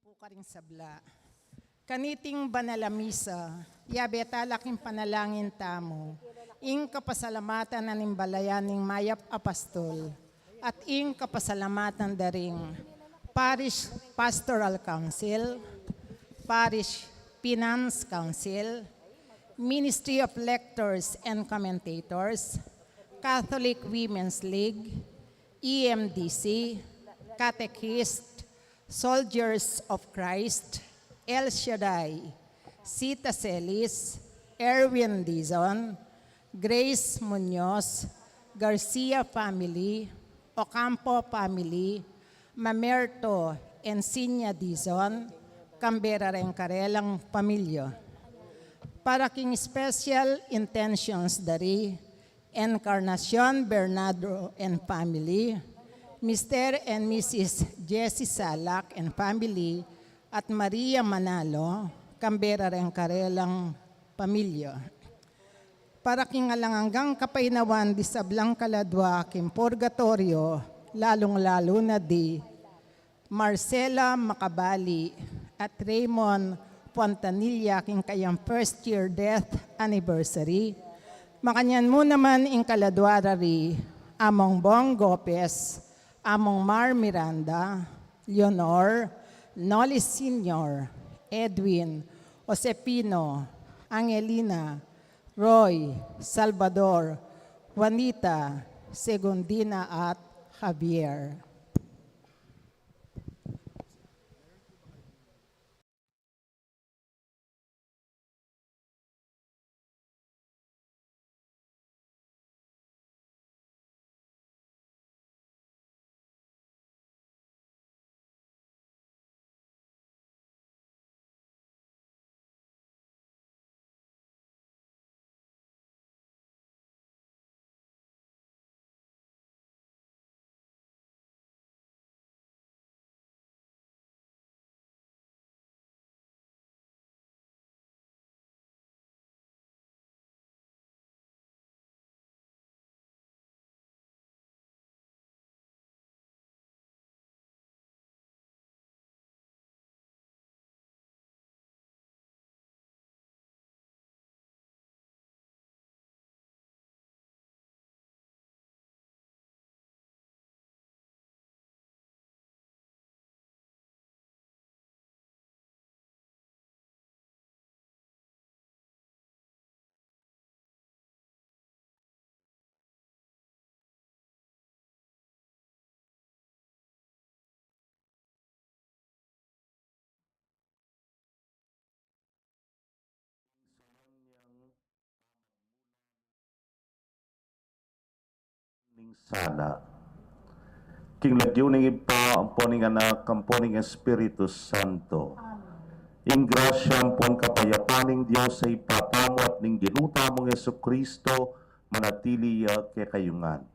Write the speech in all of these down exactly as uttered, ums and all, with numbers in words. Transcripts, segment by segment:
Pu karing sabla. Kaniting banal a misa, yabe tala king panalangin tamu ing kapasalamatan ning balayan ning mayap a pastol at ing kapasalamatan da ring Parish Pastoral Council, Parish Finance Council, Ministry of Lectors and Commentators, Catholic Women's League, E M D C, Catechist, Soldiers of Christ, El Shaddai, Sita Celis, Erwin Dizon, Grace Muñoz, Garcia family, Ocampo family, Mamerto, Encinia Dizon, kambe reng karelang pamilya. Para king special intentions da ri Encarnacion Bernardo and family, Mister and Missus Jesse Salak and family, at Maria Manalo, kambe reng karelang pamilya. Para king alang anggang kapaynawan di sablang kaladua king purgatoryo, lalung-lalu na di Marcela Macabali at Raymond Fontanilla king kayang first year death anniversary. Makanyan mu naman ing kaladua da ri Among Bong Gopez, Among Mar Miranda, Leonor, Noli Senior, Edwin, Josefino, Angelina, Roy, Salvador, Juanita, Segundina at Javier. Ning sala. King lagyu ning Ibpa, ampo ning Anak, ampo ning Espiritu Santo. Ing grasya ampon kapayapan ning Dios a Ibpa tamu at ning Ginu tamung Jesucristo, manatili ya kekayu ngan.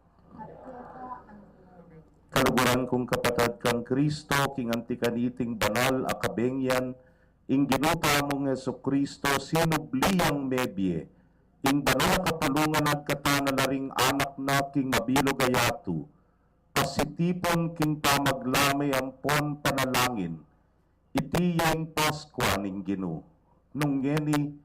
Kaluguran kung kapatad kang Kristo, king anti kaniting banal a kabengyan, ing Ginu tamung Jesucristo, sinubli yang mebie, ing banal a kapulungan agkatan na la ring Anak na king mabilug a yatu, pasitipun king pamaglame ampon panalangin, iti ya ing Paskua ning Ginu. Nung ngeni,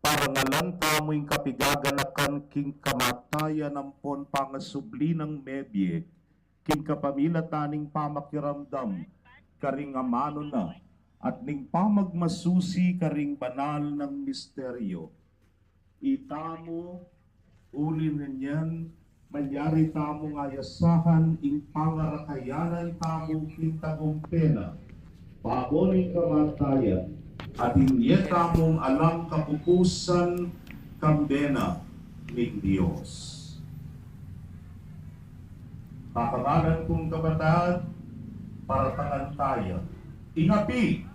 parangalan tamu ing kapigaganakan king kamatayan ampon pangasubli nang mebie, king kapamilatan ning pamakiramdam karing amanu na, at ning pamagmasusi karing banal nang misteryo. Itamu, uli na niyan, malyari tamung ayasahan ing pangarakayanan tamu king tagumpe na, pabo ning kamatayan, at ing e tamung alang kapupusan kambe na ning Dios. Kakabalan kung kapatad, paratangan taya ing api.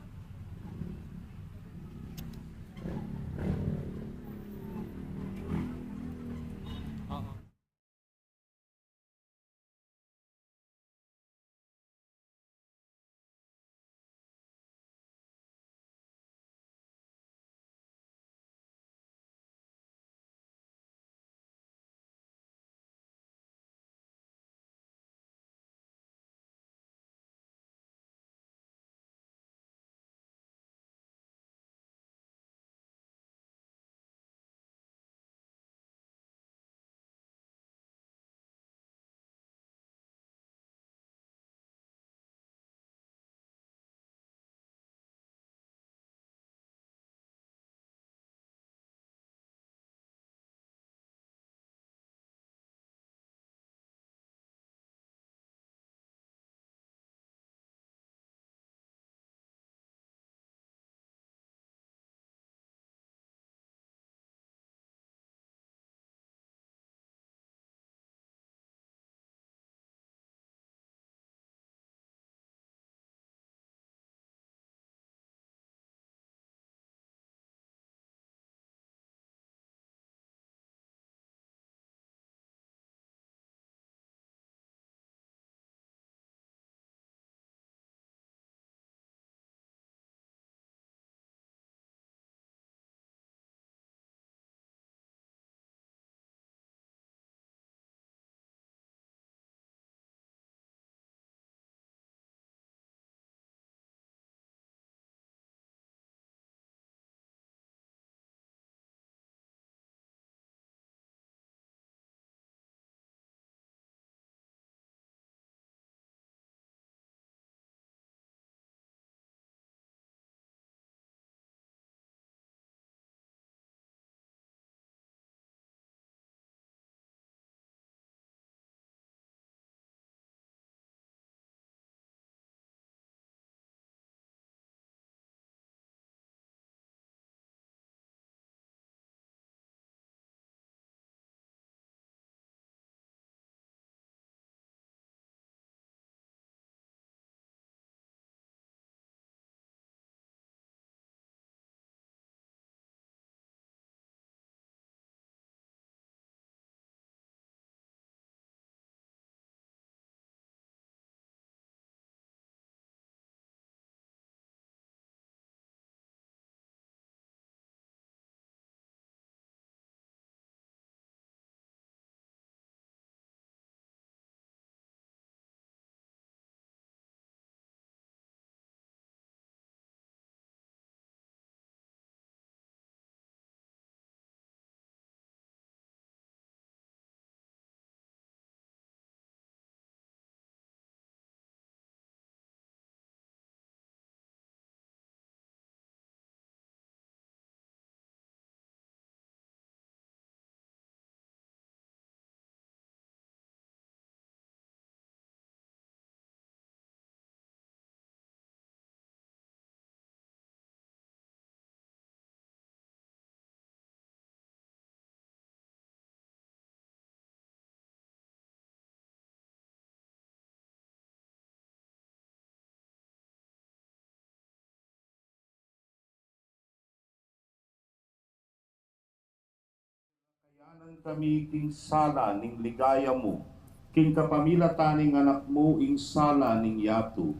Kami king sala ning ligaya mu, king kapamilatan ning Anak mu ing sala ning yatu.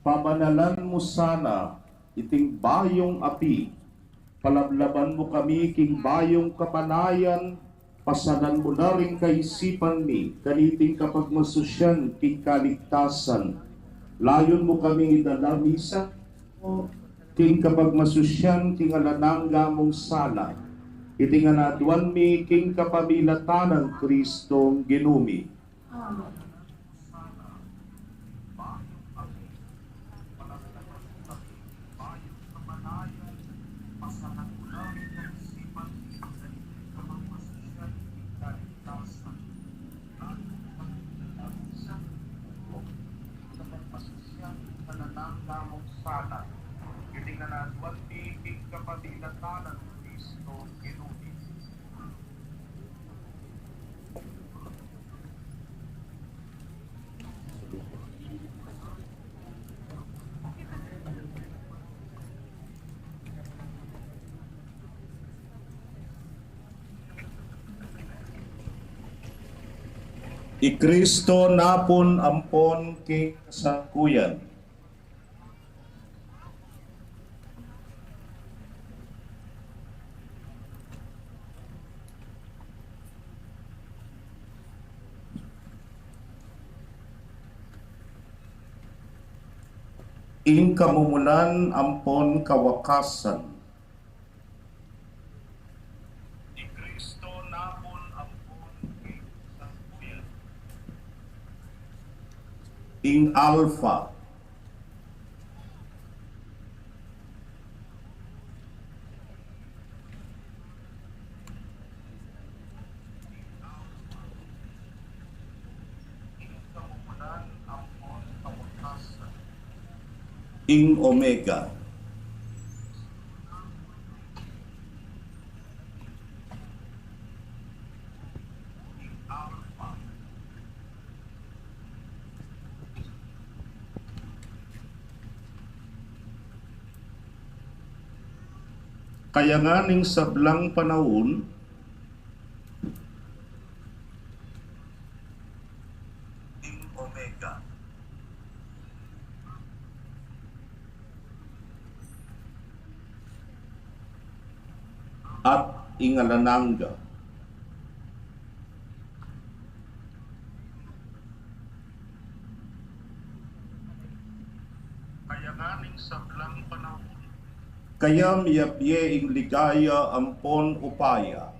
Pabanalan mu sana iting bayung api, palablaban mu kami king bayung kapanayan, pasanan mu na ring kaisipan mi kaniting kapagmasusian king kaligtasan. Layun mu kaming idala misan king kapagmasusian king alang angga mung sala. Iti ngan aduan mi king kapamilatan nang Kristong Ginu mi. Amen. Iti ngan aduan mi king kapamilatan nang Kristong Ginu mi. I Kristo na pun ampon king kasakuyan. Ing kamumulan ampon kawakasan. I Kristo na pun ampon king kasakuyan. Ing Alpha. Ing Omega. Kaya ngan ning sablang panaun, ing Omega at ing alang angga. Kaya ngan ning sablang panaun, kaya miyabie ing ligaya ampon upaya.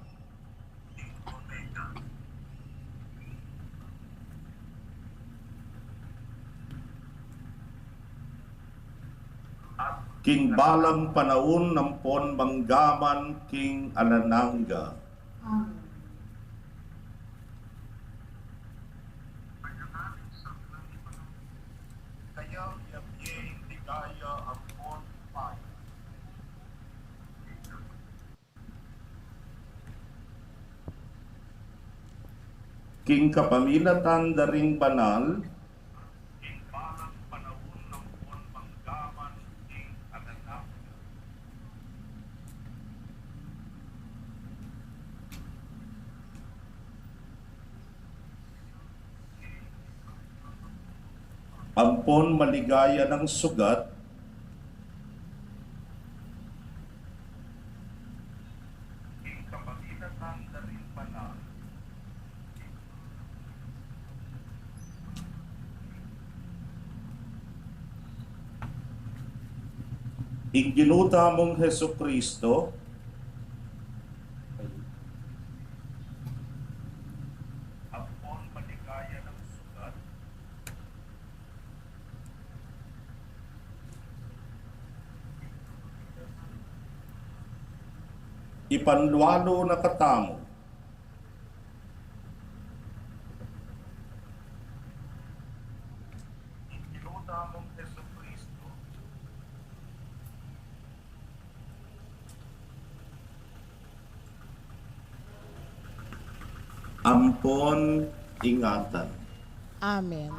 King balang panaun ampon manggaman king alang angga. Amen. Kaya miyabie ing ligaya ampon upaya. King kapamilatan da ring banal. King balang panaun ampon manggaman king alang angga. Ampon maligaya nang sugat. King kapamilatan da ring banal. Ing Ginu tamung Jesucristo. Ampon maligaya nang sugat. Ipanlualu na katamu. Ing Ginu tamung Jesucristo. Ampon ingatan. Amen.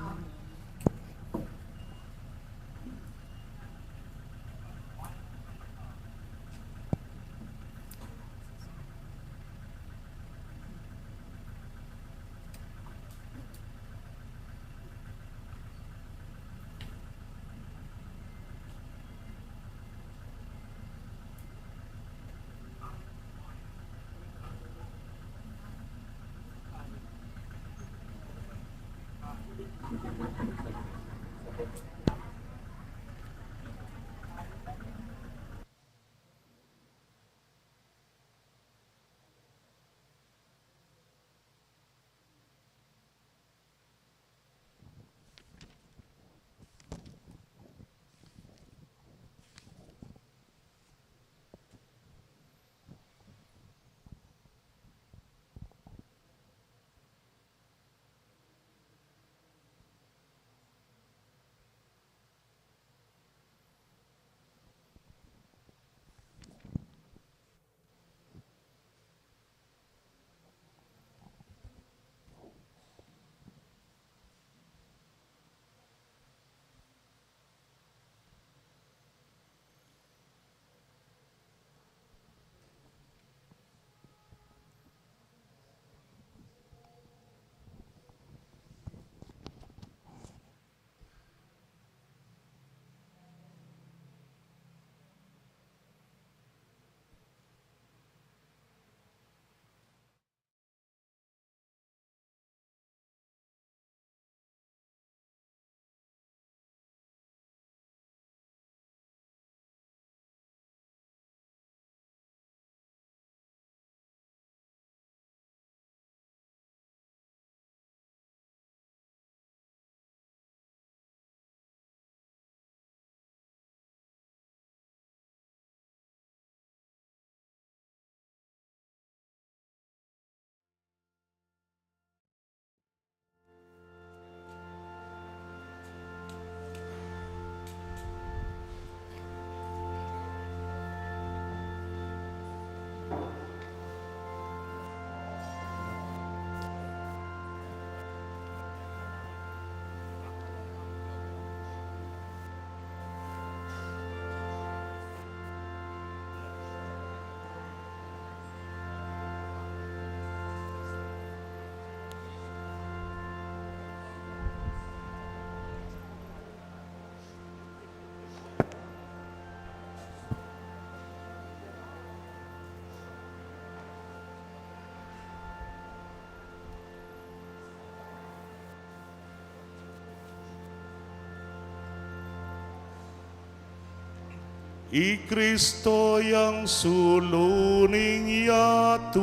I Kristo yang sulu ning yatu.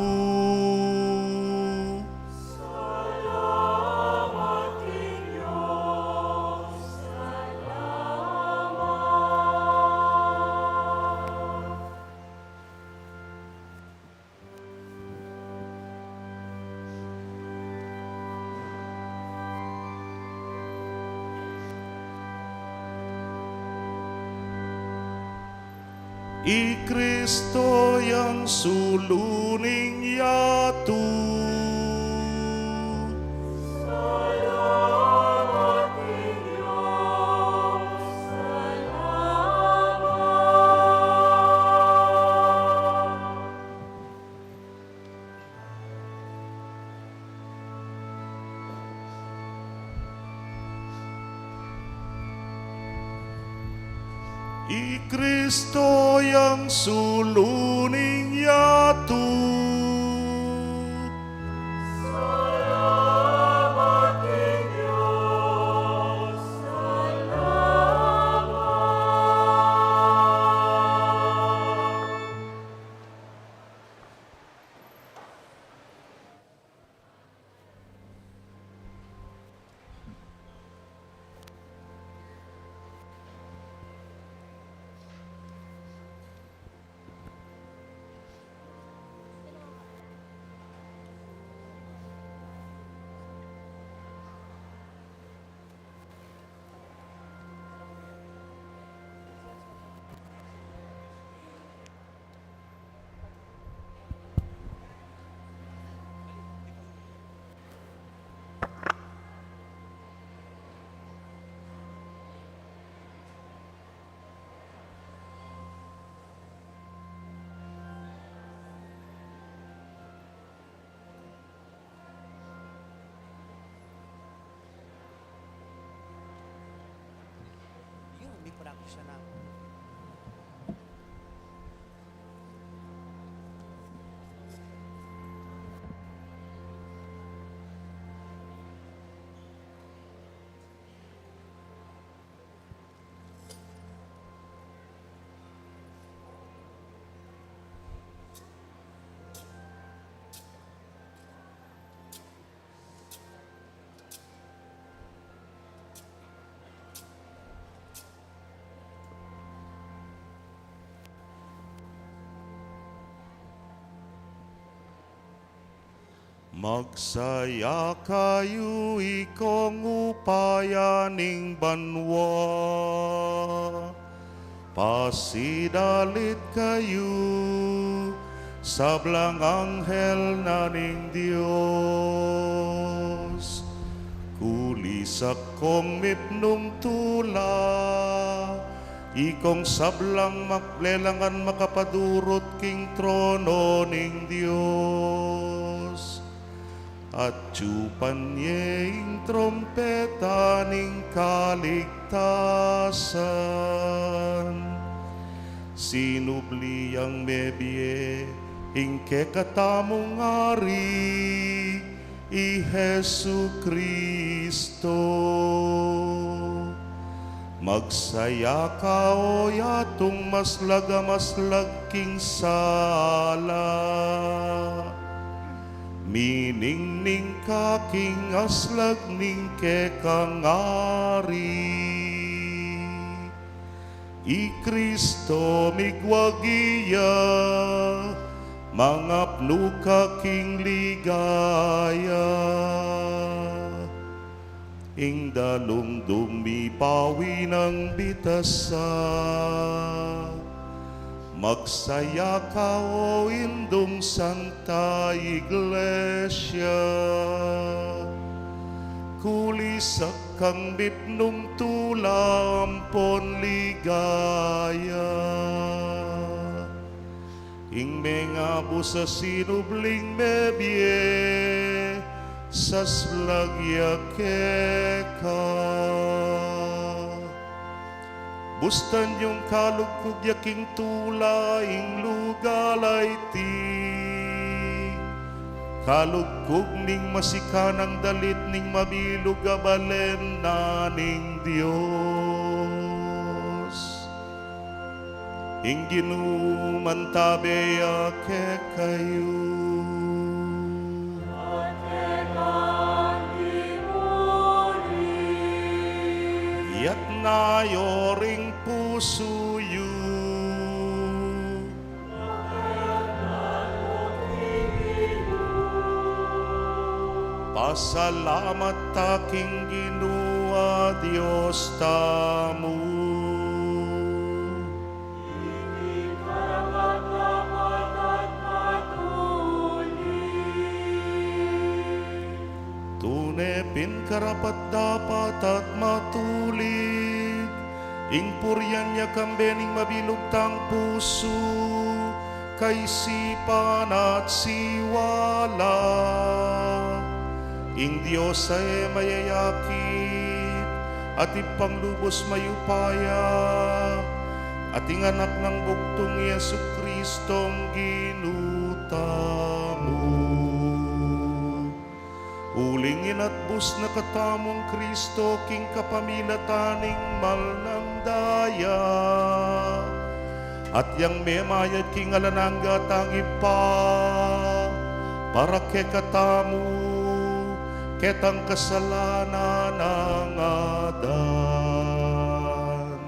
Salamat king Dios, salamat. I Kristo yang sulu ning yatu. Salamat king Dios, salamat. I Kristo yang sulu ning yatu. Salamat king Dios, salamat. Magsaya kayu, ikong upaya ning banua, pasidalit kayu, sablang anghel na ning Dios. Kulisak kong mipnung tula, ikong sablang maklelangan makapadurut king trono ning Dios. Atyupan ye ing trompeta ning kaligtasan. Sinubli yang mebie ing kekatamung Ari, i Jesucristo. Magsaya ka, o yatung maslag a maslag king sala. Miningning ka king aslag ning kekang Ari. I Kristo migwagi ya, mangapnu ka king ligaya. Ing dalungdung mipawi nang bitasa. Magsaya ka, o indung Santa Iglesia. Kulisak kang mipnung tula ampon ligaya. Ing mengabus a sinubling mebie, saslag ya keka. Bustan yung kalugkug ya king tula ing lugal a iti. Kalugkug ning masikanang dalit ning mabilug a balen na ning Dios. Ing Ginu mantabe ya kekayu. Itas yu ring pusu yu. Pasalamat ta king Ginu a Dios tamu. Tune pin karapat-dapat at matulid ing purian ya kambe ning mabilug tang pusu, kaisipan at siwala. Ing Dios a e mayayakit at Ibpang lubus mayupaya, at ing Anak nang bugtung, i Jesucristong Ginu tamu. Uling inatbus na katamung Kristo king kapamilatan ning mal nang daya, at yang memayad king alang angga tang Ibpa para kekatamu, ketang kasalanan a adan.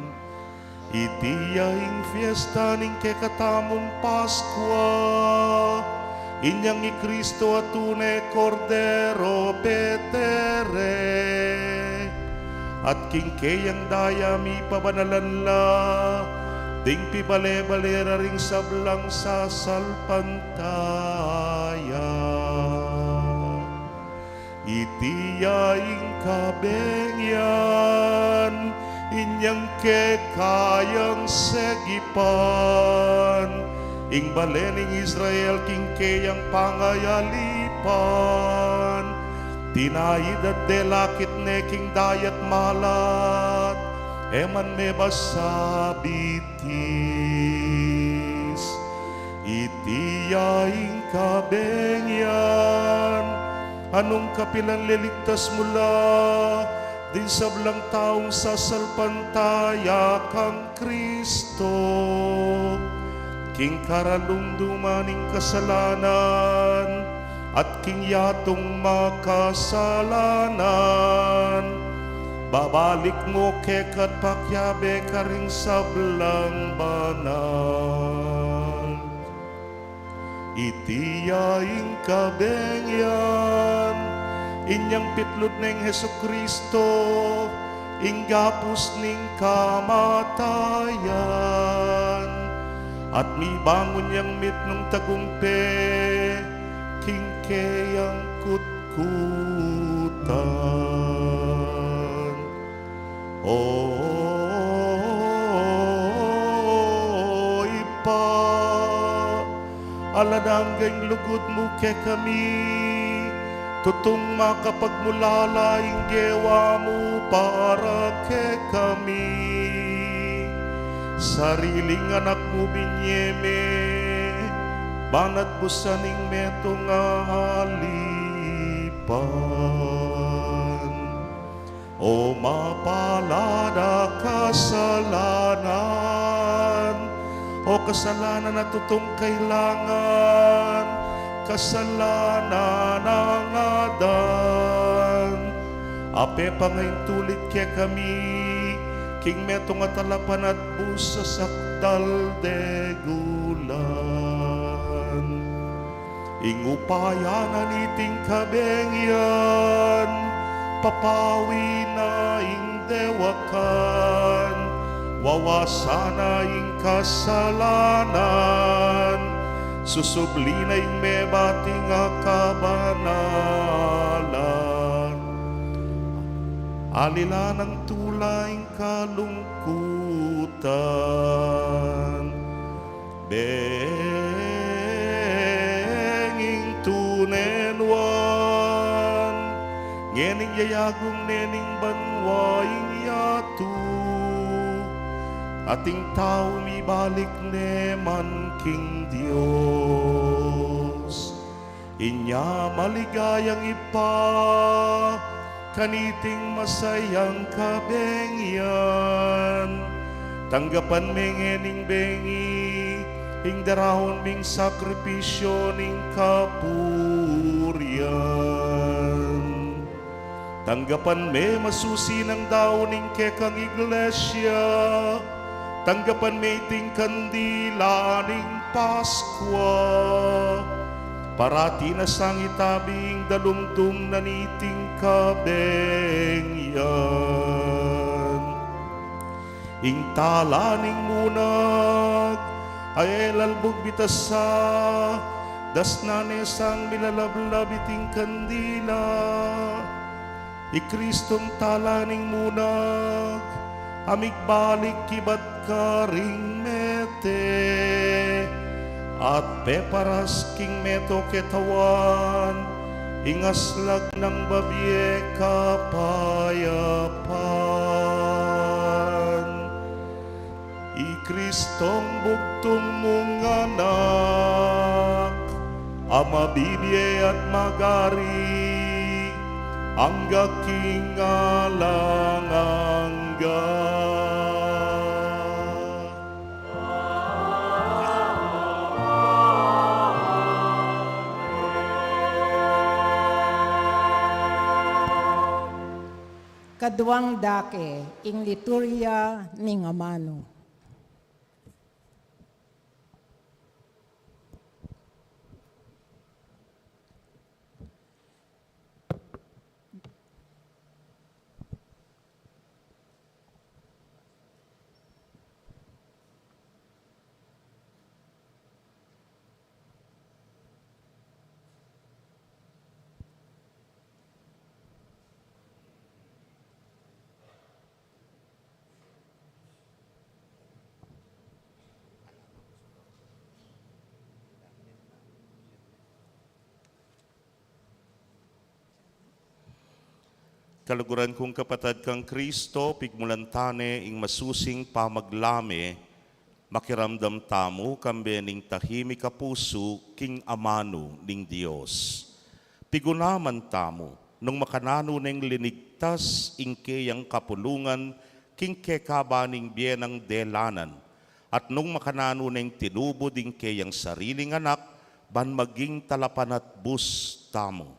Iti ya ing fiesta ning kekatamung Paskua, inyang i Kristo a tune Kordero petere, at king keyang daya mipabanalan la ding pibale-bale ra ring sablang sasalpantaya. Iti ya ing kabeng yan, inyang kekayang segipan ing bale ning Israel king keyang pangayalipan. Tinaid at delakit ne king dayat malat, e man mebasa bitis. Iti ya ing kabeng yan, a nung kapilan leligtas mu la ding sablang taung sasalpantaya kang Kristo, king karalumduman ning kasalanan at king yatung makasalanan, babalik mu keka at pakiabe karing sablang banal. Iti ya ing kabengian, inyang pitlud neng Jesucristo, ing gapus ning kamatayan, at mibangun yang mitmung tagumpe king keyang kutkutan. O Ibpa, alang angga ing lugud mu kekami, tutung makapagmulala ing gewa mu para kekami. Sariling anak mu binye me, banat busan ing metung a alipan. O mapalad a kasalanan, o kasalanan a tutung kailangan, kasalanan nang Adan, a pepangaintulid kekami king metung a talapan at bus a sakdal degulan. Ing upaya na niting kabengian, papawi na ing dewakan, wawasan na ing kasalanan, susubli na ing mebating a kabanalan, alilan nang tula ing kalungkutan. Beng ing tunenuan, ngening yayagung ne ning banua ing yatu, at ing tau mibalik ne man king Dios. Inya maligayang Ibpa, kaniting masayang kabengian, tanggapan me ngening bengi ing daraun ming sakripisyu ning kapurian. Tanggapan me masusi nang daun ning kekang iglesia, tanggapan me iting kandila ning Paskua, parati na sang itabi ing dalumdum na niting kabengian. Ing tala ning munag a e lalbug bitasa, dasnan ne sang milalablab iting kandila. I Kristung tala ning munag a migbalik ibat karing mete, at peparas king metung a katawan ing aslag nang babie kapayapan. I Kristong bugtung mung Anak, a mabibie at magari angga king alang angga. Kaduang dake, ing liturgia ning amanu. Kaluguran kung kapatad kang Kristo, pigmulan tane ing masusing pamaglame, makiramdam tamu kambe ning tahimik a pusu king amanu ning Dios. Pigunaman tamu, nung makananu neng linigtas ing keyang kapulungan king kekaban ning bie nang delanan, at nung makananu neng tinubud ing keyang sariling anak, ban maging talapanatbus tamu.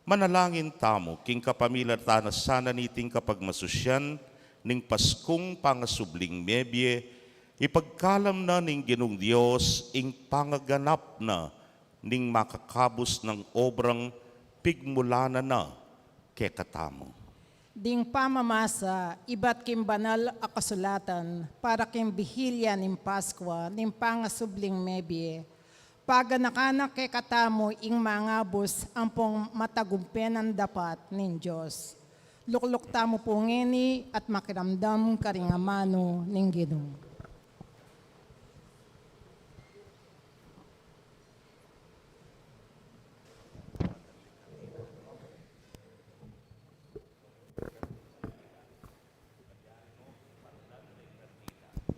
Manalangin tamu, king kapamilatan na sana niting kapagmasusian ning Paskung pangasubling mebie, ipagkalam na ning Ginung Dios ing pangaganap na ning makakabus nang obrang pigmulanan na kekatamu. Ding pamamasa ibat king banal a kasulatan para king bihilya ning Paskwa ning pangasubling mebie, paganakan na kekatamu ing mangabus ampong matagumpe nang dapat ning Dios. Lukluk tamu pu ngeni at makiramdam karing amanu ning Ginu.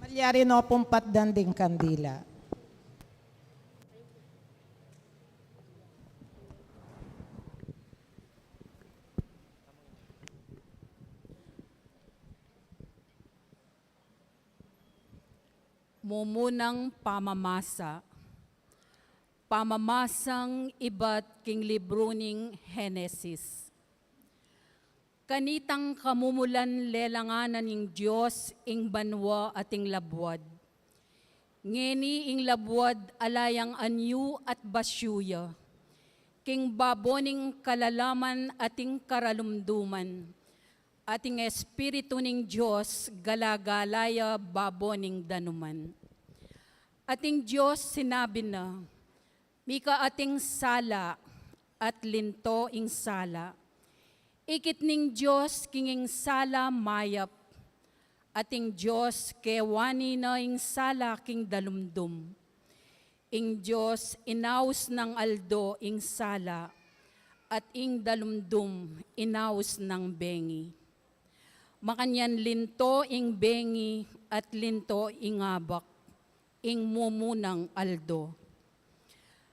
Malyari no pung patdan ding kandila. Mumunang pamamasa. Pamamasang ibat king libru ning Henesis. Kanitang kamumulan lelangan na ning Dios ing banua at ing labuad. Ngeni ing labuad ala yang anyu at basyu ya. King babo ning kalalaman at ing karalumduman. At ing Espiritu ning Dios gala-gala ya babo ning danuman. At ing Dios sinabi na, mika ating sala at linto ing sala. Ikit ning Dios king ing sala mayap. At ing Dios kewani na ing sala king dalumdum. Ing Dios inaus nang aldo ing sala, at ing dalumdum inaus nang bengi. Makanyan linto ing bengi at linto ing abak, ing mumunang aldo.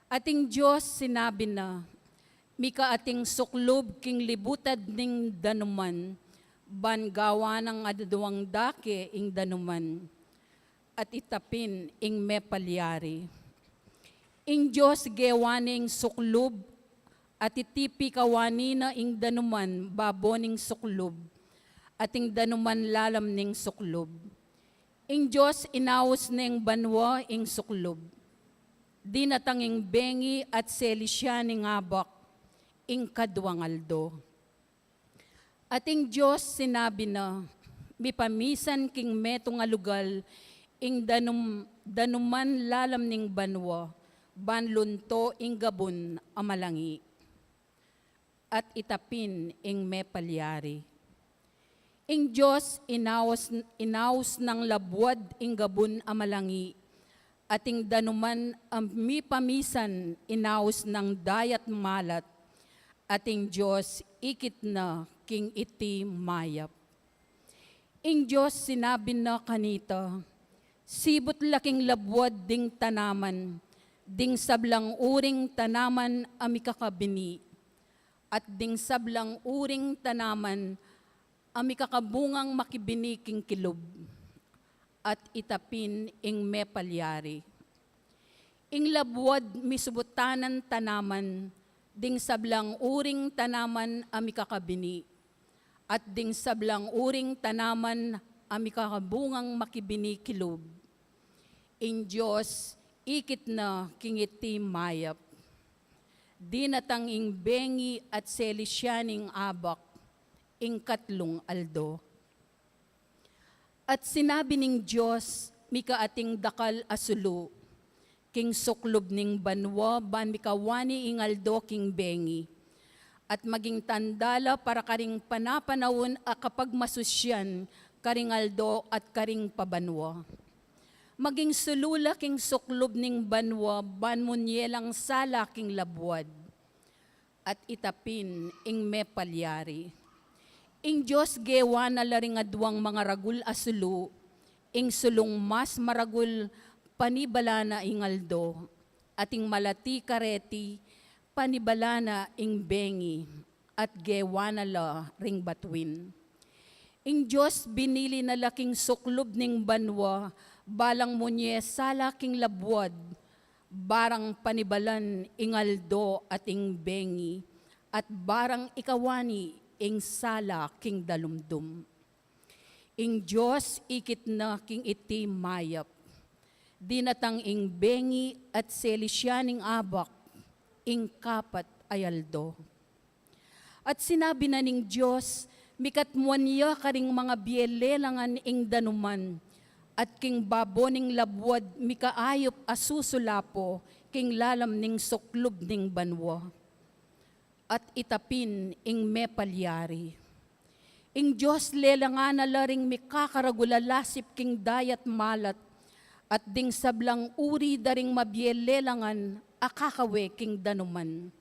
At ing Dios sinabi na, mika ating suklub king libutad ning danuman, ban gawa nang aduang dake ing danuman. At ita pin ing mepalyari. Ing Dios gewa ne ing suklub, at iti pikawani na ing danuman babo ning suklub, at ing danuman lalam ning suklub. Ing Dios inaus ne ing banua ing suklub. Dinatang ing bengi at selisyan ing abak, ing kaduang aldo. At ing Dios sinabi na, mipamisan king metung a lugal ing danum-, danuman lalam ning banua, ban lunto ing gabun a malangi. At ita pin ing mepalyari. Ing Dios inaus, inaus nang labuad ing gabun a malangi, at ing danuman a mipamisan inaus nang dayat malat, at ing Dios ikit na king iti mayap. Ing Dios sinabi na kanita, sibut la king labuad ding tanaman, ding sablang uring tanaman a mikakabini, at ding sablang uring tanaman a mikakabungang makibini king kilub, at ita pin ing mepalyari. Ing labuad misubutanan tanaman, ding sablang uring tanaman a mikakabini, at ding sablang uring tanaman a mikakabungang makibini kilub. Ing Dios ikit na king iti mayap. Dinatang ing bengi at selisyan ing abak, ing katlung aldo. At sinabi ning Dios, mika ating dakal a sulu king suklub ning banua ban mikawani ing aldo king bengi, at maging tanda la para karing panapanaun a kapagmasusyan karing aldo at karing pabanua. Maging sulu la king suklub ning banua ban munye lang sala king labuad. At ita pin ing mepalyari. Ing Dios gewa na la ring aduang mangaragul a sulu, ing sulung mas maragul panibala na ing aldo, at ing malati kareti panibala na ing bengi, at gewa na la ring batuin. Ing Dios binili na la king suklub ning banua, balang munye sala king labuad, barang panibalan ing aldo at ing bengi, at barang ikawani ing sala king dalumdum. Ing Dios ikit na king iti mayap. Dinatang ing bengi at selisyan ing abak, ing kapat a aldo. At sinabi na ning Dios, mikatmuan ya karing mangabie lelangan ing danuman, at king babo ning labuad mikaayup a susulapo king lalam ning suklub ning banua. At itapin ing mepalyari. Ing Dios lelangan na la ring mikakaragul a lasip king dayat malat, at ding sablang uri da ring mabie lelangan a kakawe king danuman,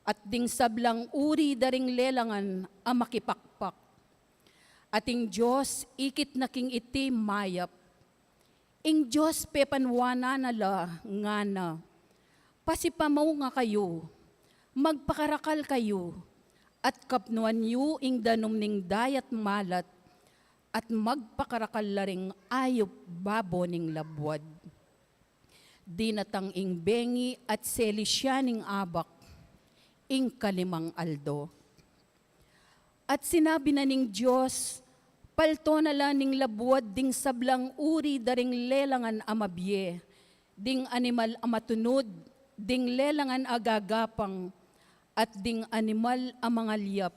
at ding sablang uri da ring lelangan a makipakpak. At ing Dios ikit na king iti mayap. Ing Dios pepanwanan na la, ngana, pasipamunga kayu, magpakarakal kayu, at kapnuan yu ing danum ning dayat malat, at magpakarakal la ring ayup babo ning labuad. Dinatang ing bengi at seli sya ning abak, ing kalimang aldo. At sinabi na ning Dios, palto na la ning labuad ding sablang uri da ring lelangan a mabie, ding animal a matunud, ding lelangan a gagapang, at ding animal a mangalyap.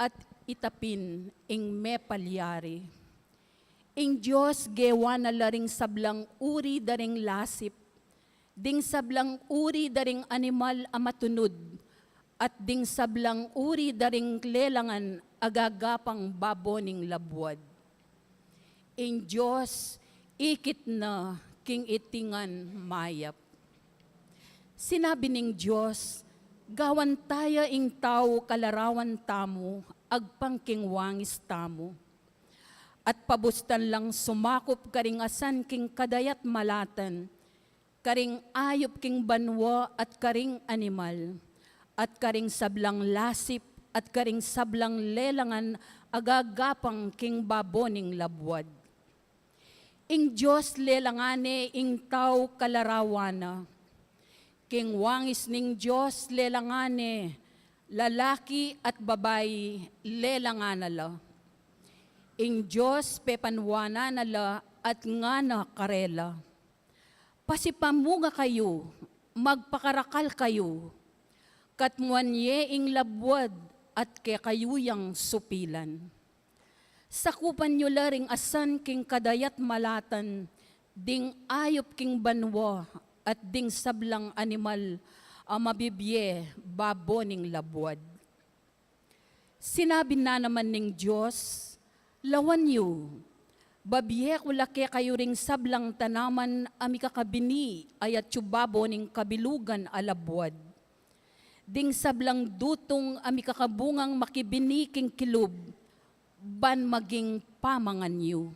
At itapin ing mepalyari. Ing Dios gewa na la ring sablang uri da ring lasip, ding sablang uri da ring animal a matunud, at ding sablang uri da ring lelangan a gagapang babo ning labuad. Ing Dios ikit na king iti ngan mayap. Sinabi ning Dios, gawan taya ing tau kalarawan tamu, agpang king wangis tamu. At pabustan lang sumakup karing asan king kadayat malatan, karing ayup king banua at karing animal, at karing sablang lasip, at karing sablang lelangan a gagapang king babo ning labuad. Ing Dios lelangan ne ing tau kalarawan na. King wangis ning Dios lelangan ne, lalaki at babai lelangan na la. Ing Dios pepanwanan na la at ngana karela, pasipamunga kayu, magpakarakal kayu, katmuan ye ing labuad at kekayu yang supilan. Sakupan yu la ring asan king kadayat malatan, ding ayup king banua, at ding sablang animal a mabibie babo ning labuad. Sinabi na naman ning Dios, lawan yu, babie ku la kekayu ring sablang tanaman a mikakabini a yatsu babo ning kabilugan a labuad, ding sablang dutung a mikakabungang makibini king kilub, ban maging pamangan yu.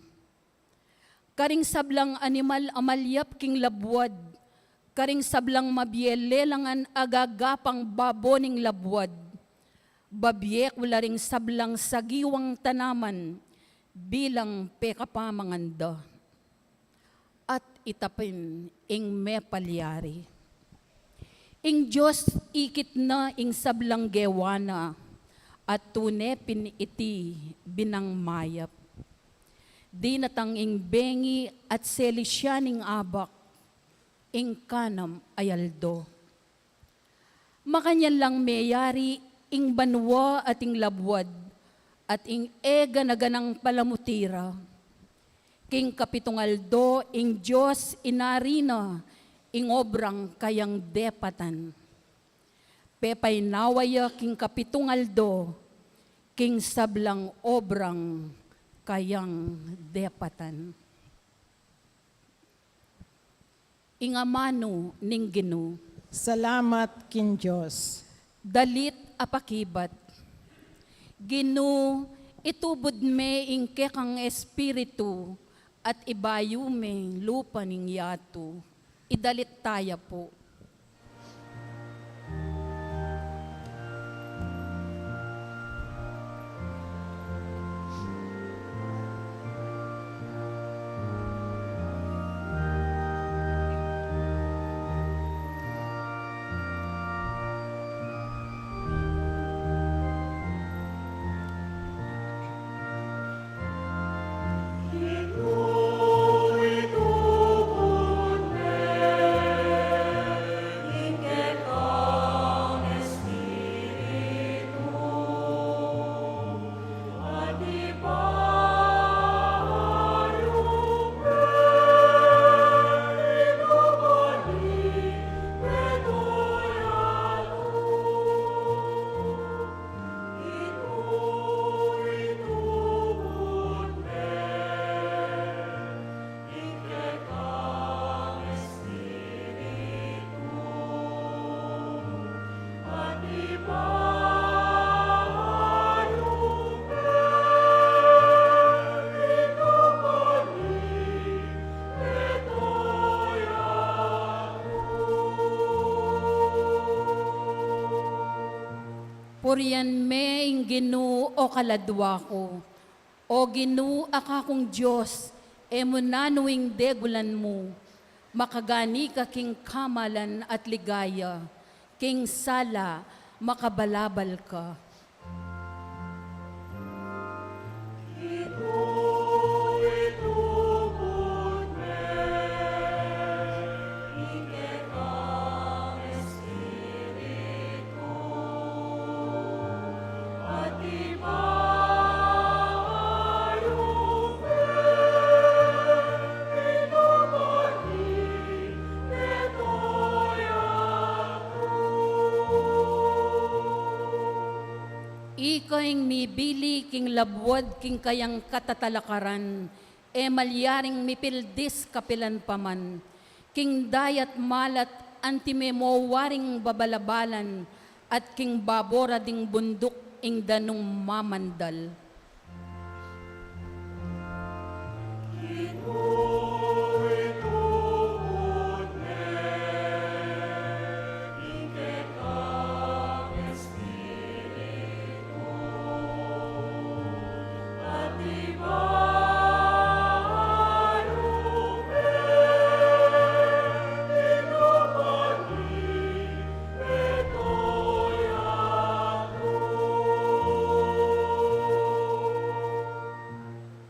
Karing sablang animal a malyap king labuad, karing sablang mabie lelangan a gagapang babo ning labuad, babie ku la ring sablang sagiwang tanaman bilang pekapamangan da. At itapin ing mepalyari. Ing Dios ikit na ing sablang gewa na, at tune pin iti binang mayap. Dinatang ing bengi at seli sya ning abak, ing kanam a aldo. Makanyan lang meyari ing banua at ing labuad, at ing e gana-ganang palamuti ra. King kapitung aldo ing Dios inari na ing obrang kayang depatan. Pepaynawa ya king kapitung aldo king sablang obrang kayang depatan. Ing amanu ning Ginu. Salamat king Dios. Dalit a pakibat. Ginu, itubud me ing kekang Espiritu at ibayu me ing lupa ning yatu. Idalit taya pu. Purian me ing Ginu, o kaladwa ku. O Ginu, a kakung Dios, e mu nanu ing degulan mu. Makagani ka king kamalan at ligaya, king sala makabalabal ka. Ika ing mibili king labuad king kayang katatalakaran, e malyaring mipildis kapilan pa man. King dayat malat anti me mo waring babalabalan, at king babo ra ding bunduk ing danum mamandal.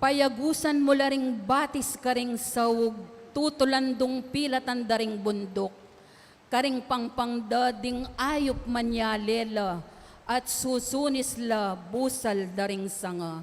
Payagusan mu la ring batis karing saug, tutulan dungpilatan da ring bunduk. Karing pangpang da ding ayup manyale la, at susunis la busal da ring sanga.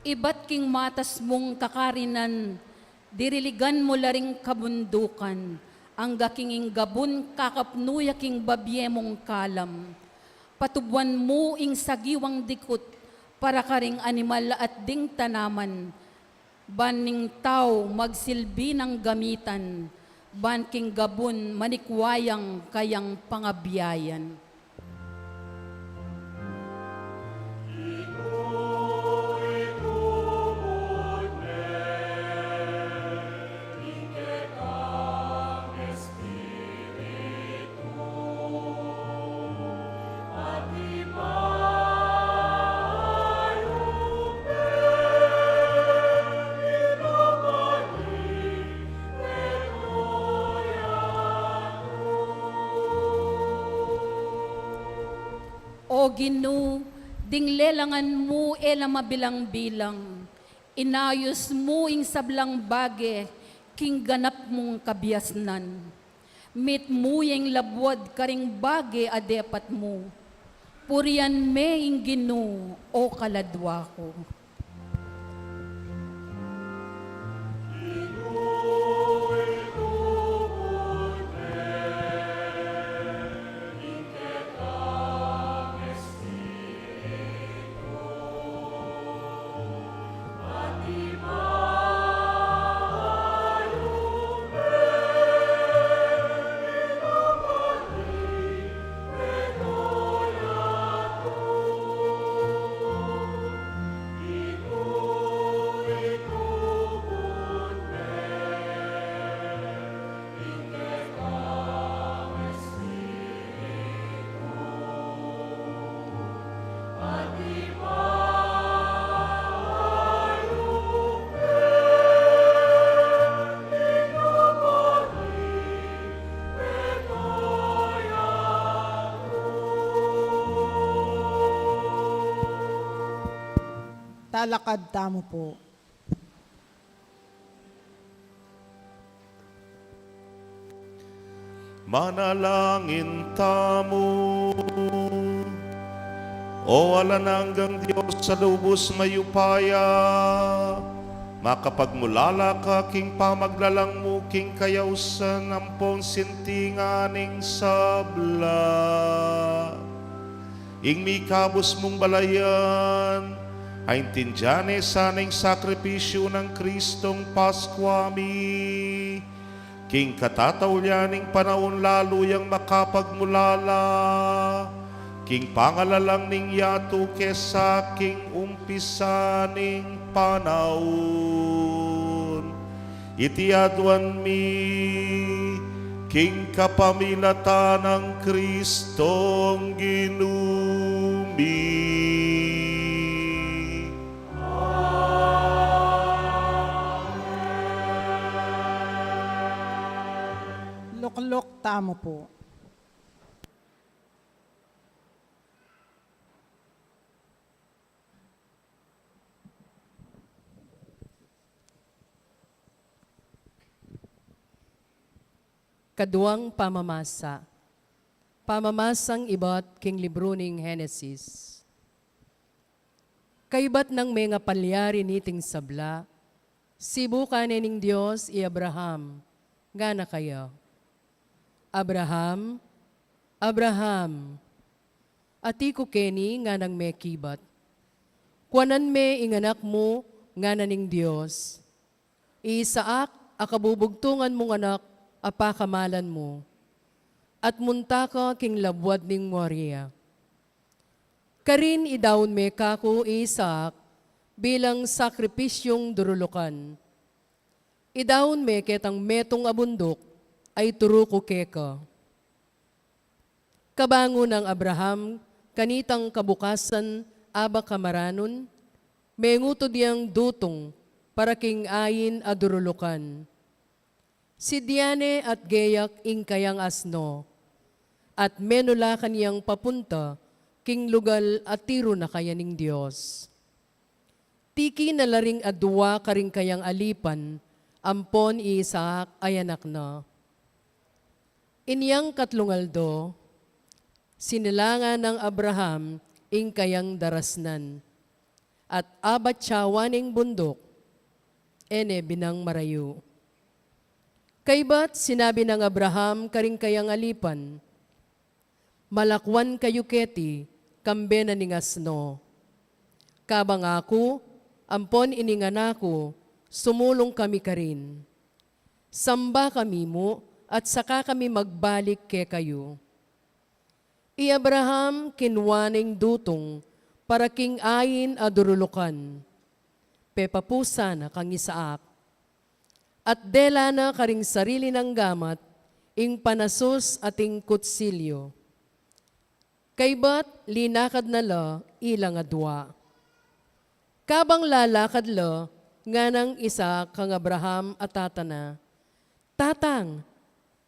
Ibat king matas mung kakarinan, diriligan mu la ring kabundukan, angga king ing gabun kakapnu ya king babie mung kalam. Patubuan mu ing sagiwang dikut para karing animal at ding tanaman, ban ning tau magsilbi nang gamitan, ban king gabun manikwa yang kayang pangabiayan. O Ginu, ding lelangan mu e la mabilang-bilang, inayus mu ing sablang bage king ganap mung kabiasnan. Mitmu ya ing labuad karing bage a depat mu. Purian me ing Ginu, o kaladwa ku. Talakad tamu pu. Manalangin tamu. O alang anggang Dios a lubus mayupaya, makapagmulala ka king pamaglalang mu king kayausan ampon sintingan ning sabla. Ing mikabus mung balayan, aintindian ne sana ing sakripisyu nang Kristong Paskwa mi, king katataulian ning panaun lalu yang makapagmulala, king pangalalang ning yatu kesa king umpisa ning panaun. Iti aduan mi king kapamilatan nang Kristong Ginu mi. Lukluk tamu pu. Kaduang pamamasa. Pamamasang ibat king libru ning Henesis. Kaybat nang mengapalyari niting sabla, sibukan ne ning Dios i Abraham, ngana kaya, "Abraham, Abraham!" "Ati ku keni," nganang mekibat. "Kuanan me ing anak mu," ngana ning Dios. "I Isaac a kabubugtungan mung anak a pakamalan mu, at munta ka king labuad ning Moria. Karin idaun me kaku i Isaac bilang sakripisyung durulukan. Idaun me ketang metung a bunduk a ituru ku keka." Kabangun nang Abraham kanitang kabukasan a ba kamaranun, mengutud yang dutung para king ain a durulukan. Sidyan ne at geyak ing kayang asno, at menulakan yang papunta king lugal a tiru na kaya ning Dios. Tiki na la ring adua karing kayang alipan ampon i Isaac a anak na. Inyang katlung aldo, sinilangan nang Abraham ing kayang darasnan, at abatyawan ing bunduk, e ne binang marayu. Kaybat sinabi nang Abraham karing kayang alipan, "Malakwan kayu keti, kambe na ning asno. Kabang aku ampon ining anak ku, sumulung kami karin. Samba kami mu at saka kami magbalik kekayu." I Abraham kinua ne ing dutung para king ain a durulukan, pepapusan na kang Isaac. At dela na karing sarili nang gamat ing panasus at ing kutsilyu. Kaybat linakad na la ilang adua. Kabang lalakad la, nganang Isaac kang Abraham a tata na, "Tatang,"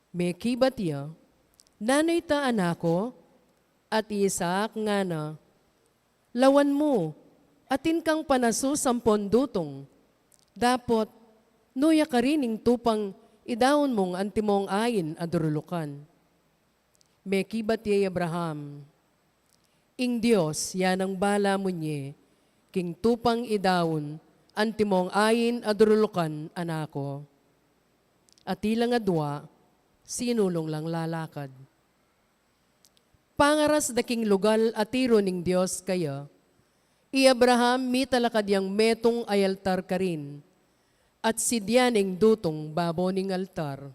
mekibat ya, "nanu ita, anak ku?" At i Isaac ngana, "Lawan mu, atin kang panasus ampon dutung. Dapot, nuya karin ing tupang idaun mung antimong ain a durulukan." Mekibat ya i Abraham, "Ing Dios ya nang bala mu ne king tupang idaun antimong ain a durulukan, anak ku." At ilang adua sinulung lang lalakad. Pangaras da king lugal a tiru ning Dios kaya, i Abraham mitalakad yang metung a altar karin, at sidyan ne ing dutung babo ning altar.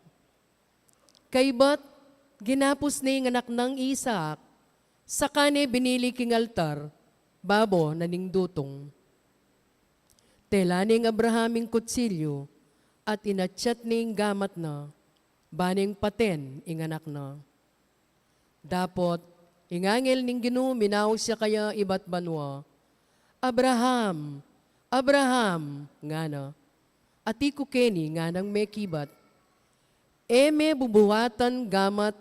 Kaybat, ginapus ne ing anak nang Isaac, saka ne binili king altar babo na ning dutung. Tela ne ing Abraham ing kutsilyu, at inatyat ne ing gamat na, ba neng paten ing anak na. Dapot, ing angel ning Ginu minaus ya kaya ibat banua, "Abraham! Abraham!" ngana. "Ati ku keni," nganang mekibat. "E me bubuhatan gamat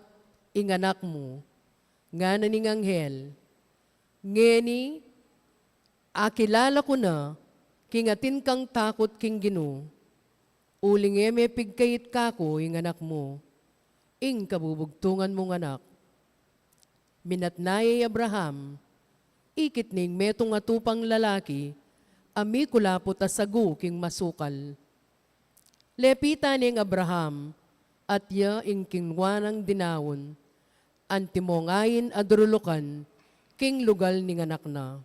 ing anak mu," ngana ning anghel. "Ngeni, akilala ku na king atin kang takut king Ginu, uling e me pigkait kaku ing anak mu, ing kabubugtungan mung anak." Minatna ya i Abraham, ikit ne ing metung a tupang lalaki a mikulaput a sagu king masukal. Lepitan neng Abraham, at ya ing kinua nang dinaun, antimong ain a durulukan, king lugal ning anak na.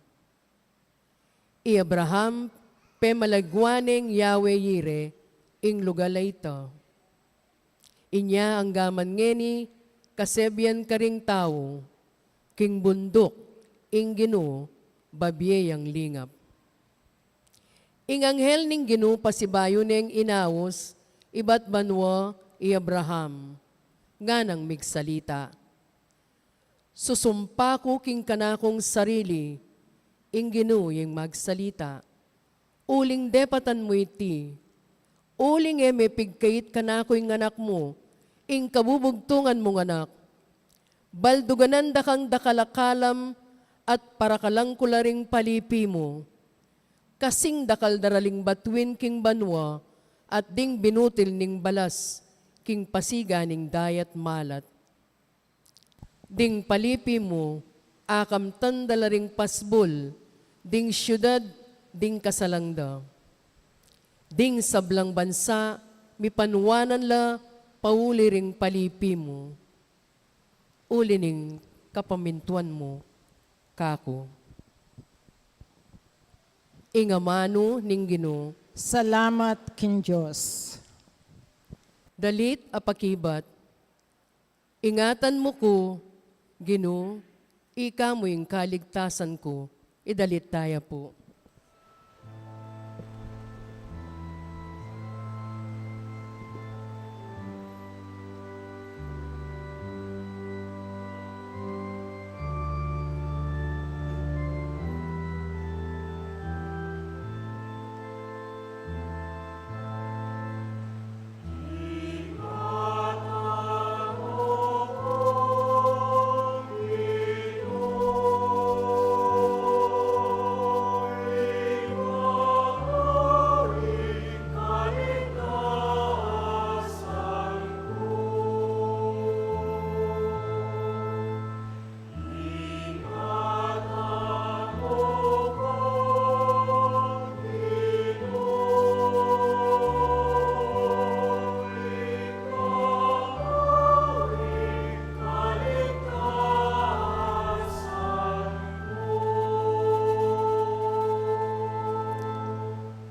I Abraham, pemalaguan neng Yahweh Yireh ing lugal a ita. Inya anggaman ngeni kasebian karing tau, king bunduk ing Ginu babie yang lingap. Ing anghel ning Ginu pasibayu neng inaus ibat banua i Abraham, nganang migsalita. Susumpa ku king kanakung sarili, ing Ginu ing magsalita. Uling depatan mu iti, uling e me pigkait kanaku ing anak mu, ing kabubugtungan mung anak. Balduganan da kang dakal a kalam at parakalan ku la ring palipi mu. Kasing dakal da ra ring batuin king banua at ding binutil ning balas king pasiga ning dayat malat. Ding palipi mu, akamtan da la ring pasbul ding siudad ding kasalang da. Ding sablang bansa, mipanuanan la pauli ring palipi mu. Uli ning kapamintuan mu kaku. Ing amanu ning Ginu. Salamat king Dios. Dalit a pakibat. Ingatan mu ku, Ginu, ika mu ing kaligtasan ku. Idalit taya pu.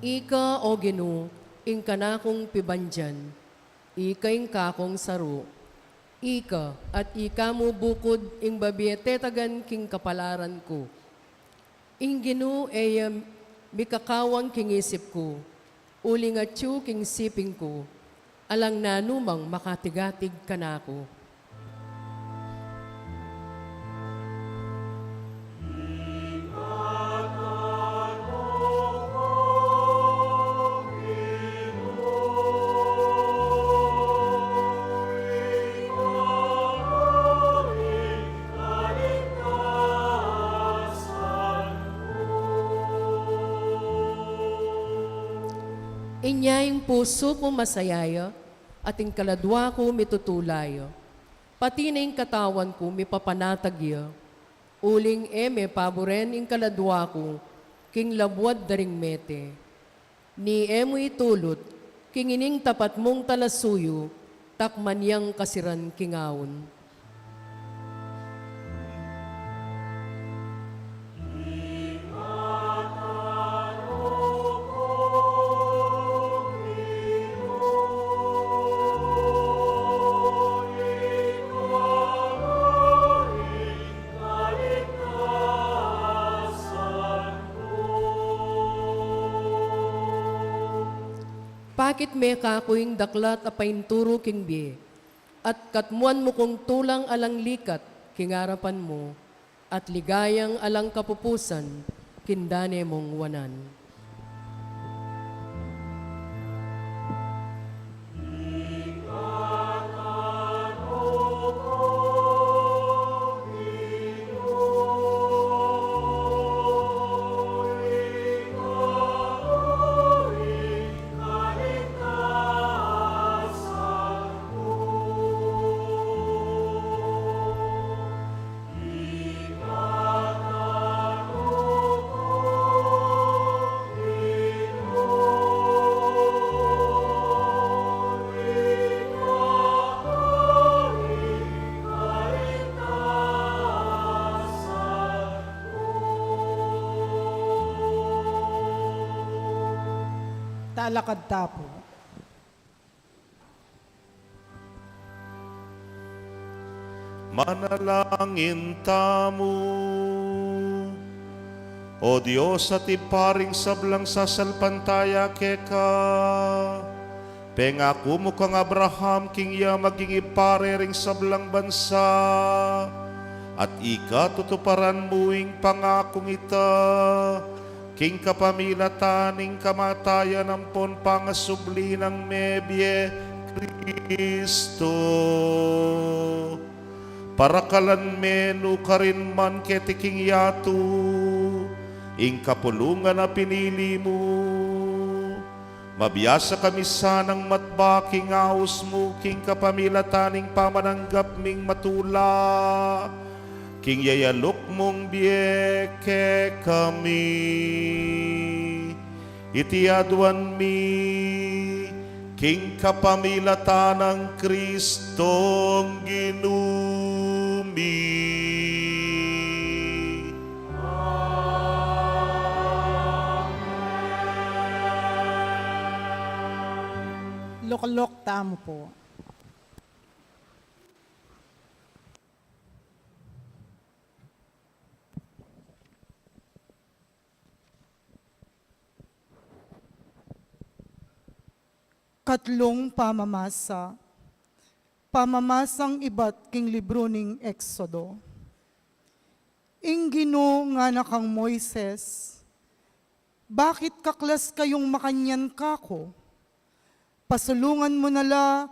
Ika, o Ginu, ing kanakung pibandian, ika ing kakung saru, ika at ika mu bukud ing babie tetagan king kapalaran ku. Ing Ginu e ya mikakawang king isip ku, uling atyu king siping ku, alang nanumang makatigatig kanaku. Inya ing pusu ku masaya ya, at ing kaladua ku mitutula ya. Pati na ing katawan ku mipapanatag ya, uling e me paburen ing kaladua ku king labuad da ring mete. Ni e mu itulut king ining tapat mung talasuyu, takman yang kasiran king aun. Pakit me kaku ing daklat a painturu king bie, at katmuan mu kung tulang alang likat king arapan mu, at ligayang alang kapupusan king dane mung wanan. Lalakad ta pu. Manalangin tamu. O Dios, at Ibpa ring sablang sasalpantaya keka, pengaku mu kang Abraham king iya maging ibpa re ring sablang bansa, at ikatutuparan mu ing pangakung ita, king kapamilatan ning kamatayan ampon pangasubli nang mebie Kristo. Parakalan me nu karin man keti king yatu ing kapulungan a pinili mu. Mabiasa kami sanang matba king aus mu king kapamilatan ning pamananggap ming matula king yayaluk mung bie kekami. Iti aduan mi king kapamilatan nang Kristong Ginu mi. Lukluk tamu pu. Katlung pamamasa. Pamamasang ibat king libru ning Exodo. Ing Ginu ngana kang Moises, "Bakit kaklas kayung makanyan kaku? Pasulungan mu na la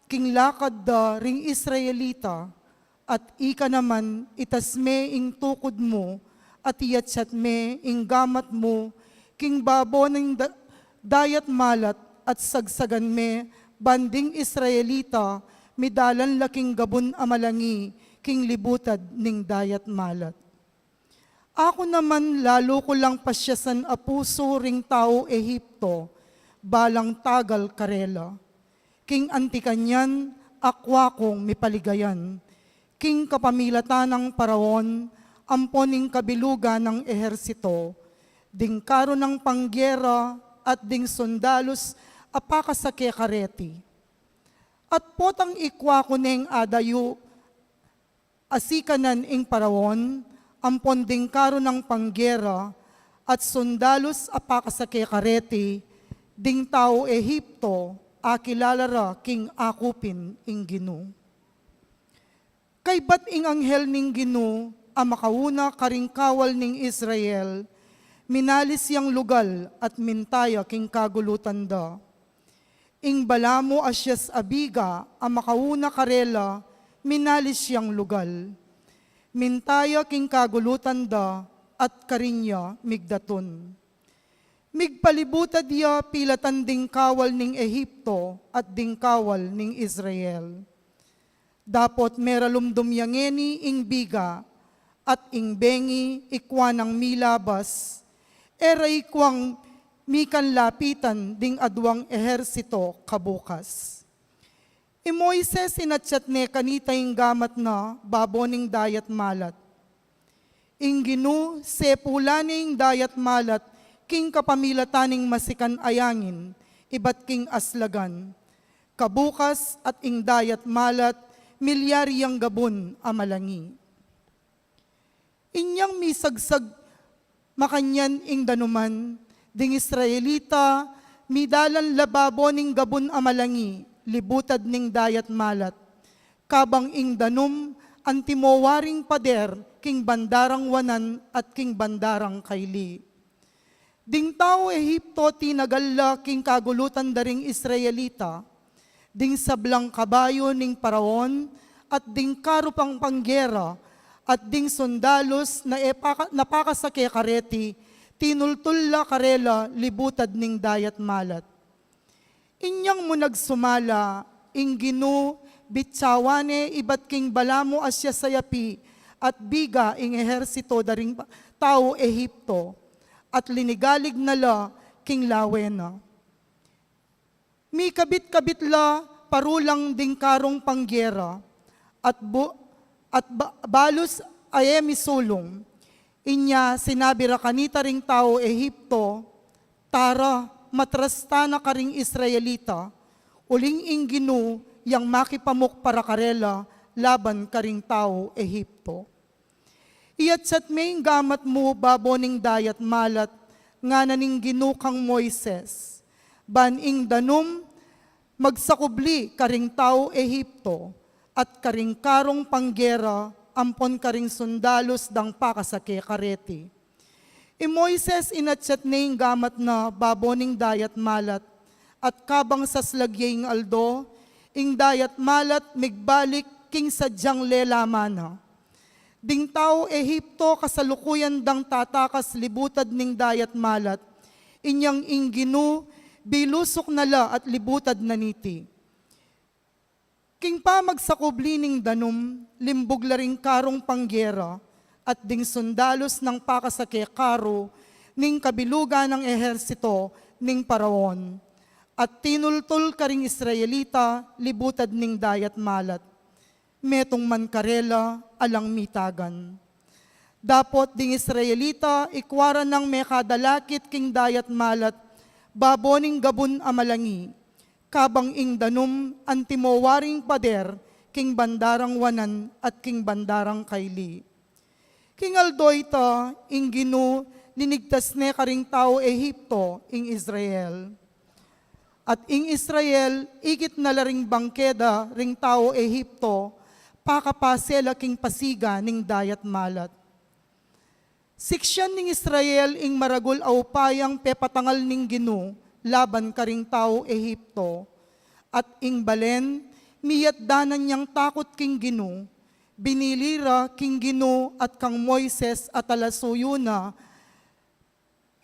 king lakad da ring Israelita, at ika naman itas me ing tukud mu, at iyatsat me ing gamat mu king babo ning da-, dayat malat, at sagsagan me, ban ding Israelita midalan la king gabun a malangi king libutad ning dayat malat." Aku naman lalu ku lang pasiasan a pusu ring tau Egipto, balang tagal karela. King anti kanyan, akua kung mipaligayan, king kapamilatan nang Faraon, ampon ning kabilugan nang ehersito, ding karu nang panggera, at ding sundalus a pakasake kareti. At potang ikua ku neng adayu, asikanan ing Faraon, ampon ding karu nang panggera, at sundalus a pakasake kareti, ding tau Egipto, akilala ra king aku pin ing Ginu. Kaybat ing anghel ning Ginu, a makauna karing kawal ning Israel, minalis yang lugal at minta ya king kagulutan da. Ing balamu a sias a biga a makauna karela, minalis yang lugal. Minta ya king kagulutan da, at karin ya migdatun. Migpalibutad ya pilatan ding kawal ning Egipto at ding kawal ning Israel. Dapot meralumdum ya ngeni ing biga, at ing bengi ikua nang milabas, e ra ikuang mikanlapitan ding aduang ehersito kabukas. I Moises, inatsat ne kanita ing gamat na babo ning dayat malat. Ing Ginu, sepulan ne ing dayat malat king kapamilatan ning masikan a yangin, ibat king aslagan. Kabukas at ing dayat malat, milyari yang gabun a malangi. Inyang misagsag makanyan ing danuman, ding Israelita, midalan la babo ning gabun a malangi, libutad ning dayat malat. Kabang ing danum, antimo waring pader, king banda rang wanan at king banda rang kaili. Ding tau Egipto tinagal la king kagulutan da ring Israelita. Ding sablang kabayu ning Faraon, at ding karu pang panggera, at ding sundalus na epaka-, na pakasake kareti, tinultul la karela libutad ning dayat malat. Inyang mu nagsumala, ing Ginu, bitsawan ne ibat king balamu a sias a yapi, at biga ing ehersito da ring tau Egipto, at linigalig na la king lawe na. Mikabit-kabit la parulang ding karung panggera, at bu-, at ba-, balus a e misulung. Inya sinabi ra kanita ring tau Egipto, "Tara, matrasta na karing Israelita, uling ing Ginu yang makipamuk para karela laban karing tau Ehipto. Iyatsat me ing gamat mu babo ning dayat malat, ngana ning Ginu kang Moises, ban ing danum magsakubli karing tau Ehipto, at karing karung panggera ampon karing sundalus dang pakasake kareti. I Moises inatsat ne ing gamat na babo ning dayat malat, at kabang saslag ya ing aldo, ing dayat malat migbalik king sadyang lelaman na. Ding tau Ehipto kasalukuyan dang tatakas libutad ning dayat malat, inyang ing Ginu bilusuk na la at libutad na niti. King pamagsakubli ning danum, limbug la ring karung panggera, at ding sundalus nang pakasake karu ning kabilugan nang ehersito ning Paraon, at tinultul karing Israelita libutad ning dayat malat. Metung man karela alang mitagan. Dapot ding Israelita ikua ra nang mekadalakit king dayat malat babo ning gabun a malangi, kabang ing danum antimo waring pader king bandarang wanan at king bandarang kaili. King aldo ita, ing Ginu linigtas ne karing tau Ehipto ing Israel. At ing Israel ikit na la ring bangkeda ring tau Ehipto, pakapase la king pasiga ning dayat malat. Siksian ning Israel ing maragul a upayang pepatangal ning Ginu laban karing tau Ehipto. At ing balen, miyatdanan yang takut king Ginu, binili ra king Ginu at kang Moises a talasuyu na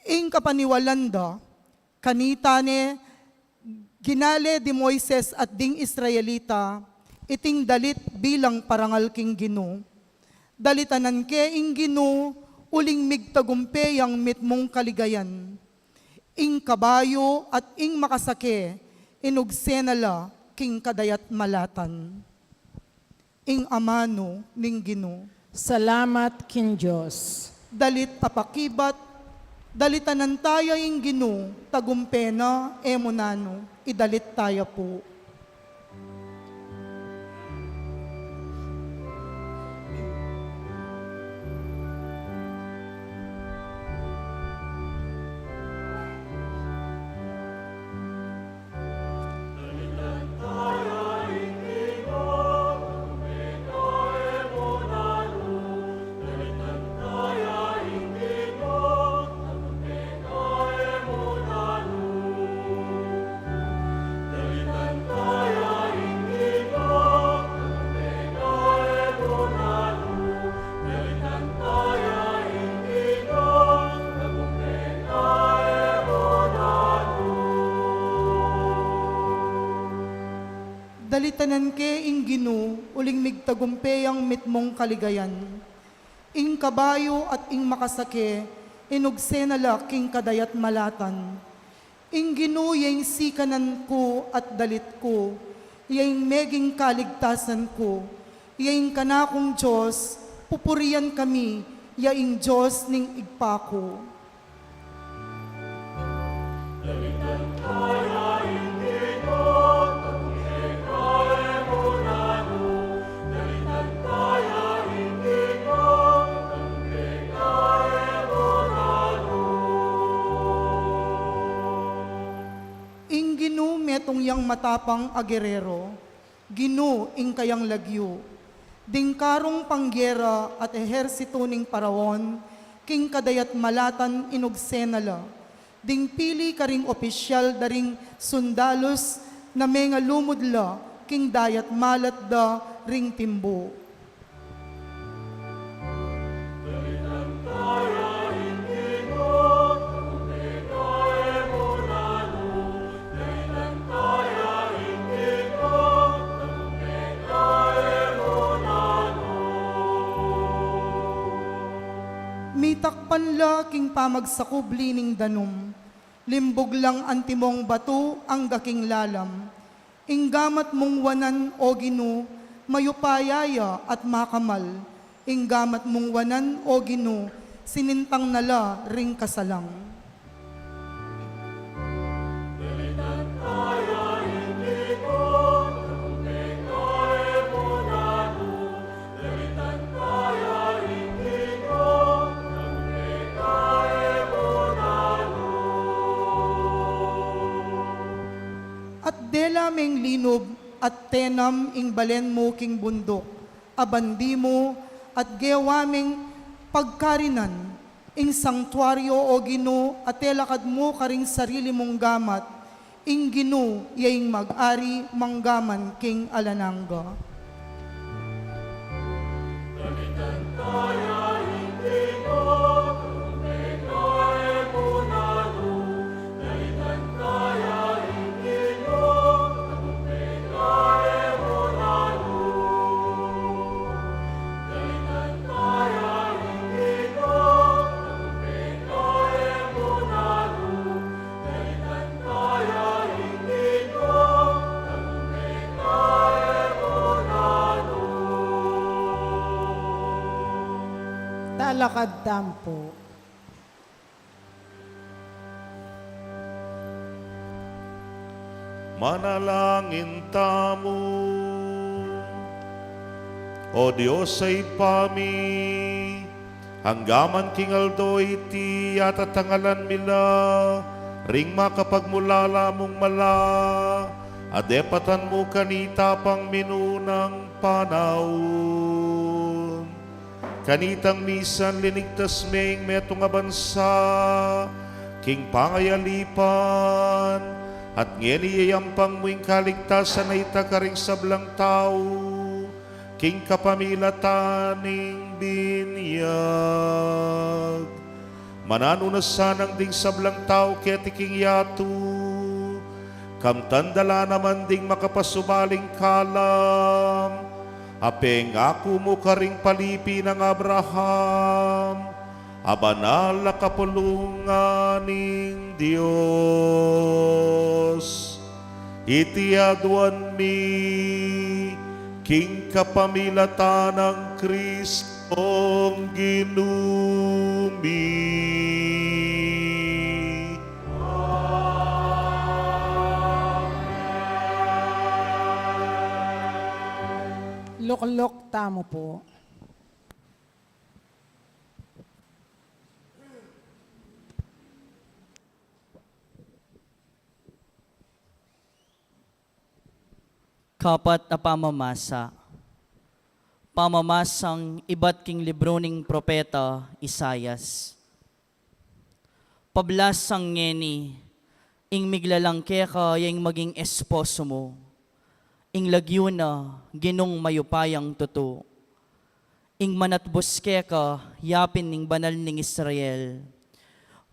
ing kapaniwalan da. Kanita ne ginale di Moises at ding Israelita iting dalit bilang parangal king Ginu. Dalitanan ke ing Ginu uling migtagumpe yang mitmung kaligayan. Ing kabayu at ing makasake, inugse na la king kadayat malatan. Ing amanu ning Ginu. Salamat king Dios. Dalit a pakibat, dalitanan taya ing Ginu, tagumpe na, e mu nanu, idalit taya pu. Dalitanan ke ing Ginu, uling migtagumpe yang mitmung kaligayan. Ing kabayu at ing makasake, inugse na la king kadayat malatan. Ing Ginu ya ing sikanan ku at dalit ku, ya ing meging kaligtasan ku, ya ing kanakung Dios, pupurian kami, ya ing Dios ning ibpa ku. Ing Ginu metung yang matapang a gerero, Ginu ing kayang lagyu. Ding karung panggera at ehersitu ning Paraon, king kadayat malatan inugse na la. Ding pili karing opisyal da ring sundalus na mengalumud la king dayat malat da ring timbu. Mitakpan la king pamagsakubli ning danum. Limbug lang antimong batu angga king lalam. Ing gamat mung wanan, o Ginu, mayupaya ya at makamal. Ing gamat mung wanan, o Ginu, sinintang na la ring kasalang. Tela meng linub at tenam ing balen mu king bunduk a bandi mu, at gewa meng pagkarinan ing sangtuaryo, O Ginu, a telakad mu karing sarili mung gamat. Ing Ginu ya ing mag-ari manggaman king alang angga. Talakad tamu pu. Manalangin tamu. O Dios a Ibpa mi, anggaman king aldo iti, atatangalan mi la ring makapagmulala mung mala a depatan mu kanita pang minunang panaun. Kanitang misan linigtas me ing metung a bansa king pangayalipan, at ngeni yayampang mu ing kaligtasan a ita karing sablang tau king kapamilatan ning binyag. Mananu na sanang ding sablang tau keti king yatu, kamtan da la naman ding makapasubaling kalam a pengaku mu karing palipi nang Abraham, a banal a kapulungan ning Dios. Iti aduan mi king kapamilatan nang Kristong Ginu mi. Lukluk tamu pu. Kapat a pamamasa. Pamamasang ibat king libru ning propeta Isaias. Pablasang ngeni, ing miglalang keka ya ing maging esposo mu, ing lagyu na Ginung mayupayang tutu. Ing manatbus keka yapin ning Banal ning Israel,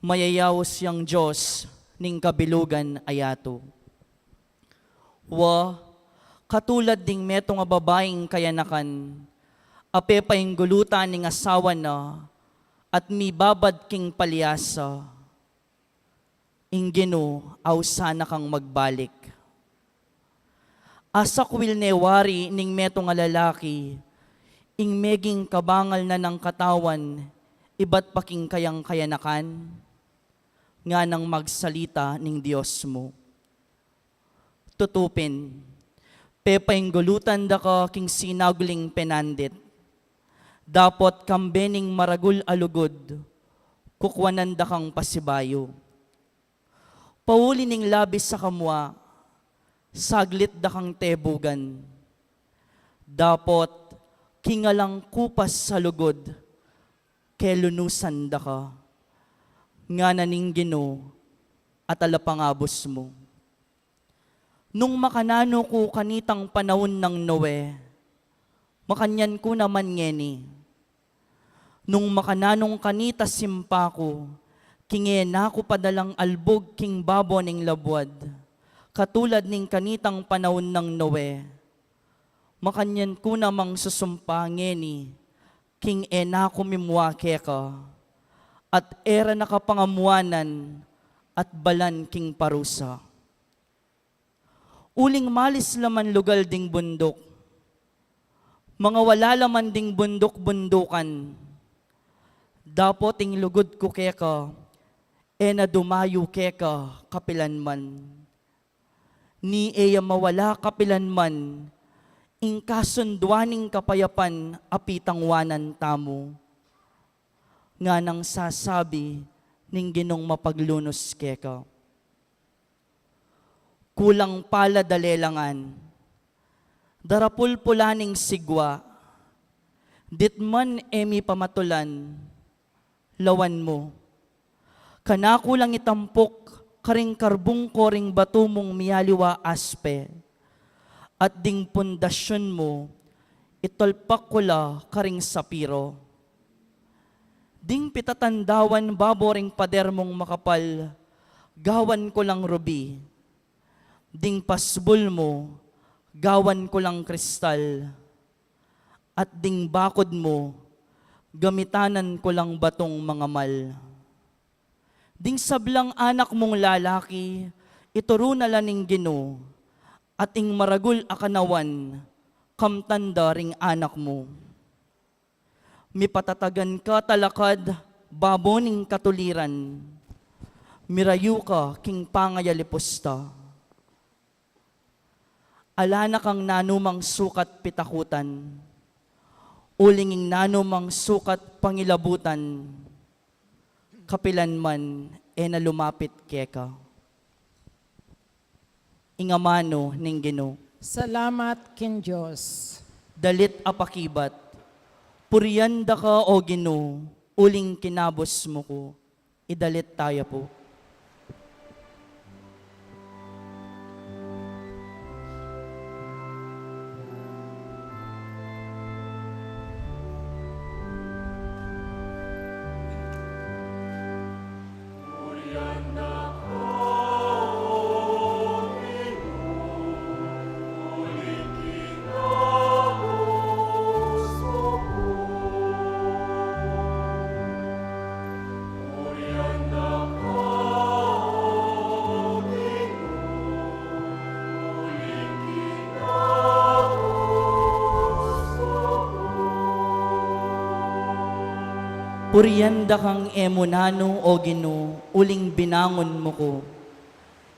mayayaus yang Dios ning kabilugan a yatu. Wa, katulad ding metung a babaing kayanakan, a pepainggulutan ning asawa na, at mibabad king palyasa. Ing Ginu, ausan na kang magbalik. Asakwil ne wari ning metung a lalaki ing meging kabangal na nang katawan ibat pa king kayang kayanakan? Nganang magsalita ning Dios mu. Tutu pin, pepainggulutan da ka king sinagling penandit. Dapot kambe ning maragul a lugud, kukuanan da kang pasibayu. Pauli ning labis a kamua, saglit da kang tebugan. Dapot king alang kupas a lugud, kelunusan da ka, ngana ning Ginu a talapangabus mu. Nung makananu ku kanitang panaun nang Noe, makanyan ku naman ngeni. Nung makananung kanita simpa ku, king e na ku padalang albug king babo ning labuad, katulad ning kanitang panaun nang Noe, makanyan ku namang susumpa ngeni, king e na ku mimua keka, at e ra na ka pangamuanan at balan king parusa. Uling malis la man lugal ding bunduk, mangawala la man ding bunduk-bundukan, dapot ing lugud ku keka, e na dumayu keka kapilan man. Ni e ya mawala kapilan man ing kasunduan ning kapayapan a pitangwanan tamu, nganang sasabi ning Ginung mapaglunus keka. kulang palad a lelangan. Darapul-pul la ning sigwa, ditman e mi pamatulan, lawan mu. Kanaku lang itampuk karing karbung ko ring batu mung mialiwa aspe, at ding pundasyun mu, itulpak ku la karing sapiro. Ding pitatandawan babo ring pader mung makapal, gawan ku lang rubi. Ding pasbul mu, gawan ku lang kristal. At ding bakud mu, gamitanan ku lang batung mangamal. Ding sablang anak mung lalaki, ituru na la ning Ginu, at ing maragul a kanawan, kamtan da ring anak mu. Mipatatagan ka talakad babo ning katuliran, mirayu ka king pangayalipus ta. Ala na kang nanumang sukat pitakutan, uling ing nanumang sukat pangilabutan, kapilan man e na lumapit keka. Ing amanu ning Ginu. Salamat king Dios. Dalit a pakibat. Purian da ka, O Ginu, uling kinabus mu ku. Idalit taya pu. Purian da kang e mu nanu, O Ginu, uling binangun mu ku.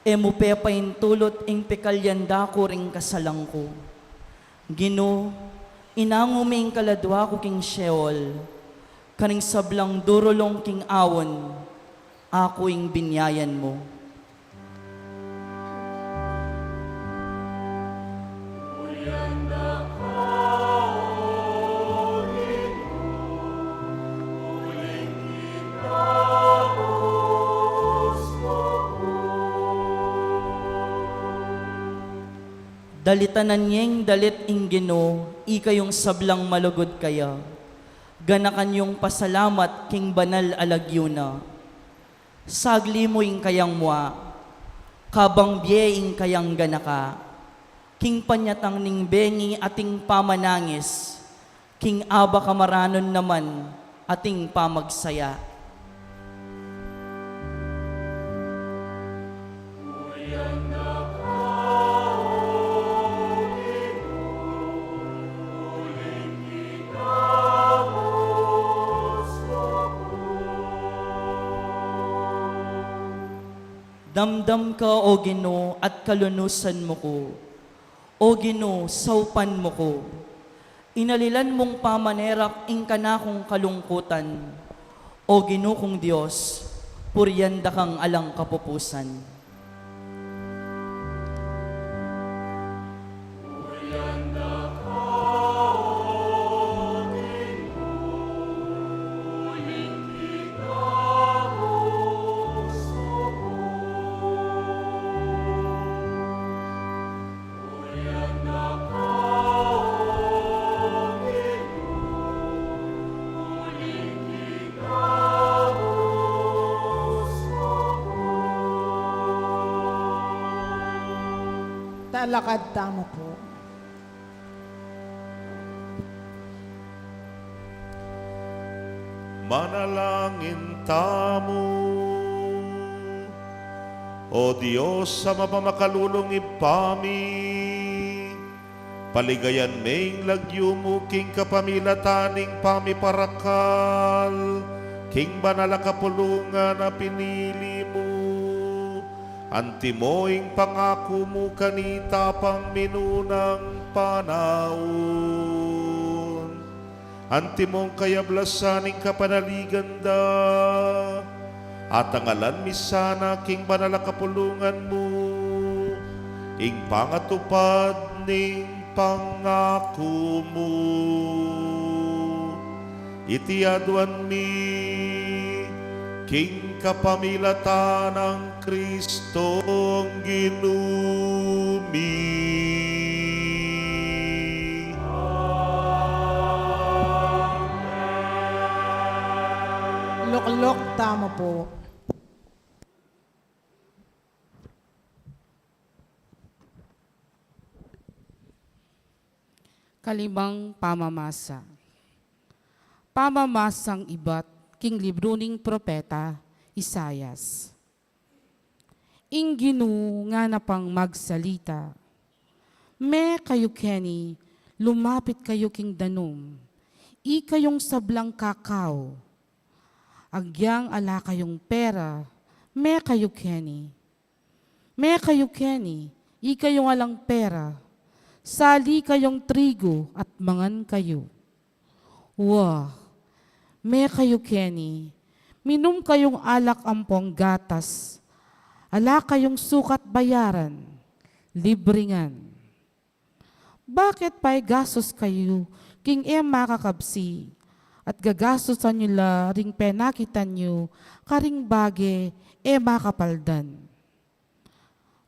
E mu pepaintulut ing pikalyan da ku ring kasalang ku. Ginu, inangu me ing kaladua ku king Sheol, karing sablang durulung king aun, aku ing binyayan mu. Dalitanan yeng dalit ing Ginu, ikayung sablang malugud kaya. Ganakan yung pasalamat king banal a lagyu na. Sagli mu ing kayang mua, kabang bie ing kayang ganaka, king panyatang ning bengi ating pamanangis, king aba kamaranun naman ating pamagsaya. Damdam ka, O Ginu, at kalunusan mu ku. O Ginu, saupan mu ku. Inalilan mung pamanerak ing kanakung kalungkutan. O Ginu kung Dios, purian da kang alang kapupusan. Talakad tamu pu. Manalangin tamu. O Dios, Ama pamakalulung Ibpa mi, paligayan me ing lagyu mu king kapamilatan ning pamiparakal king banal a kapulungan a pinili mu. Antimo ing pangaku mu kanita pang minunang panaun. Antimong kayablasan ning kapanaligan da, atangalan mi sana king banal a kapulungan mu, ing pangatupad ning pangaku mu. Iti aduan mi king kapamilatan nang Kristong Ginu mi. Lukluk tamu pu. Kalimang pamamasa. Pamamasang ibat king libru ning propeta Isaias. Ing Ginu ngana pang magsalita, "Me kayu keni, lumapit kayu king danum, ikayung sablang kakau. Agyang ala kayung pera, me kayu keni. Me kayu keni, ikayung alang pera, sali kayung trigu at mangan kayu. Wa, me kayu keni, minum kayung alak ampong gatas, ala kayung sukat bayaran, libre ngan. Bakit paigasus kayu king e makakabsi, at gagasusan yu la ring penakitan yu karing bage e makapaldan?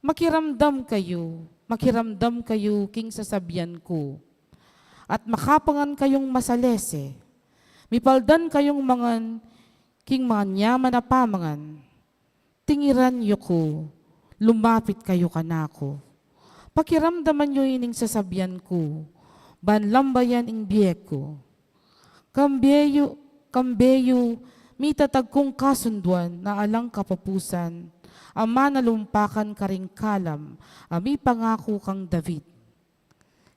Makiramdam kayu, makiramdam kayu king sasabian ku, at makapangan kayung masalese. Mipaldan kayung mangan king manyaman a pamangan. Tingiran yu ku, lumapit kayu kanaku. Pakiramdaman yu ining sasabian ku, ban lambayan ing bie ku. Kambe yu, kambe yu, mitatag kung kasunduan na alang kapupusan, a manalumpakan karing kalam a mipangaku kang David.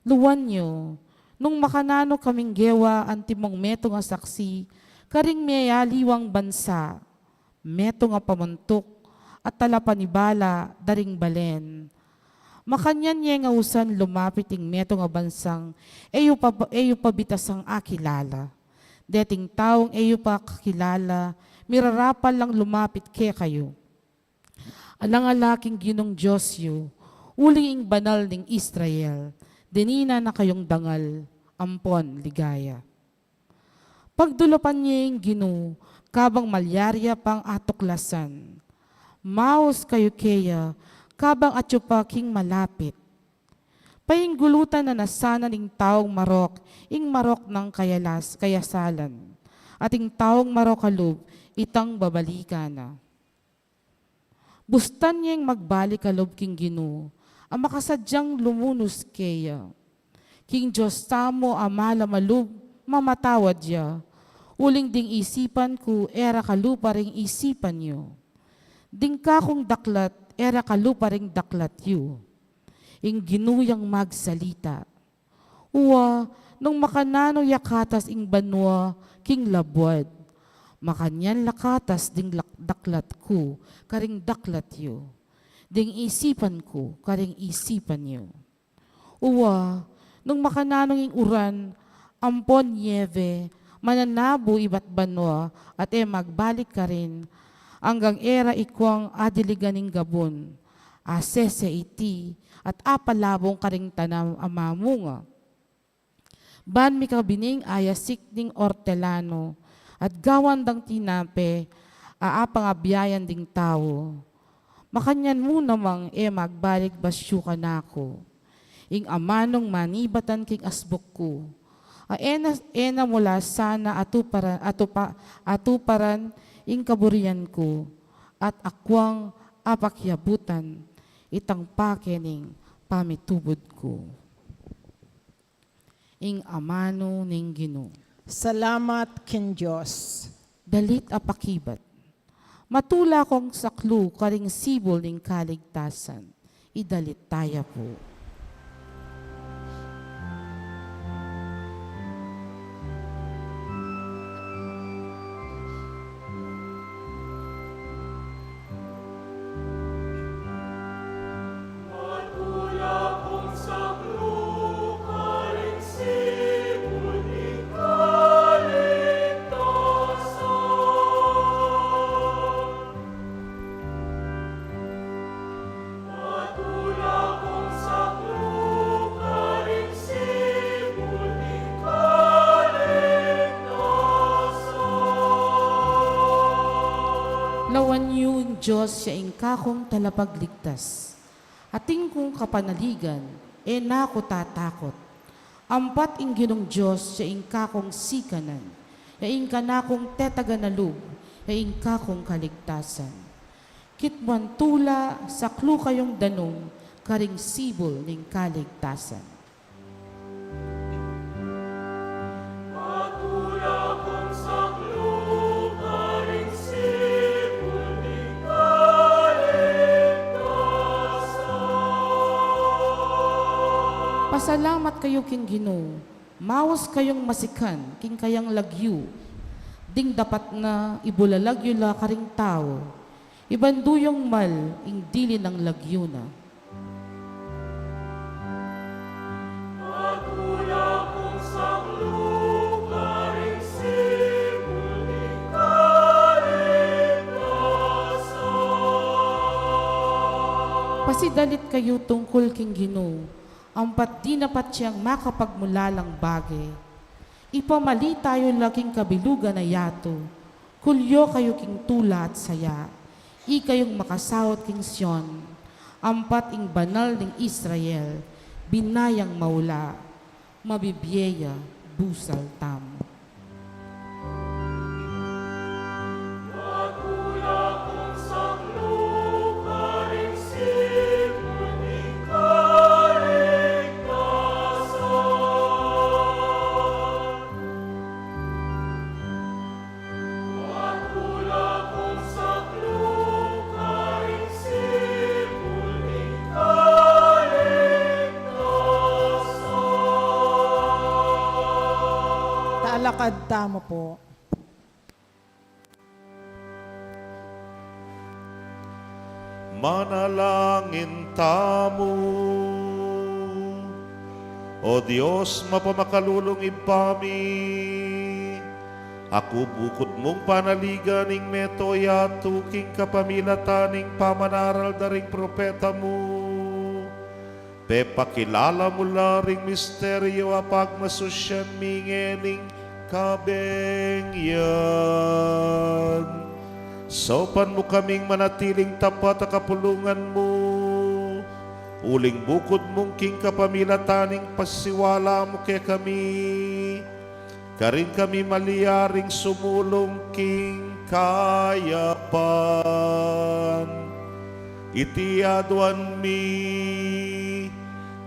Luwan yu, nung makananu kaming gewa antimong metung a saksi karing mealiwang bansa, metung a pamuntuk at talapanibala da ring balen. Makanyan ye ngausan lumapit ing metung a bansang e yu pa, e yu pa bitasang akilala. Deting taung e yu pa kakilala, mirarapal lang lumapit kekayu. Alang ala king Ginung Dios yu, uling ing Banal ning Israel, dininan na kayung dangal ampon ligaya." Pagdulapan ye ing Ginu, kabang malyari ya pang atuklasan. Maus kayu keya, kabang atyu pa king malapit. Painggulutan na na sana ning taung marok ing marok nang kayalas, kayasalan, at ing taung marok a lub itang babalikan na. Bustan yeng magbalik a lub king Ginu, a makasadyang lumunus keya. King Dios tamu a malam a lub, mamatawad ya. Uling ding isipan ku, e ra kalupa ring isipan yu. Ding kakung daklat, e ra kalupa ring daklat yu. Ing Ginu yang magsalita. Wa, nung makananu ya katas ing banua king labuad, makanyan la katas ding lak-, daklat ku karing daklat yu, ding isipan ku karing isipan yu. Wa, nung makananu ing uran ampon niebe mananabu ibat banua at e magbalik karin, anggang e ra ikuang adiligan ing gabun, asese iti at apalabung karing tanam a mamunga. Ban mikabining ayasik ning ortelano, at gawan dang tinape a apangabiayan ding tau. Makanyan mu namang e magbalik basyu kanaku ing amanung manibatan king asbuk ku. A e na, e na mu la sana atuparan, atupa-, atuparan ing kaburian ku, at akuang apakiabutan itang pake ning pamitubud ku. Ing amanu ning Ginu. Salamat king Dios. Dalit a pakibat. Matula kong saklu karing sibul ning kaligtasan. Idalit taya pu. Dios ya ing kakung talapagligtas. Atin kung kapanaligan, e na ku tatakut. Ampat ing Ginung Dios ya ing kakung sikanan, ya ing kanakung tetaganalug, ya ing kakung kaligtasan. Kitmuan tula, saklu kayung danum karing sibul ning kaligtasan. Matula kung saklu karing sibul ning kaligtasan. Pasalamat kayu king Ginu, maus kayung masikan king kayang lagyu, ding dapat na ibulalag yu la karing tau, iban duyung mal ing dili nang lagyu na. Pasidalit kayu tungkul king Ginu, ampat dinapat yang makapagmulalang bage. Ipamalita yu la king kabilugan a yatu, kulyo kayu king tula at saya, ikayung makasaut king Sion, ampat ing Banal ning Israel, binayang maula, mabibie ya busal tamu. Talakad tamu pu. Manalangin tamu. O Dios, mapamakalulung Ibpa mi, aku bukud mung panaligan ing meto yatu king kapamilatan ning pamanaral da ring propeta mu. Pepakilala mu la ring misteryu a pagmasusyan mi ngening kabengyan. Saupan mu kaming manatiling tapat a kapulungan mu, uling bukud mung king kapamilatan ning pasiwala mu kekami, karin kami malyaring sumulung king kayapan. Iti aduan mi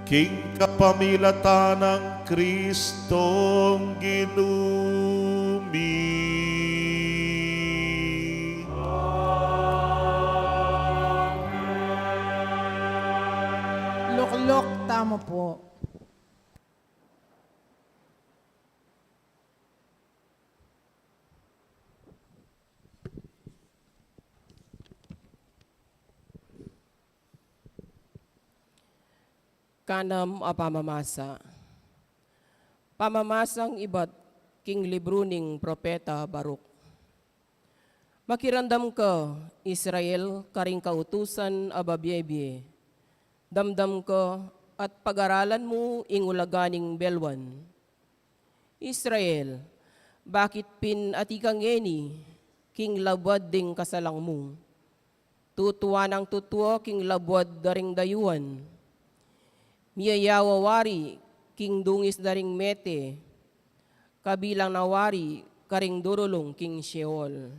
king kapamilatan nang Kristong Ginu mi. Lukluk tamu pu. Kanam a pamamasa. Pamamasang ibat king libru ning propeta Baruk. Makiramdam ka, Israel, karing kautusan a babie-bie. Damdam ka at pagaralan mu ing ulaga ning belwan. Israel, bakit pin atiu ka ngeni king labuad ding kasalang mu? Tutua nang tutua king labuad da ring dayuan. Miyayawa wari king dungis da ring mete, kabilang na wari karing durulung king Sheol.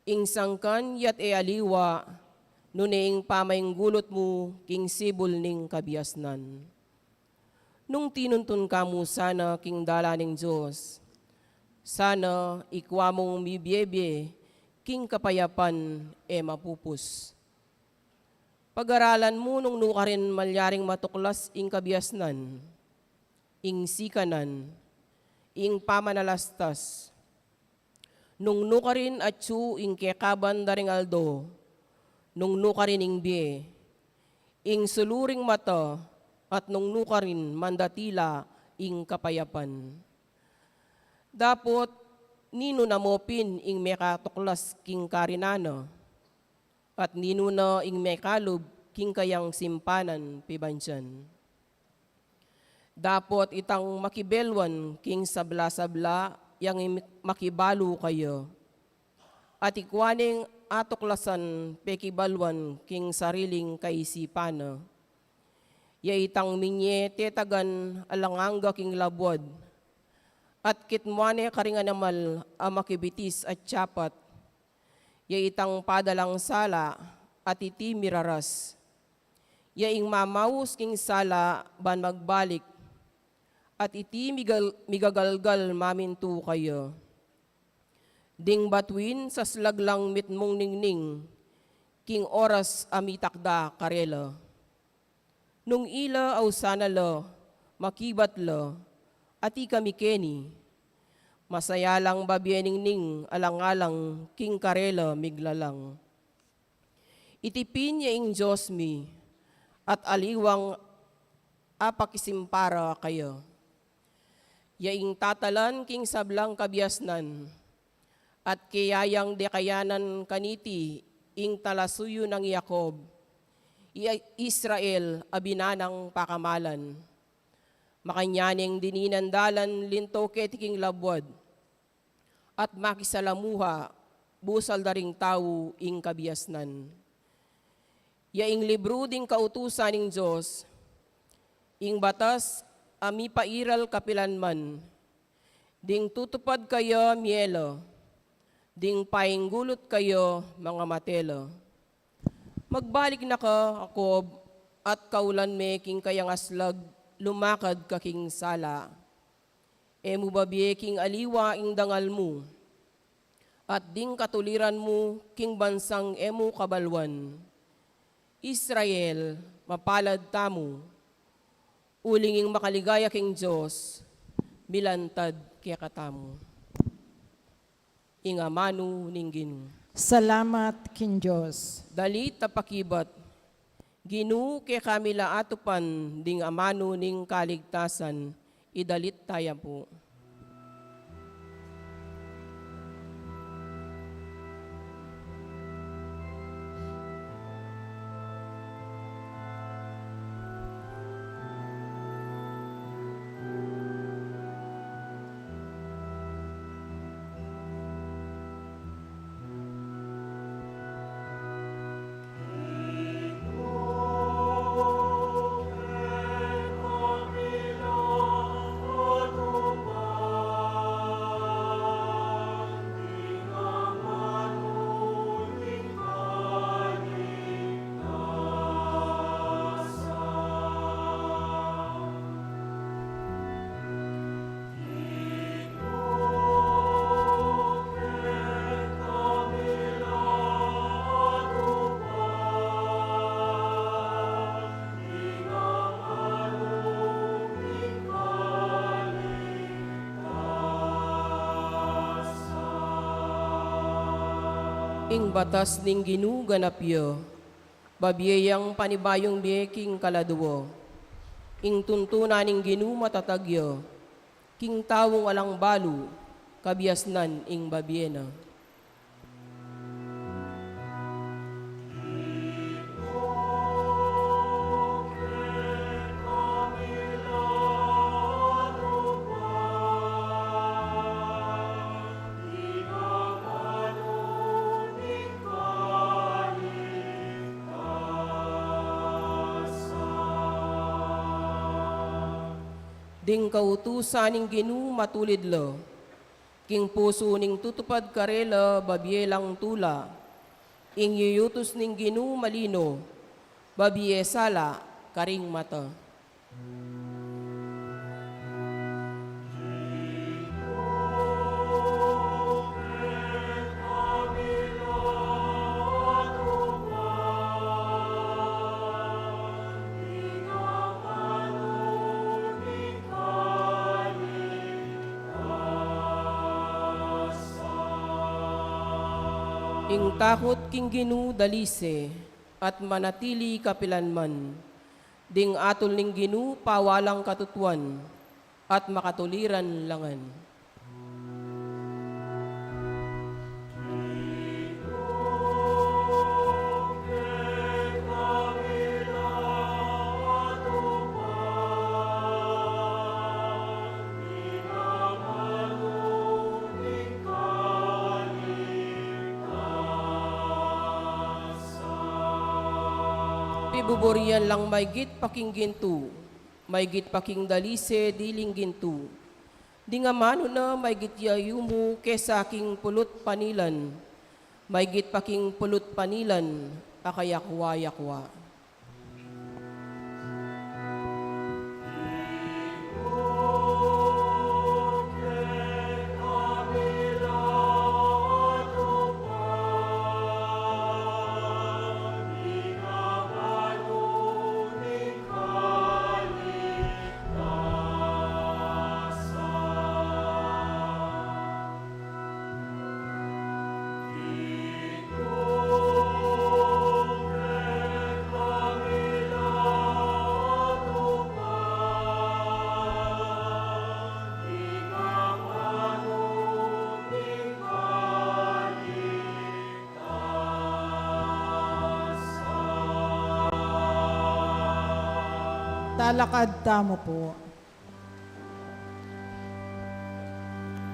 Ing sangkan ya't e aliwa, nune ing pamainggulut mu king sibul ning kabiasnan. Nung tinuntun ka mu sana king dalan ning Dios, sana ikua mung mibie-bie king kapayapan e mapupus. Pagaralan mu nung nu karin malyaring matuklas ing kabiasnan, ing sikanan, ing pamanalastas, nung nu karin atyu ing kekaban da ring aldo, nung nu karin ing bie, ing sulu ring mata, at nung nu karin mandatila ing kapayapan. Dapot ninu na mu pin ing mekatuklas king karinan na, at ninu na ing mekalub king kayang simpanan pibandian? Dapot itang makibelwan king sabla-sabla yang im-, makibalu kaya. at ikua neng atuklasan pekibaluan king sariling kaisipan na. Ya itang minye tetagan alang angga king labuad, at kitmua ne karing animal a makibitis at tiapat. Ya itang padalang sala at iti miraras. Ya ing mamaus king sala ban magbalik, at iti migal-, migagalgal mamintu kaya. Ding batuin saslag lang mitmung ningning king oras a mitakda karela. Nung ila ausan na la, makibat la, at ikami keni, masaya lang babie ningning alang-alang king karela miglalang. Iti pin ya ing Dios mi, at aliwang apakisimpara kaya. Ya ing tatalan king sablang kabiasnan, at kayayang dekayanan kaniti ing talasuyu nang Jacob, i Israel a binanang pakamalan. Makanyan neng dininan dalan linto keti king labuad, at makisalamuha busal da ring tau ing kabiasnan. Ya ing libru ding kautusan ning Dios, ing batas a mipairal kapilanman, ding tutupad kaya mie la, ding painggulut kaya mangamate la. Magbalik na ka, Jacob, at kaulan me king kayang aslag lumakad ka king sala. E mu babie king aliwa ing dangal mu, at ding katuliran mu king bansang e mu kabaluan. Israel, mapalad tamu, uling ing makaligaya king Dios milantad kekatamu. Ing amanu ning Ginu. Salamat king Dios. Dalit a pakibat. Ginu, kekami la atupan ding amanu ning kaligtasan, idalit taya pu. Ing batas ning Ginu ganap ya, babie yang panibayung bie king kaladua. Ing tuntunan ning Ginu matatag ya, king taung alang balu, kabiasnan ing babie na. Ding kautusan ning Ginu matulid la, king pusu ning tutupad karela babie lang tula, ing yuyutus ning Ginu malino, babie sala karing mata. Ing takut king Ginu dalise, at manatili kapilanman. Ding atul ning Ginu pawalang katutuan, at makatuliran la ngan. Buburian lang maigit pa king gintu, maigit pa king dalise diling gintu. Ding amanu na maigit ya yumu kesa king pulut panilan, maigit pa king pulut panilan a kayakwa-yakwa. Talakad tamu pu.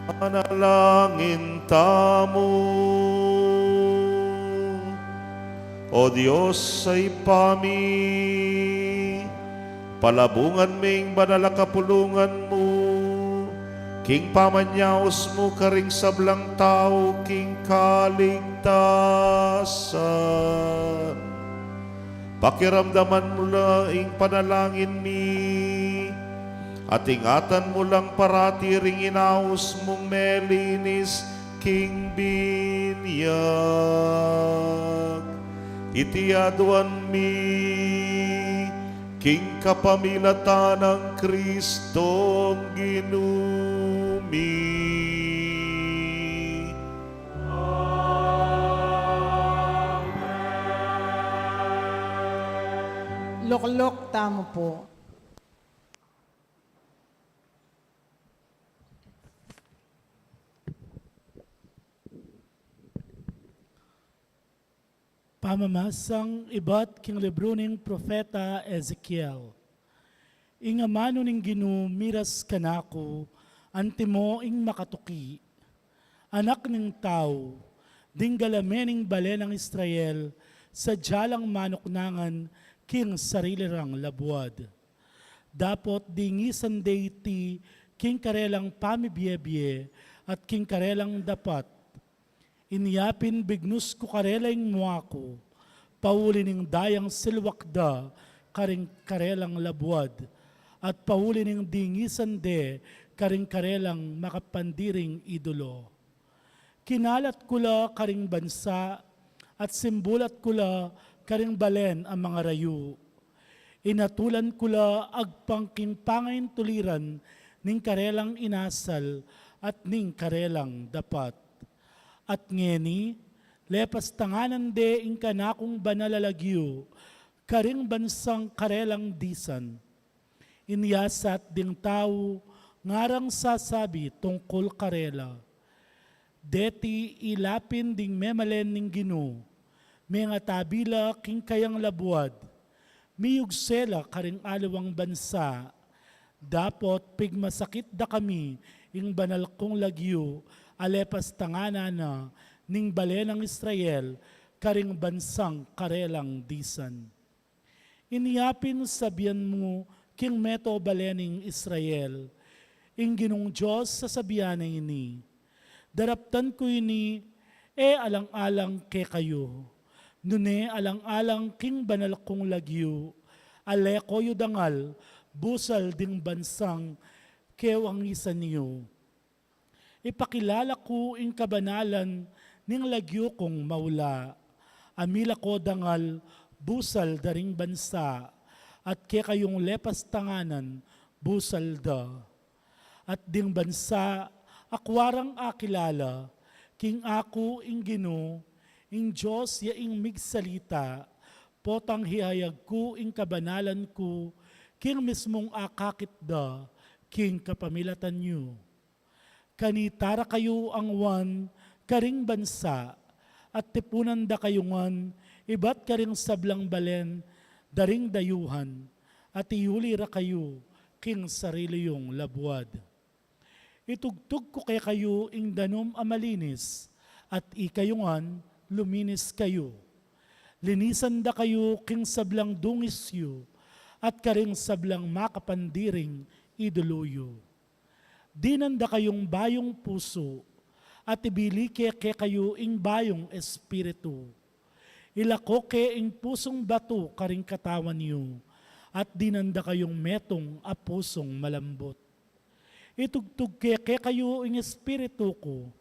Manalangin tamu. O Dios a Ibpa mi, palabungan me ing banal a kapulungan mu king pamanyaus mu karing sablang tau king kaligtasan. Pakiramdaman mu la ing panalangin mi, at ingatan mu lang parati ring inaus mung melinis king binyag. Iti aduan mi king kapamilatan nang Kristong Ginu mi. Lukluk tamu pu. Pamamasang ibat king libru ning propeta Ezekiel. Ing amanu ning Ginu miras kanaku, antimo ing makatuki. Anak ning tau, ding galame ning bale nang Israel, sadya lang manuknangan king sarili rang labuad. Dapot dingisan de iti king karelang pamibiebie at king karelang dapat. Inya pin bignus ku karela ing mua ku, pauli ning dayang silwak da karing karelang labuad, at pauli ning dingisan de karing karelang makapandiring idolo. Kinalat ku la karing bansa, at simbulat ku la karing balen a mangarayu. Inatulan ku la agpang king pangaintuliran ning karelang inasal at ning karelang dapat. At ngeni, lepas tanganan de ing kanakung banal a lagyu karing bansang karelang disan. Inya sat ding tau ngarang sasabi tungkul karela, deti ila pin ding memalen ning Ginu, mengatabi la king kayang labuad, miyugse la karing aliwang bansa. Dapot pigmasakit da kami ing banal kung lagyu a lepas tanganan na ning bale nang Israel karing bansang karelang disan. Inya pin sabian mu king meto bale ning Israel, ing Ginung Dios sasabian na ini, daraptan ku ini, e alang-alang kekayu, nune alang-alang king banal kung lagyu, ale ko yu dangal busal ding bansang kewangisan yu. Ipakilala ku ing kabanalan ning lagyu kung maula. Amila ko dangal busal da ring bansa, at kekayung lepas tanganan busal da. At ding bansa, akwa rang akilala king aku ing Ginu, ing Dios ya ing migsalita, potang hihayag ku ing kabanalan ku king mismung akakit da king kapamilatan yu. Kanita ra kayu angwan karing bansa, at tipunan da kayu ngan ibat karing sablang balen da ring dayuhan, at iyuli ra kayu king sarili yung labuad. Itugtug ku kekayu ing danum a malinis, at ikayu ngan luminis kayu. Linisan da kayu king sablang dungis yu at karing sablang makapandiring idulu yu. Dinan da kayung bayung pusu at ibili ke kekayu ing bayung espiritu. Ilako ke ing pusung batu karing katawan yu at dinan da kayung metung a pusung malambut. Itugtug ke kekayu ing espiritu ku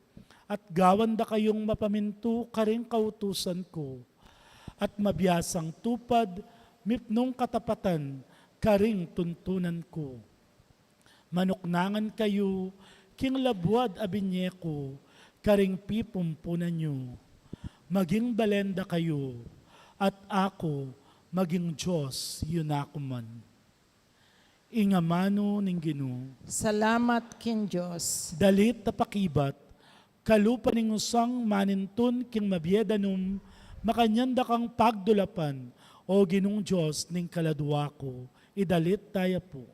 at gawan da kayung mapamintu karing kautusan ku at mabiasang tupad mipnung katapatan karing tuntunan ku. Manuknangan kayu king labuad a binye ku karing pipumpunan yu. Maging balen da kayu at aku maging Dios yu na kuman. Ing amanu ning Ginu. Salamat king Dios. Dalit a pakibat, kalupa ning usang manintun king mabie danum, makanyan da kang pagdulapan, O Ginung Dios ning kaladua ku, idalit taya pu.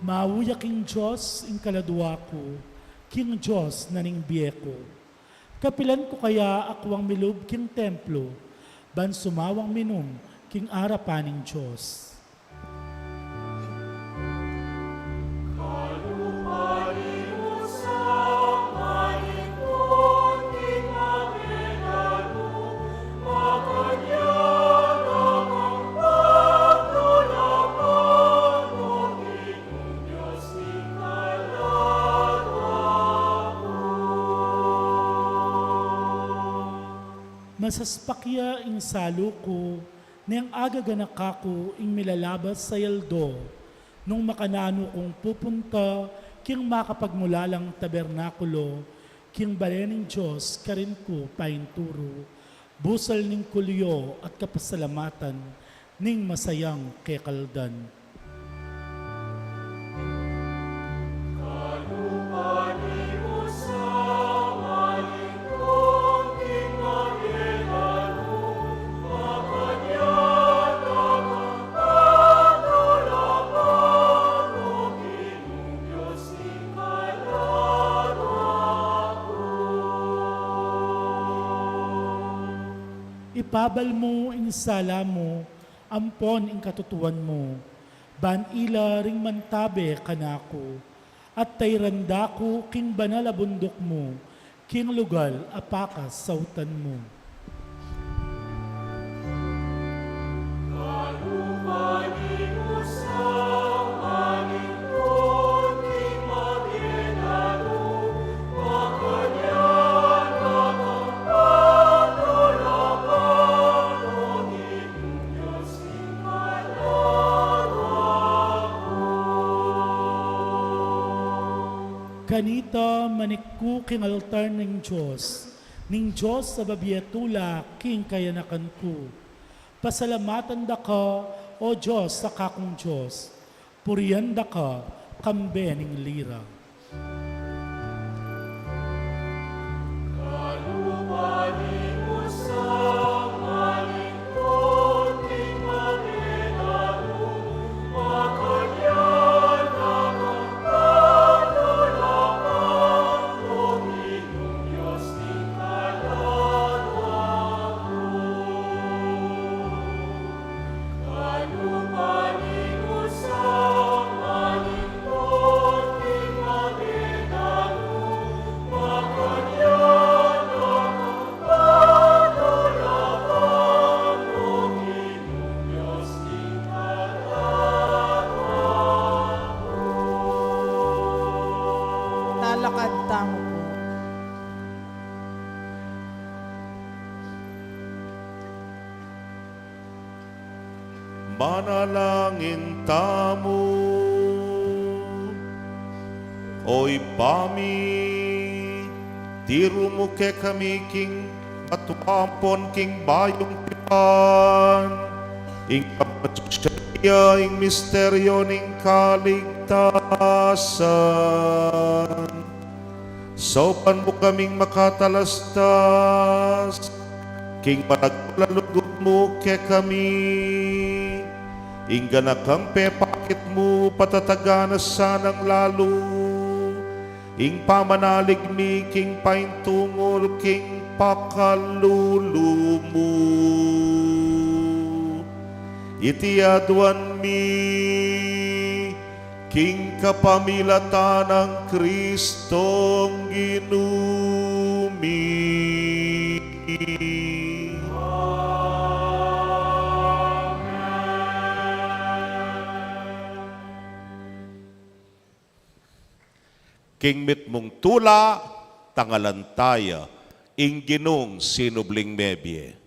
Mauya king Dios ing kaladua ku, king Dios na ning bie ku. Kapilan ku kaya akuang milub king templo, ban sumawang minum king arapan ning Dios. Masaspak ya ing salu ku, neng agaganaka ku ing milalabas a aldo, nung makananu kung pupunta king makapagmulalang tabernakulo, king bale ning Dios karin ku painturu, busal ning kulyo at kapasalamatan ning masayang kekaldan. Ipabal mu ing sala mu ampon ing katutuan mu, ban ila ring mantabe kanaku, at tairan da ku king banal a bunduk mu, king lugal a pakasautan mu. Kanita manik ku king altar ning Dios, ning Dios a babie tula king kayanakan ku. Pasalamatan da ka, O Dios, a kakung Dios, purian da ka kambe ning lira. Tamu pu. Manalangin tamu. O Ibpa mi, tiru mu kekami king matua ampon king bayung tipan, ing kapagsusian ya ing misteryu ning kaligtasan. Saupan mu kaming makatalastas king panagpakalugud mu kekami, ing ganaka pepakit mu patatagan na sanang lalu ing pamanalig mi king paintungul king pakalulu mu. Iti aduan mi king kapamilatan nang Kristong Ginu mi. King mitmung tula, tangalan taya ing Ginung sinubling mebie.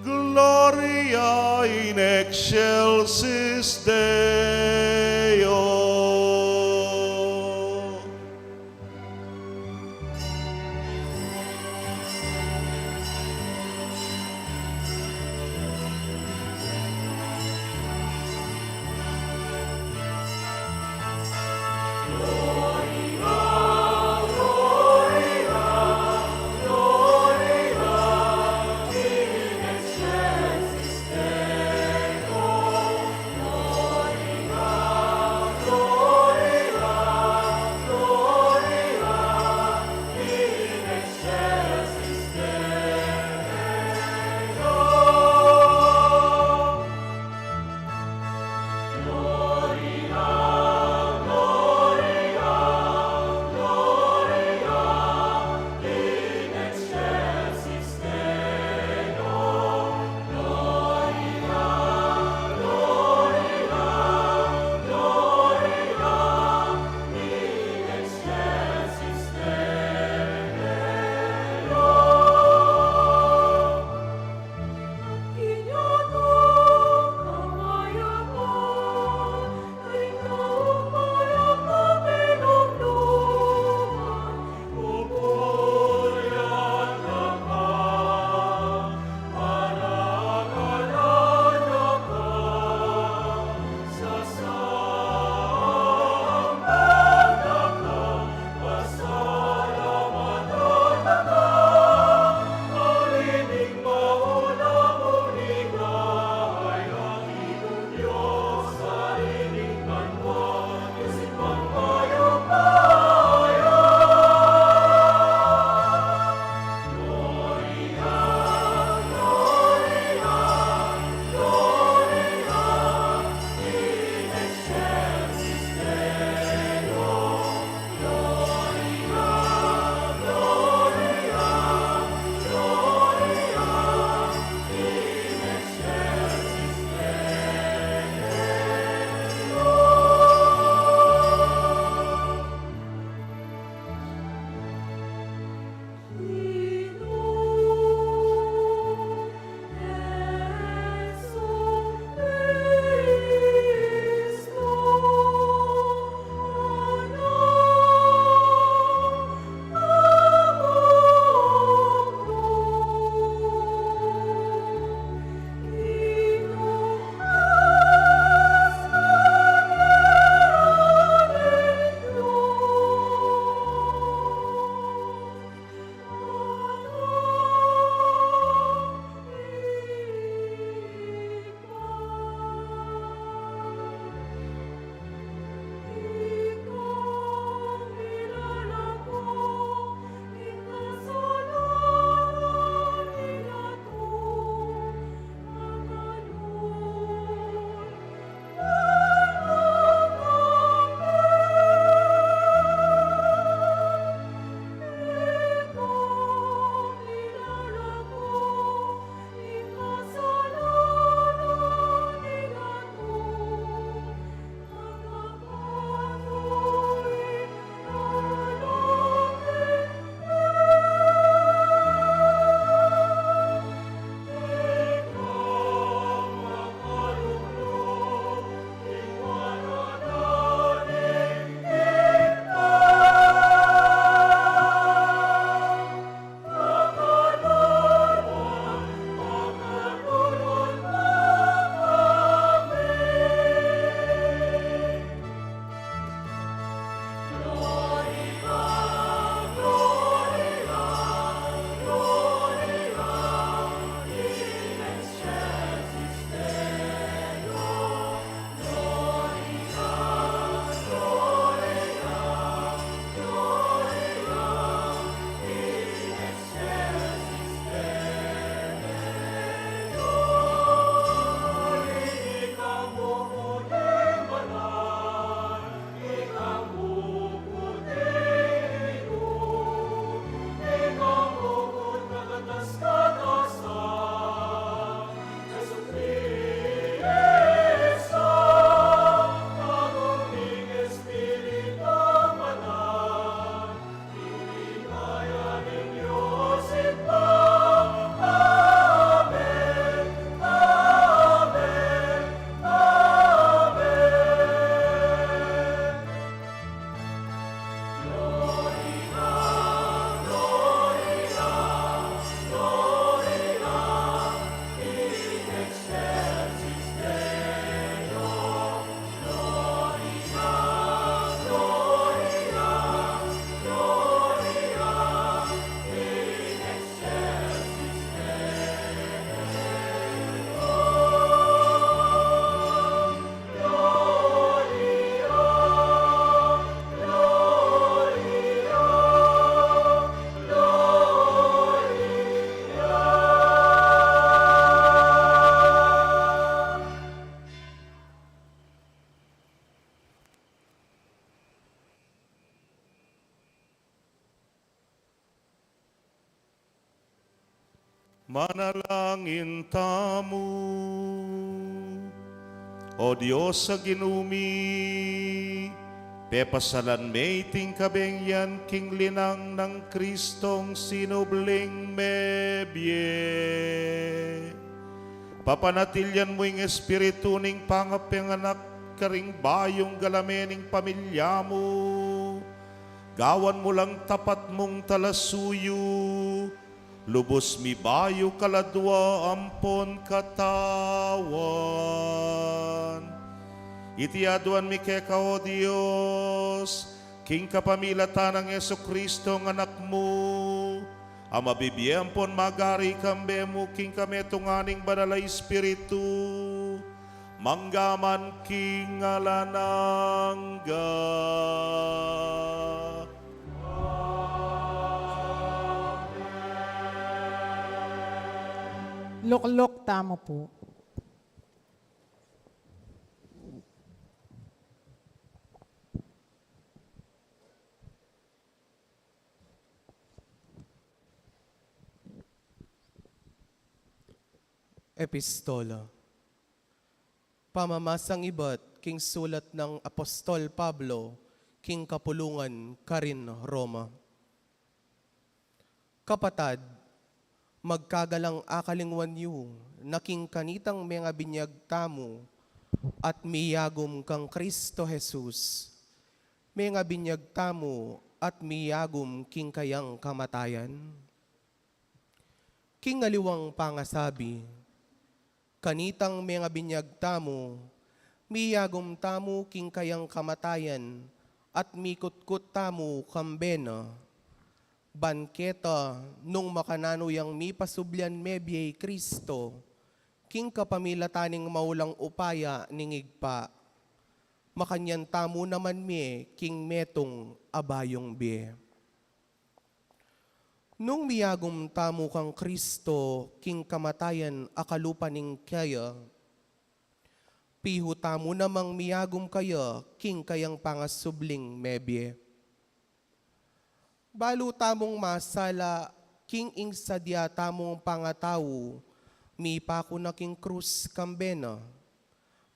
Gloria in excelsis Deo. Manalangin tamu. O Dios a Ginu mi, pepasalan me iting kabengyan king linang nang Kristong sinubling mebie. Papanatilian mu ing espiritu ning pangapanganak karing bayung galame ning pamilya mu. Gawan mu lang tapat mung talasuyu, lubus mibayu kaladua ampon katawan. Iti aduan mi keka, O Dios, king kapamilatan nang Jesucristo a Anak mu, a mabibie ampon magari kambe mu king kametungan ning Banal a Espiritu, mangga man king alang angga. Lukluk tamu pu. Epistola. Pamamasang ibat king sulat nang Apostol Pablo king kapulungan karin Roma. Kapatad, magkagalang akalingwan yu na king kanitang mengabinyag tamu at miyagum kang Kristo Jesus, mengabinyag tamu at miyagum king kayang kamatayan. King aliwang pangasabi, kanitang mengabinyag tamu, miyagum tamu king kayang kamatayan at mikutkut tamu kambe na. Ban keta nung makananu yang mipasublian mebie i Kristo, king kapamilatan ning maulang upaya ning Ibpa, makanyan tamu naman mie king metung a bayung bie. Nung miyagum tamu kang Kristo king kamatayan a kalupa ning kaya, pihu tamu namang miyagum kaya king kayang pangasubling mebie. Balu tamung masala king ing sadya tamung pangatau, mipaku na king krus kambe na.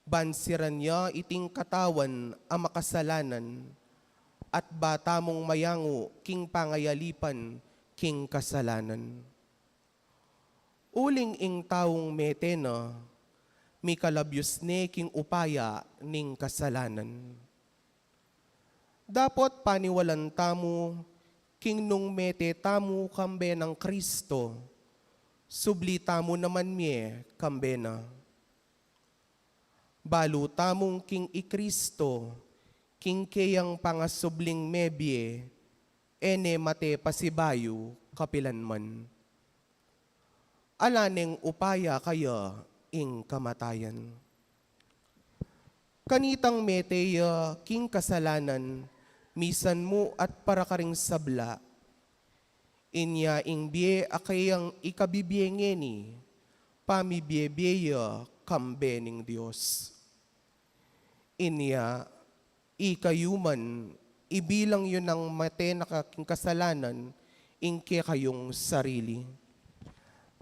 Ban siran ya iting katawan a makasalanan, at ba tamung mayangu king pangayalipan king kasalanan. Uling ing taung mete na, mikalabius ne king upaya ning kasalanan. Dapot paniwalan tamu, king nung mete tamu kambe nang Kristo, subli tamu naman mie kambe na. Balu tamung king i Kristo, king keyang pangasubling mebie, e ne mate pasibayu kapilan man. Ala neng upaya kaya ing kamatayan. Kanitang mete ya king kasalanan, misan mu at para karing sabla. Inya ing bie a keyang ikabibie ngeni, pamibie-bie ya kambe ning Dios. Inya, ikayu man, ibilang yu nang mate na ka king kasalanan, ing kekayung sarili.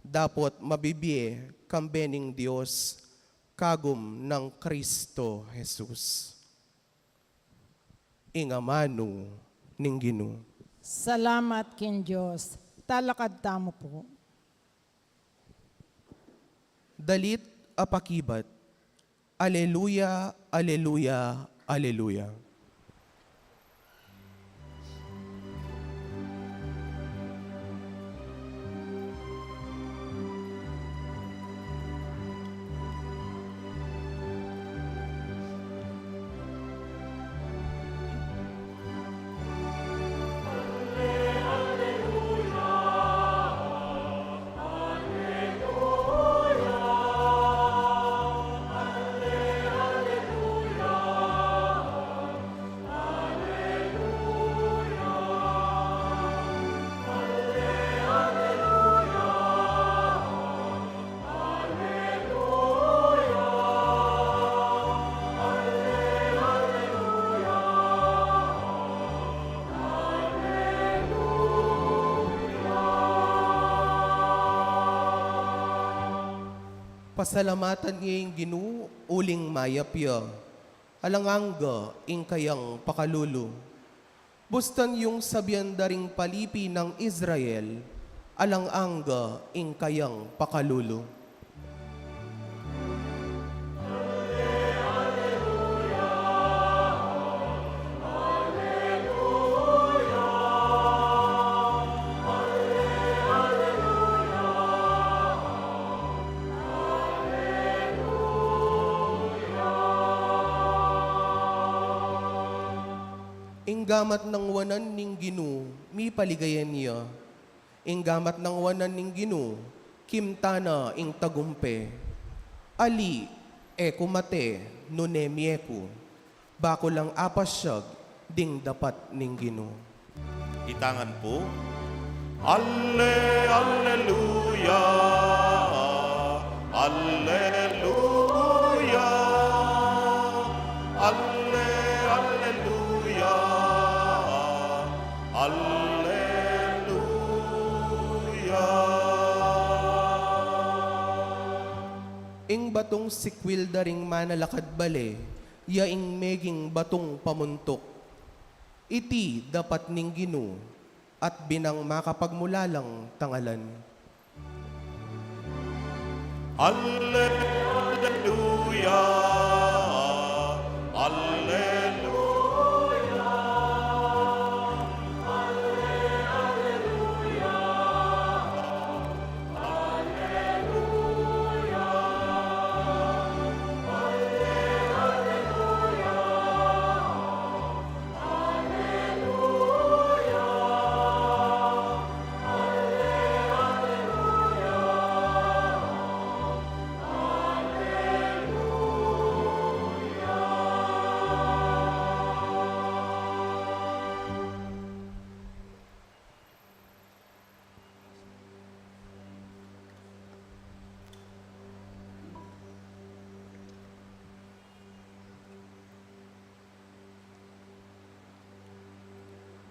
Dapot mabibie kambe ning Dios, kagum nang Kristo Jesus. Ing amanu ning Ginu. Salamat king Dios. Talakad tamu pu. Dalit a pakibat. Aleluya, aleluya, aleluya. Pasalamatan ye ing Ginu, uling mayap ya. Alang angga ing kayang pakalulu. Bustan yung sabian da ring palipi nang Israel, alang angga ing kayang pakalulu. Ing gamat nang wanan ning Ginu, mipaligayan ya. Ing gamat nang wanan ning Ginu, kimta na ing tagumpe. Ali, e ku mate, nune mie ku. Ba ku lang apasyag ding dapat ning Ginu. Itangan pu. Alle, alleluya, alleluya, alle, alleluya, alleluya. Ing batung sikwil da ring manalakad bale, ya ing meging batung pamuntuk. Iti dapat ning Ginu, at binang makapagmulalang tangalan. Alle, alleluya, alleluya, alle, alleluya.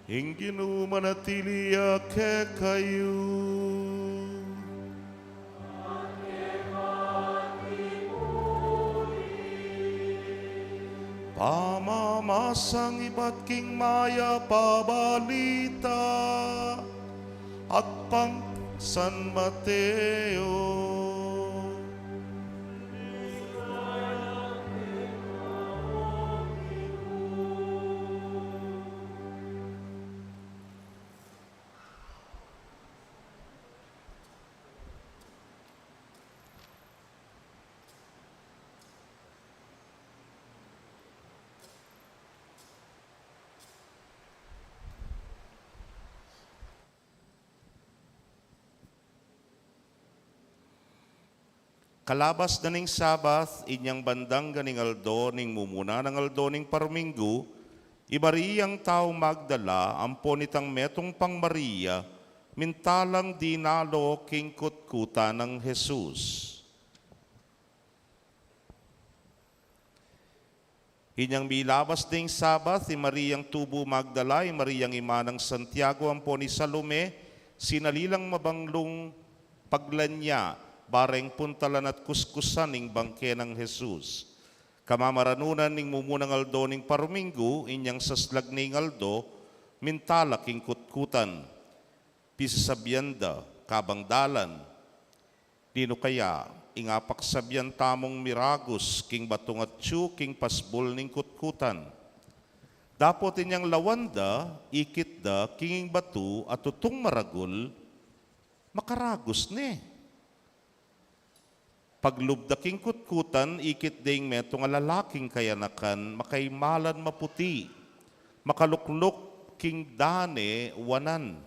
Ing Ginu manatili ya kekayu. Pamamasang ibat king mayap a balita agpang San Mateo. Kalabas na ning Sabat, inyang bandang ganing aldo ning mumuna nang aldo ning parminggu, i Mariang tau Magdala ampon itang metung pang Maria, mintalang dinalo king kutkutan nang Jesus. Inyang milabas ding Sabat, i Mariang tubu Magdala, i Mariang ima nang Santiago ampon i Salome, sinali lang mabanglung paglanya, bareng puntalan at kuskusan ing bangke nang Jesus. Kamamaranunan ning mumunang aldo ning parminggu, inyang saslag ning aldo, mintala king kutkutan. Pisasabian da, kabang dalan, "Ninu kaya ing apaksabian tamung miragus king batung atyu king pasbul ning kutkutan?" Dapot inyang lawan da, ikit da king batu a tutung maragul, makaragus ne. Paglub da king kutkutan, ikit da ing metung a lalaking kayanakan, makaimalan maputi, makalukluk king dane wanan.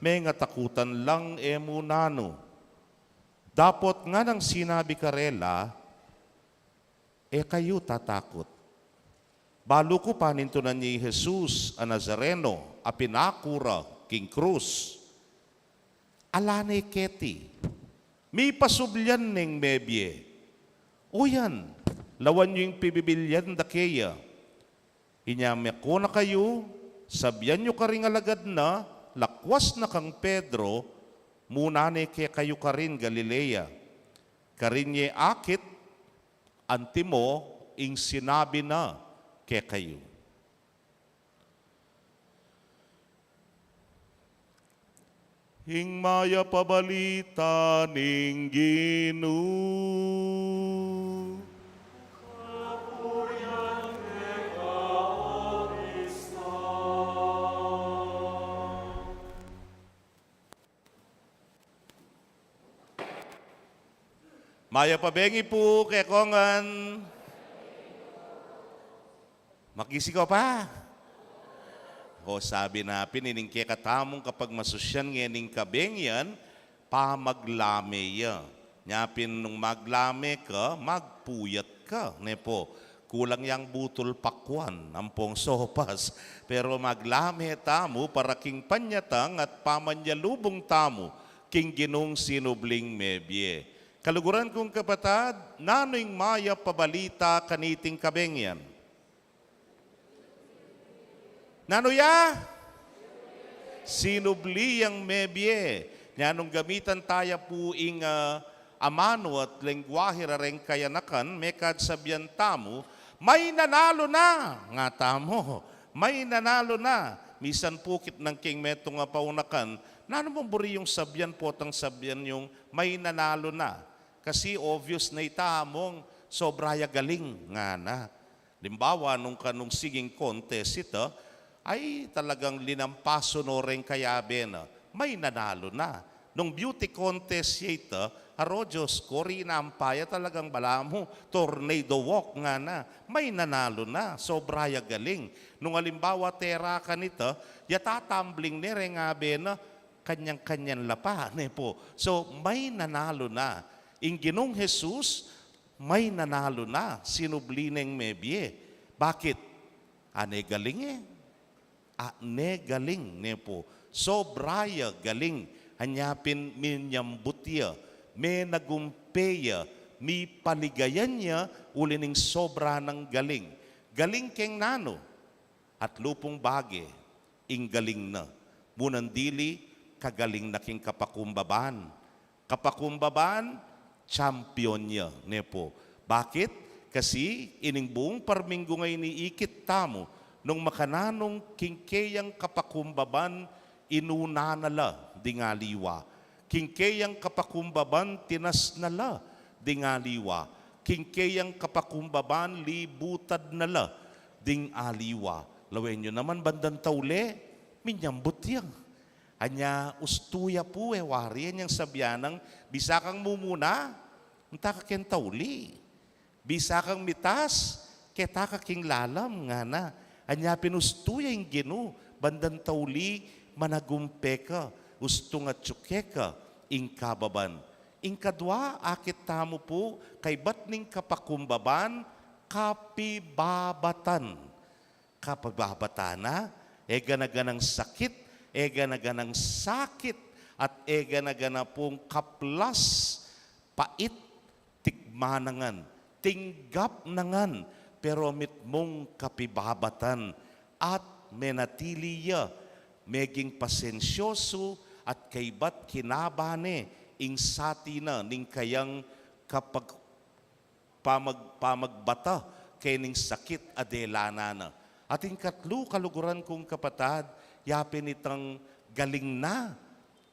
Mengatakutan lang e mu nanu. Dapot nganang sinabi karela, "E kayu tatakut. Balu ku panintunan ye i Jesus a Nazareno a pinaku ra king krus. Ala ne keti. Mipasublian neng mebie. Uyan, lawan yu ing pibibilian da keya. Inya meku na kayu, sabian yu karing alagad na, lakwas na kang Pedro, muna ne kekayu karin Galilea. Karin ye akit, antimo ing sinabi na kekayu. Ing mayap a balita ning Ginu. Mayap a bengi pu kekongan. Makisiko pa. O, sabi na pin, ining kekatamung kapagmasusyan ngening kabengian, pamaglame ya. Nya pin nung maglame ka, magpuyat ka, ne pu. Kulang yang butul pakwan, ampong sopas. Pero maglame tamu para king panyatang at pamanyalubung tamu king Ginung sinubling mebie. Kaluguran kung kapatad, nanu ing mayap a balita kaniting kabengian? Nanu ya? Sinubli yang mebie. Nya nung gamitan taya pu ing, ah, amanu at lengguahe reng kayanakan, mekad sabian tamu, "May nanalo na!" nga tamu. "May nanalo na!" Misan pu kitnang king metung a paunakan, nanu mung buri yung sabian, potang sabian yung, "May nanalo na." Kasi obvious na ita, among sobra ya galing, ngana. Limbawa, nung kanung singing contest ita, ay talagang linampaso no reng kayabe na, may nanalo na. Nung beauty contest ya ita, aro Diyos ko, rinampa ya talagang balamu, tornado walk, ngana, may nanalo na, sobra ya galing. Nung alimbawa, terakan ita, ya tatumbling ne reng abe na, kanyang-kanyan la pa, ne pu. So, may nanalo na. Ing Ginung Jesus, may nanalo na, sinubli neng mebie. Bakit? Ane galing e. Ane galing, ne pu. Sobra ya galing. Anya pin minyambut ya, menagumpe ya, mipaligayan ya, uli ning sobra nang galing. Galing keng nanu? At lupung bage, ing galing na. Munang dili, kagaling na king kapakumbaban. Kapakumbaban, champion ya, ne pu. Bakit? Kasi ining buung parminggu ngeni ikit tamu, nung makananu king keyang kapakumbaban, inuna na la ding aliwa. King keyang kapakumbaban, tinasnan na la ding aliwa. King keyang kapakumbaban, libutad na la ding aliwa. Lawen yu naman bandang tauli, minyambut ya. Anya ustu ya pu e wari, anyang sabian nang, "Bisa kang mumuna, munta ka keng tauli. Bisa kang mitas, keta ka king lalam," ngana. Anya pin ustu ya ing Ginu, bandang tauli, managumpe ka, ustung atyu keka ing kababan. Ing kadwa, akit tamu pu, kaybat ning kapakumbaban, kapibabatan. Kapibabatan na, e gana-ganang sakit, e gana-ganang sakit, at e gana-gana pung kaplas, pait, tikman na ngan, tinggap na ngan, pero mitmung kapibabatan, at menatili ya, meging pasensyoso, at kaybat kinaban ne, ing sati na, ning kayang kapag-, pamag-, pamagbata kening sakit a delanan na. At ing katlu, kaluguran kung kapatad, yapin itang galing na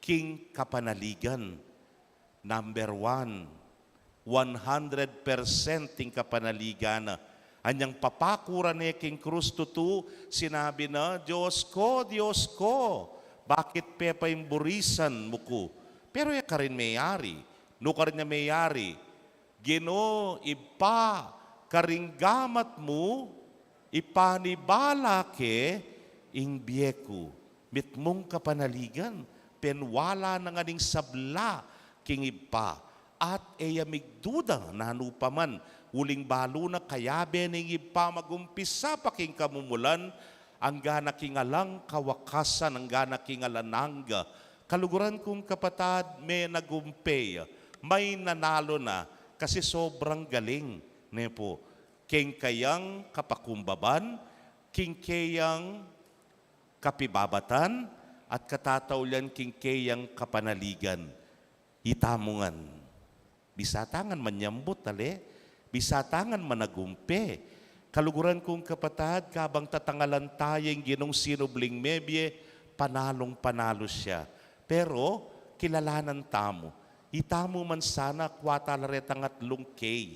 king kapanaligan. Number one, one hundred percent ing kapanaligan na. Anyang papaku ra ne king krus tutu, sinabi na, "Dios ko, Dios ko, bakit pe paimburisan mu ku?" Pero e karin meyari. Nu karin ya meyari? "Ginu, Ibpa, karing gamat mu, ipanibala ke ing bie ku." Mitmung kapanaligan, penwala na ngan ing sabla king Ibpa, at e ya migduda nanu pa man, uling balu na kayabe ning Ibpa magumpisa pa king kamumulan, anggana king alang kawakasan, anggana king alang angga. Kaluguran kung kapatad, menagumpe ya, may nanalo na, kasi sobrang galing, ne pu, king kayang kapakumbaban, king keyang kapibabatan, at katataulian king keyang kapanaligan. Itamu ngan, Bisa tang manyambut, ale? Bisa tang managumpe. Kaluguran kung kapatad, kabang tatangalan taya ing Ginung sinubling mebie, panalung-panalu ya. Pero, kilalanan tamu. Itamu man sana, kuwa tala retang atlung K.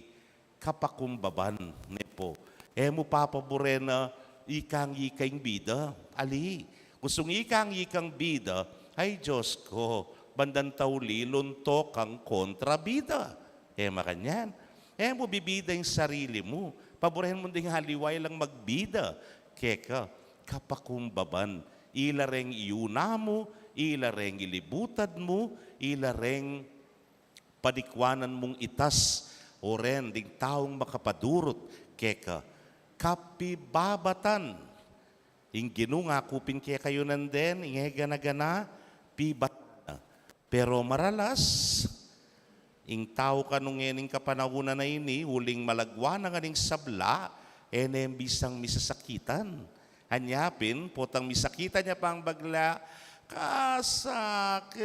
Kapakumbaban, ne pu. E mu papaburen a ikang-ikang bida. Ali, gustung ikang-ikang bida, ay Dios ku, bandang tauli lunto kang kontrabida. E makanyan. E mu bibida ing sarili mu. Paburen mu ding aliwa ilang magbida. Keka, kapakumbaban. Ila reng iyuna mu, ila reng ilibutad mu, ila reng padikwanan mung itas, o ren ding taung makapadurut keka. Kapibabatan. Ing Ginu ngaku pin kekayu nandin, ing e gana-gana, pibatan na. Pero maralas, ing tau kanung e ning kapanahunan a ini, uling malagwa na ngan ing sabla, e ne bisang misasakitan. Anya pin, potang misakitan ya pang bagla, "Kasakit,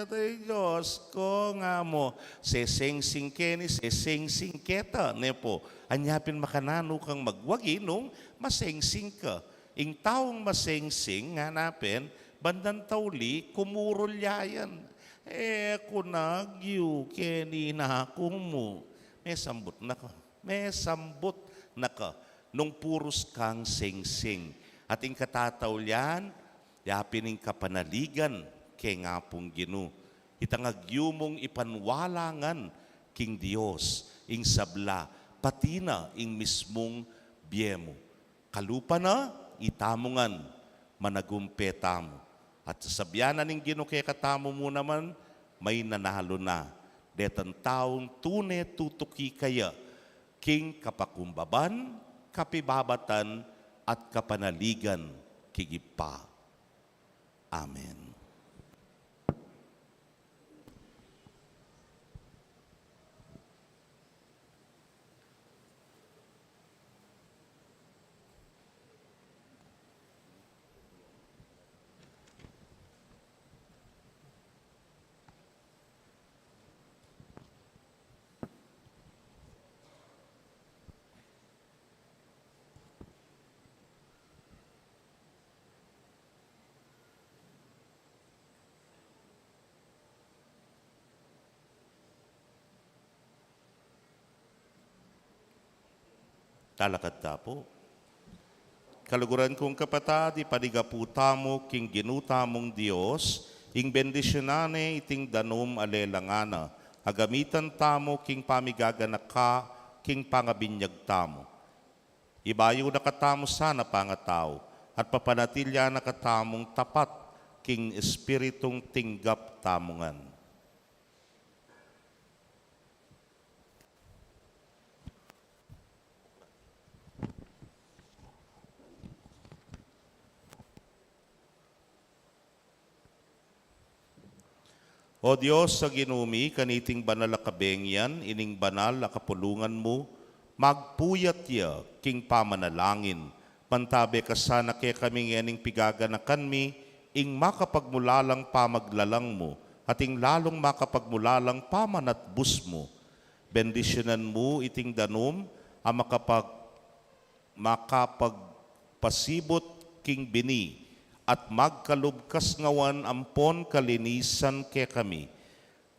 ay Dios ku," nga mu. Sesingsing keni, sesingsing keta, ne pu. Anya pin makananu kang magwagi nung masingsing ka. Ing taung masingsing, ngana pin, bandang tauli, kumurul ya yan. "E ku na agyu keni naku mu." Mesambut na ka. Mesambut na ka nung purus kang singsing. At ing katataulian, ya pin ing kapanaligan keng Apung Ginu. Itang agyu mung ipanwalangan king Dios, ing sabla, pati na ing mismung bie mu. Kalupa na, itamu ngan, managumpe tamu. At sasabian na ning Ginu kekatamu mu naman, mainanalu na detang taung tune tutuki kaya king kapakumbaban, kapibabatan, at kapanaligan king Ibpa. Amen. Talakad ta pu. Kaluguran kung kapatad, ipaligapu tamu king Ginu tamung Dios, ing bendisyunan ne iting danum a lelangan na, a gamitan tamu king pamigaganaka king pangabinyag tamu. Ibayu na katamu sana pangatau, at papanatilian na katamung tapat king Espiritung tinggap tamu ngan. O Dios a Ginu mi, kaniting banal a kabengian, ining banal a kapulungan mu, magpuyat ya king pamanalangin, mantabe ka sana kekami ngening pigaganakan mi ing makapagmulalang pamaglalang mu, at ing lalung makapagmulalang pamanatbus mu. Bendisyunan mu iting danum a makapag-, makapagpasibut king bini, at magkalub kasngawan ampon kalinisan kekami.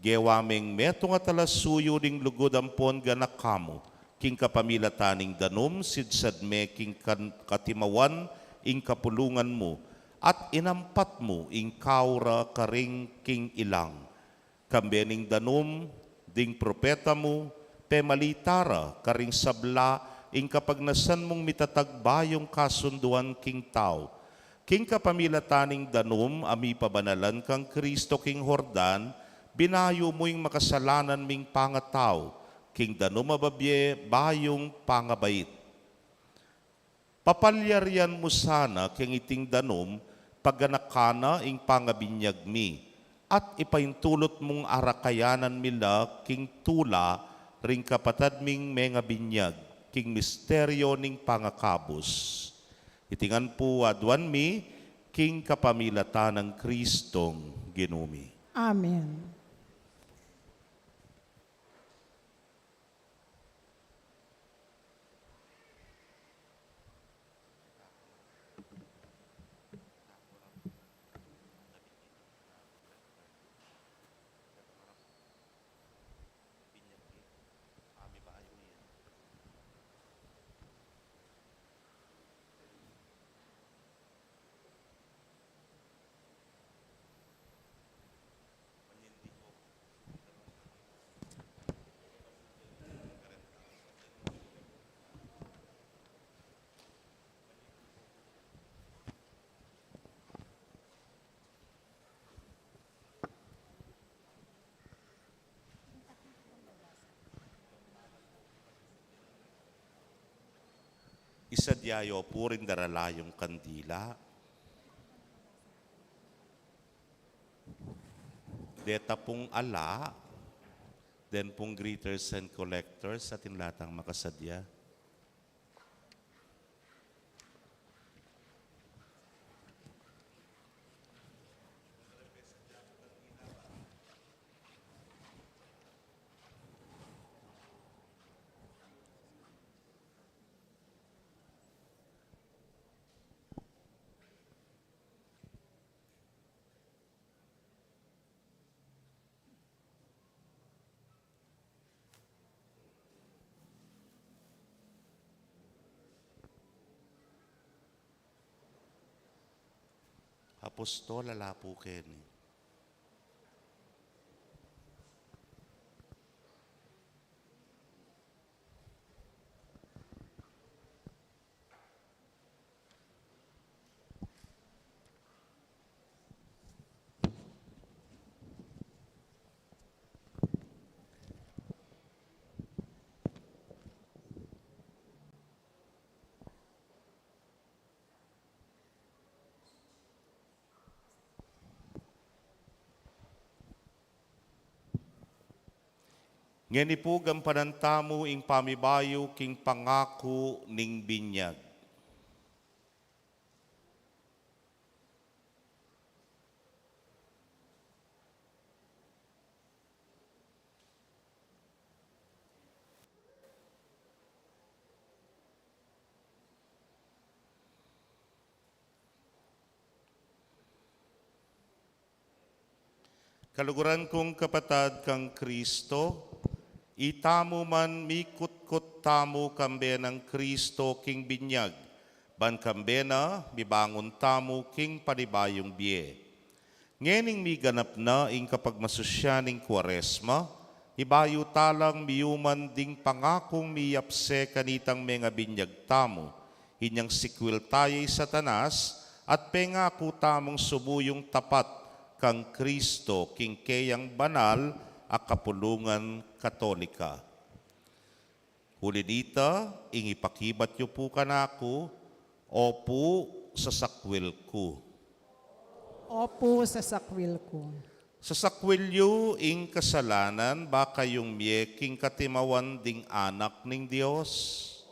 Gewa meng metung a talasuyu ding lugud ampon ganaka mu, king kapamilatan ning danum, sidsad me king kan-, katimawan ing kapulungan mu, at inampat mu ing kau ra karing king ilang. Kambe ning danum ding propeta mu, pemalita ra karing sabla ing kapagnasan mung mitatag bayung kasunduan king tau. King kapamilatan ning danum a mipabanalan kang Kristo king Jordan, binayu mu ing makasalanan ming pangatau, king danum a babie bayung pangabait. Papalyarian mu sana keng iting danum, paganakan na ing pangabinyag mi, at ipaintulut mung arakayanan mi la king tula ring kapatad ming mengabinyag, king misteryo ning pangakabus. Iti ngan pu aduan mi, king kapamilatan nang Kristong Ginu mi. Amen. Sadya yu pu ring darala yung kandila. Deta pung ala, den pung greeters and collectors, atin la tang makasadya. Apostol, ala pu keni. Ngeni pu, gampanan tamu ing pamibayu king pangaku ning binyag. Kaluguran kung kapatad kang Kristo, itamu man mikutkut tamu kambe nang Kristo king binyag, ban kambe na mibangun tamu king panibayung bie. Ngening miganap na ing kapagmasusyan ning Kuaresma, mibayu talang miyuman ding pangakung miyapse kanitang mengabinyag tamu, inyang sikwil taya i Satanas, at pengaku tamung sumuyung tapat kang Kristo king keyang banal a kapulungan Katolika. Uli nita, ing ipakibat yu pu kanaku, opu, sasakwil ku. Opu, sasakwil ku. Sasakwil yu ing kasalanan, ba kayung mie king katimawan ding anak ning Dios.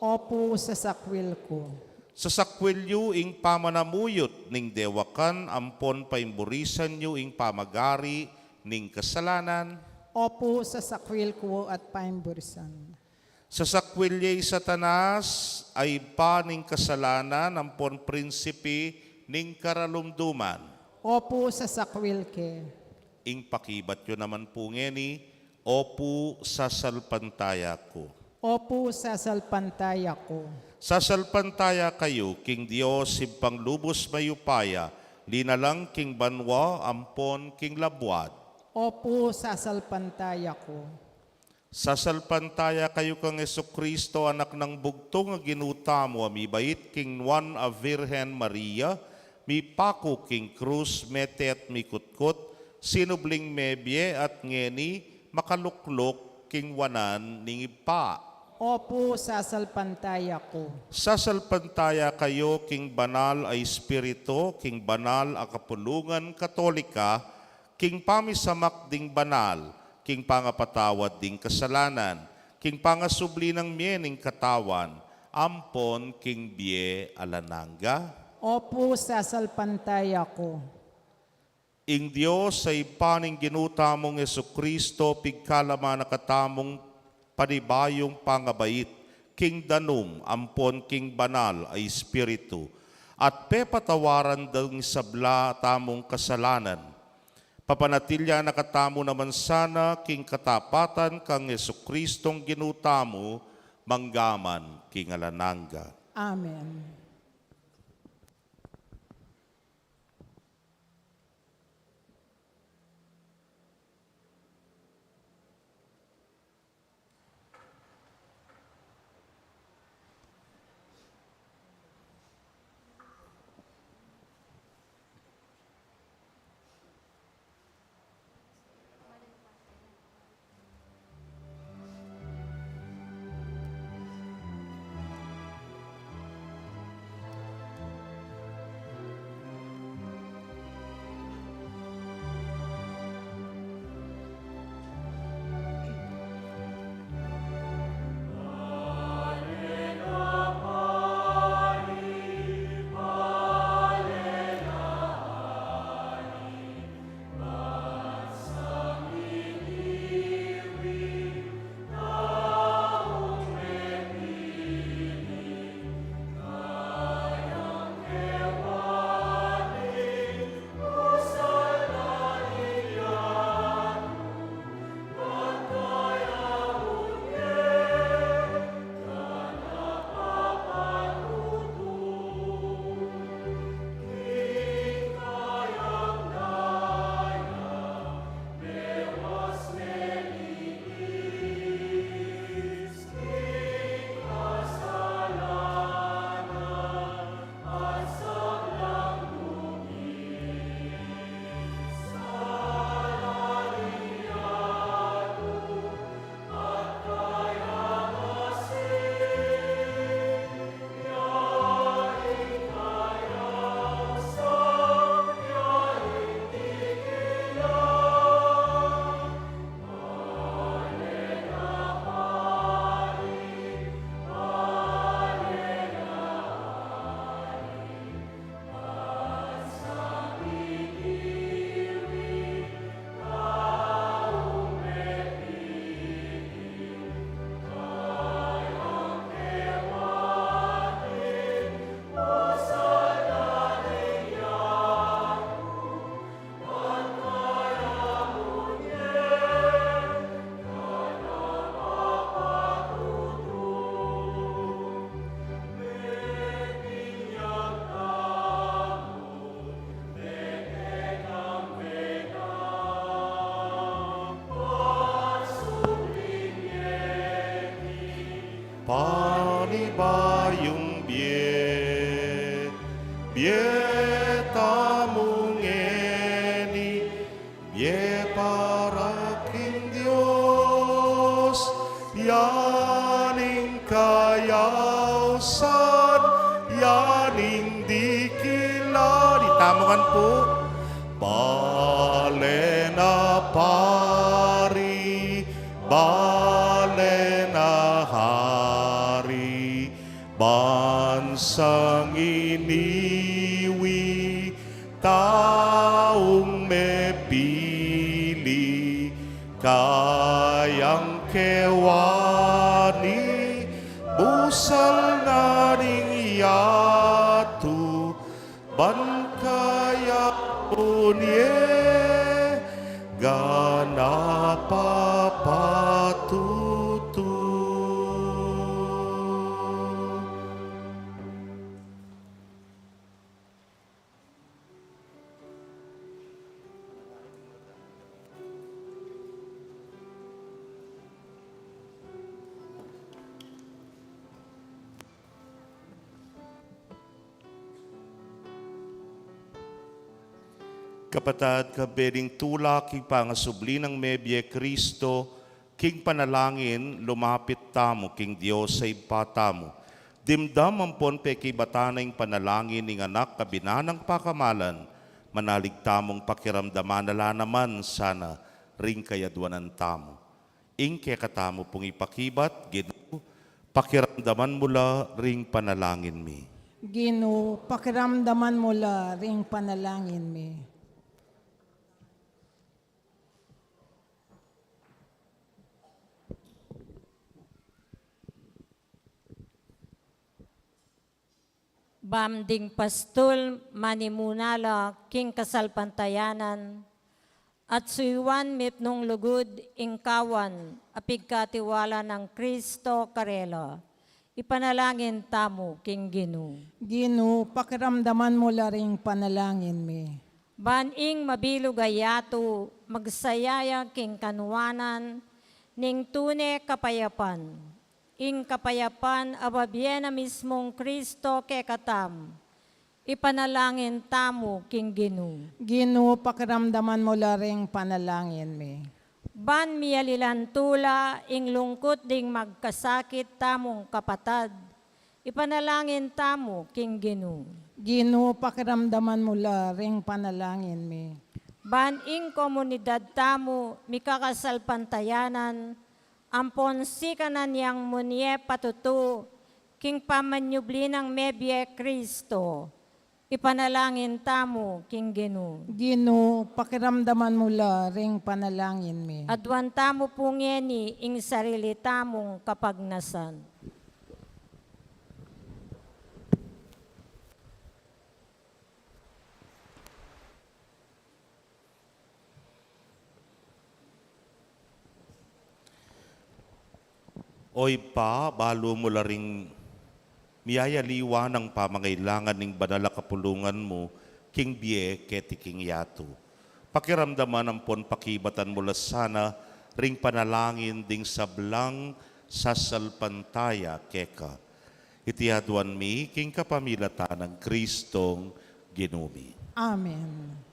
Opu, sasakwil ku. Sasakwil yu ing pamanamuyut ning dewakan ampon paimburisan yu ing pamagari ning kasalanan. Opu, sasakwil ku at paimburisan. Sasakwil ye i Satanas, a ibpa ning kasalanan ampon prinsipi ning karalumduman. Opu, sasakwil ke. Ing pakibat yu naman pu ngeni, opu, sasalpantaya ku. Opu, sasalpantaya ku. Sasalpantaya kayu king Dios Ibpang lubus mayupaya, linalang king banua ampon king labuad. Opu, sasalpantaya ku. Sasalpantaya kayu kang Jesucristo, Anak nang bugtung a Ginu tamu, a mibait king nuan a Virgen Maria, mipaku king krus, mete at mikutkut, sinubling mebie at ngeni makalukluk king wanan ning Ibpa. Opu, sasalpantaya ku. Sasalpantaya kayu king banal a Espiritu, king banal a kapulungan Katolika, king pamisamak ding banal, king pangapatawad ding kasalanan, king pangasubli nang mie ning katawan, ampon king bie alang angga. Opu, sasalpantaya ku. Ing Dios a Ibpa ning Ginu tamung Jesucristo, pigkalaman na katamung panibayung pangabait, king danum ampon king banal a Espiritu, at pepatawaran dang sabla tamung kasalanan. Papanatilian na katamu naman sana king katapatan kang Jesucristong Ginu tamu, manggaman king alang angga. Amen. E para king Dios, yan ing kayausan, yan ing dikilan. Itamu ngan pu. Bale na pari, bale na hari, bansang iniwi, taung mepili, kayang kewani, busal na ning yatu, ban kayaun ye, ganap a patutu. Kapatad, kayabe ning tula king pangasubli nang mebie Kristo, king panalangin lumapit tamu king Dios a Ibpa tamu. Dimdam ampon pekibatan na ing panalangin ning Anak a binanang pakamalan, manalig tamung pakiramdaman na la naman sana ring kayadwanan tamu. Ing kekatamu pung ipakibat, Ginu, pakiramdaman mu la ring panalangin mi. Ginu, pakiramdaman mu la ring panalangin mi. Bang ding pastul manimuna la king kasalpantayanan, at suyuan mitmung lugud ing kawan a pigkatiwala nang Kristo karela. Ipanalangin tamu king Ginu. Ginu, pakiramdaman mu la ring panalangin mi. Ban ing mabilug a yatu magsaya ya king kanuanan ning tune kapayapan. Ing kapayapan a babie na mismung Kristo kekatamu. Ipanalangin tamu king Ginu. Ginu, pakiramdaman mu la ring panalangin mi. Ban mialilan tula ing lungkut ding magkasakit tamung kapatad. Ipanalangin tamu king Ginu. Ginu, pakiramdaman mu la ring panalangin mi. Ban ing komunidad tamu mikakasalpantayanan, ampon sikanan yang munye patutu, king pamanyubli nang mebie Kristo. Ipanalangin tamu king Ginu. Ginu, pakiramdaman mu la ring panalangin mi. Aduan tamu pu ngeni ing sarili tamung kapagnasan. O Ibpa, balu mu la ring miyayaliwa nang pamangailangan ning banal a kapulungan mu king bie keti king yatu. Pakiramdaman ampon pakibatan mu la sana ring panalangin ding sablang sasalpantaya keka. Iti aduan mi king kapamilatan nang Kristong Ginu mi. Amen.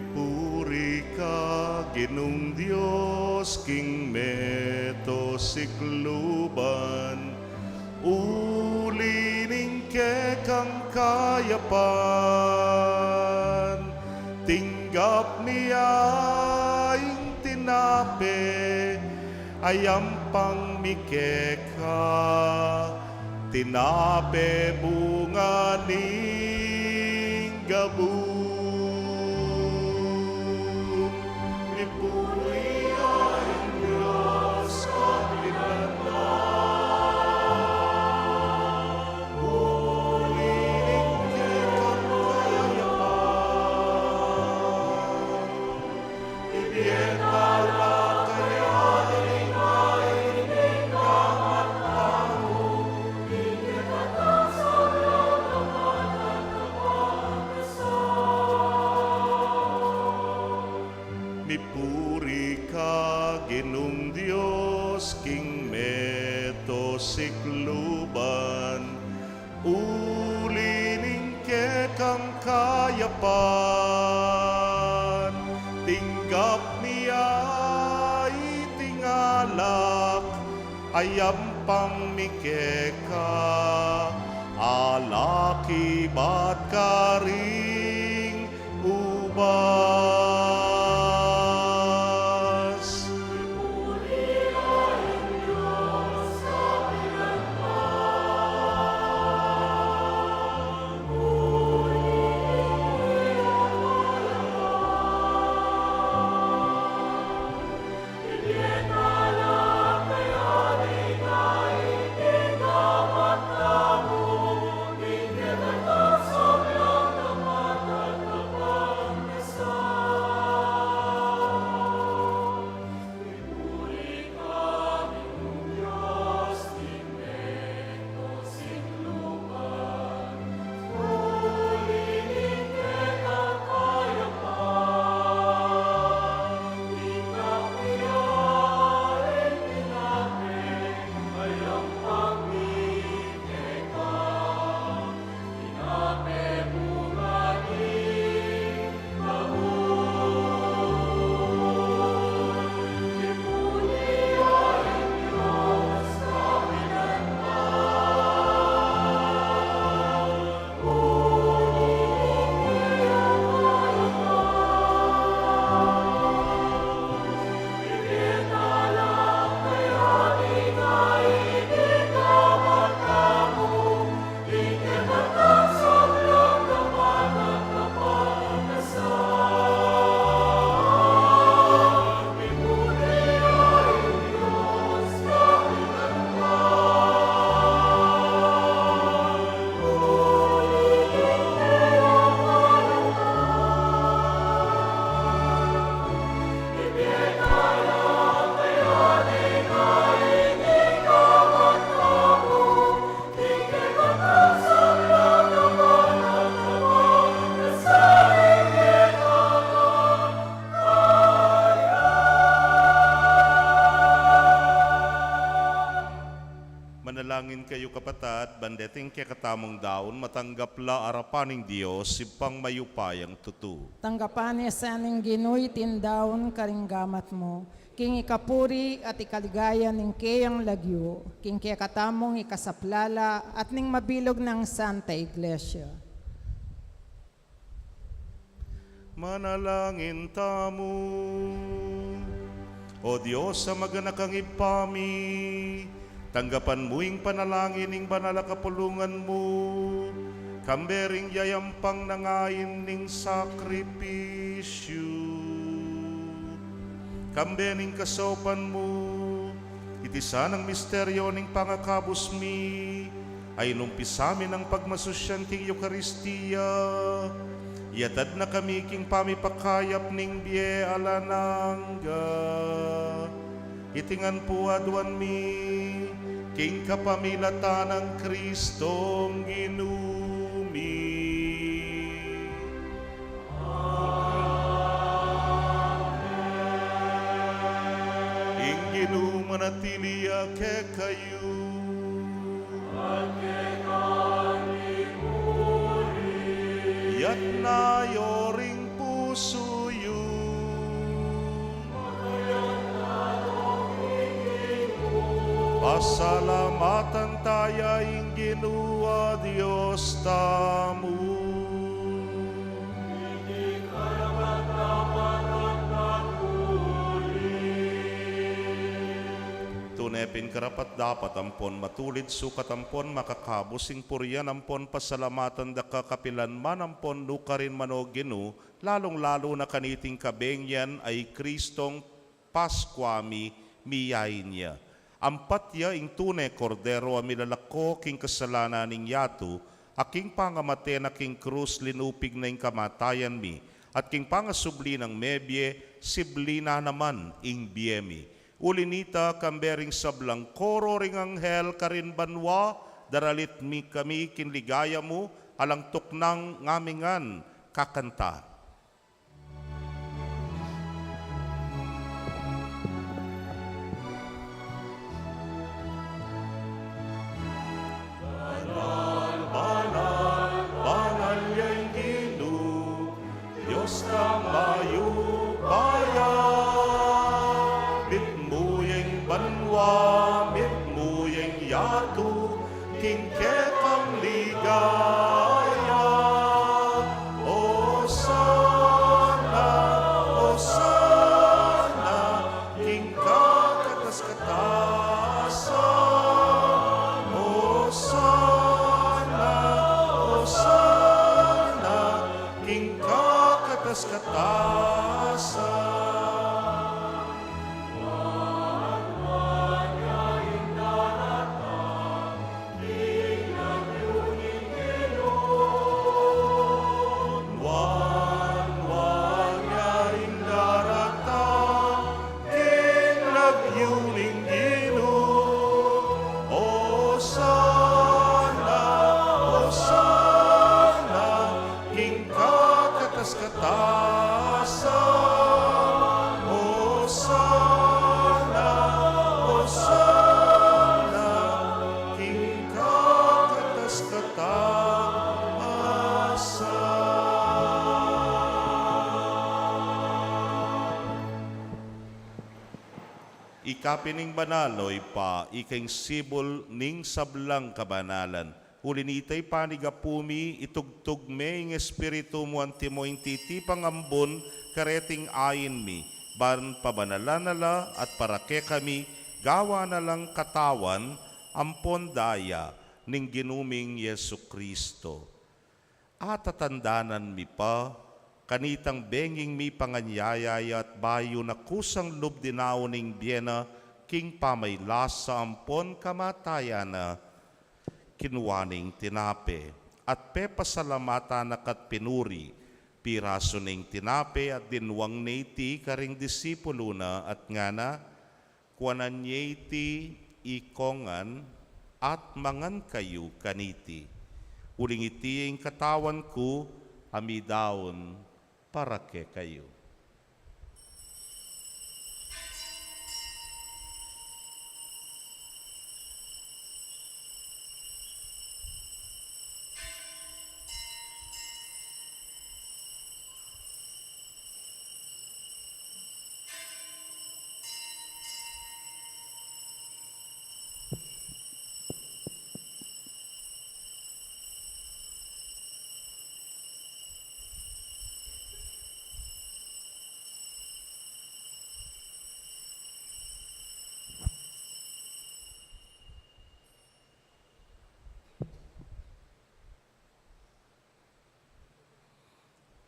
Puri ka, Ginung Dios, king meto sikluban, uli ning kekang kayapan. Tinggap mi ya ing tinape, a yampang mi keka, tinape bunga ning gabus. Mipuri ing Dios, kapilan na, uli ning kekang kayapan. Mipuri ka, Ginung Dios, king meto sikluban, uli ning kekang kayapan. Tinggap mi ya iting alak, a yampang mi keka, alak ibat karing ubas. Manalangin kayu, kapatad, ban deting kekatamung daun matanggap la arapan ning Dios, Ibpang mayupayang tutu. Tanggapan na sa ning Ginu iting daun karing gamat mu, king ikapuri at ikaligaya ning keyang lagyu, king kekatamung ikasaplala at ning mabilug nang Santa Iglesia. Manalangin tamu. O Dios a maganakang Ibpa mi, tanggapan mu ing panalangin ning banal a kapulungan mu, kambe ring yayampang na ngain ning sakripisyu, kambe ning kasaupan mu, iti sanang misteryu ning pangakabus mi, a inumpisa mi nang pagmasusyan king Eukaristia, iyatad na kami king pamipakayap ning bie alang angga. Iti ngan pu aduan mi king kapamilatan nang Kristong Ginu mi. Amen. Ing Ginu manatili ya kekayu. Itas yu ring pusu Pasalamatan taya ing Ginu a Dios tamu. Tune pin karapat-dapat ampon matulid sukat ampon makakabus ing purian ampon pasalamatan da ka kapilan man ampon nukarin man, O Ginu, lalung-lalu na kaniting kabengian a i Kristong Paskua mi, miyain ya. Ampat ya ing tune Kordero a milalako king kasalanan ning yatu, a king pangamate na king krus linupig na ing kamatayan mi, at king pangasubli nang mebie, sibli na naman ing bie mi. Uli nita, kambe ring sablang koro ring anghel karin banua, daralit mi kami king ligaya mu, alang tuknang ngami ngan kakanta. Banal, banal, banal ya ing Ginu, Dios nang mayupaya. Mitmu ya ing banua, mitmu ya ing yatu, king kekang ligaya. Osana, osana, king kakatas-katasan. Osana, osana, king kakatas-katasan. Nuan, nuan ya ing daratang king lagyu ning Ginu. Osana, osana, king kakatas-katasan. Osana, osana, king kakatas-katasan. Ika pin ing banal, O Ibpa, ika ing sibul ning sablang kabanalan. Uli nita, ipanigapu mi, itugtug me ing Espiritu mu antimo ing titipang ambun kareting ain mi, ban pabanalan na la at para kekami gawan na lang katawan ampon daya ning Ginu ming Jesucristo. Atatandanan mi pa kanitang benging mipanganyaya ya at bayu na kusang lub dinaun ing bie na king pamaylasa ampon kamatayan na, kinua ne ing tinape, at pepasalamatan na ka't pinuri, pirasu ne ing tinape at dinwang ne iti karing disipulu na at ngana, Kuanan ye iti ikongan at mangan kayu kaniti. Uling iti ing katawan ku a midaun para kekayu.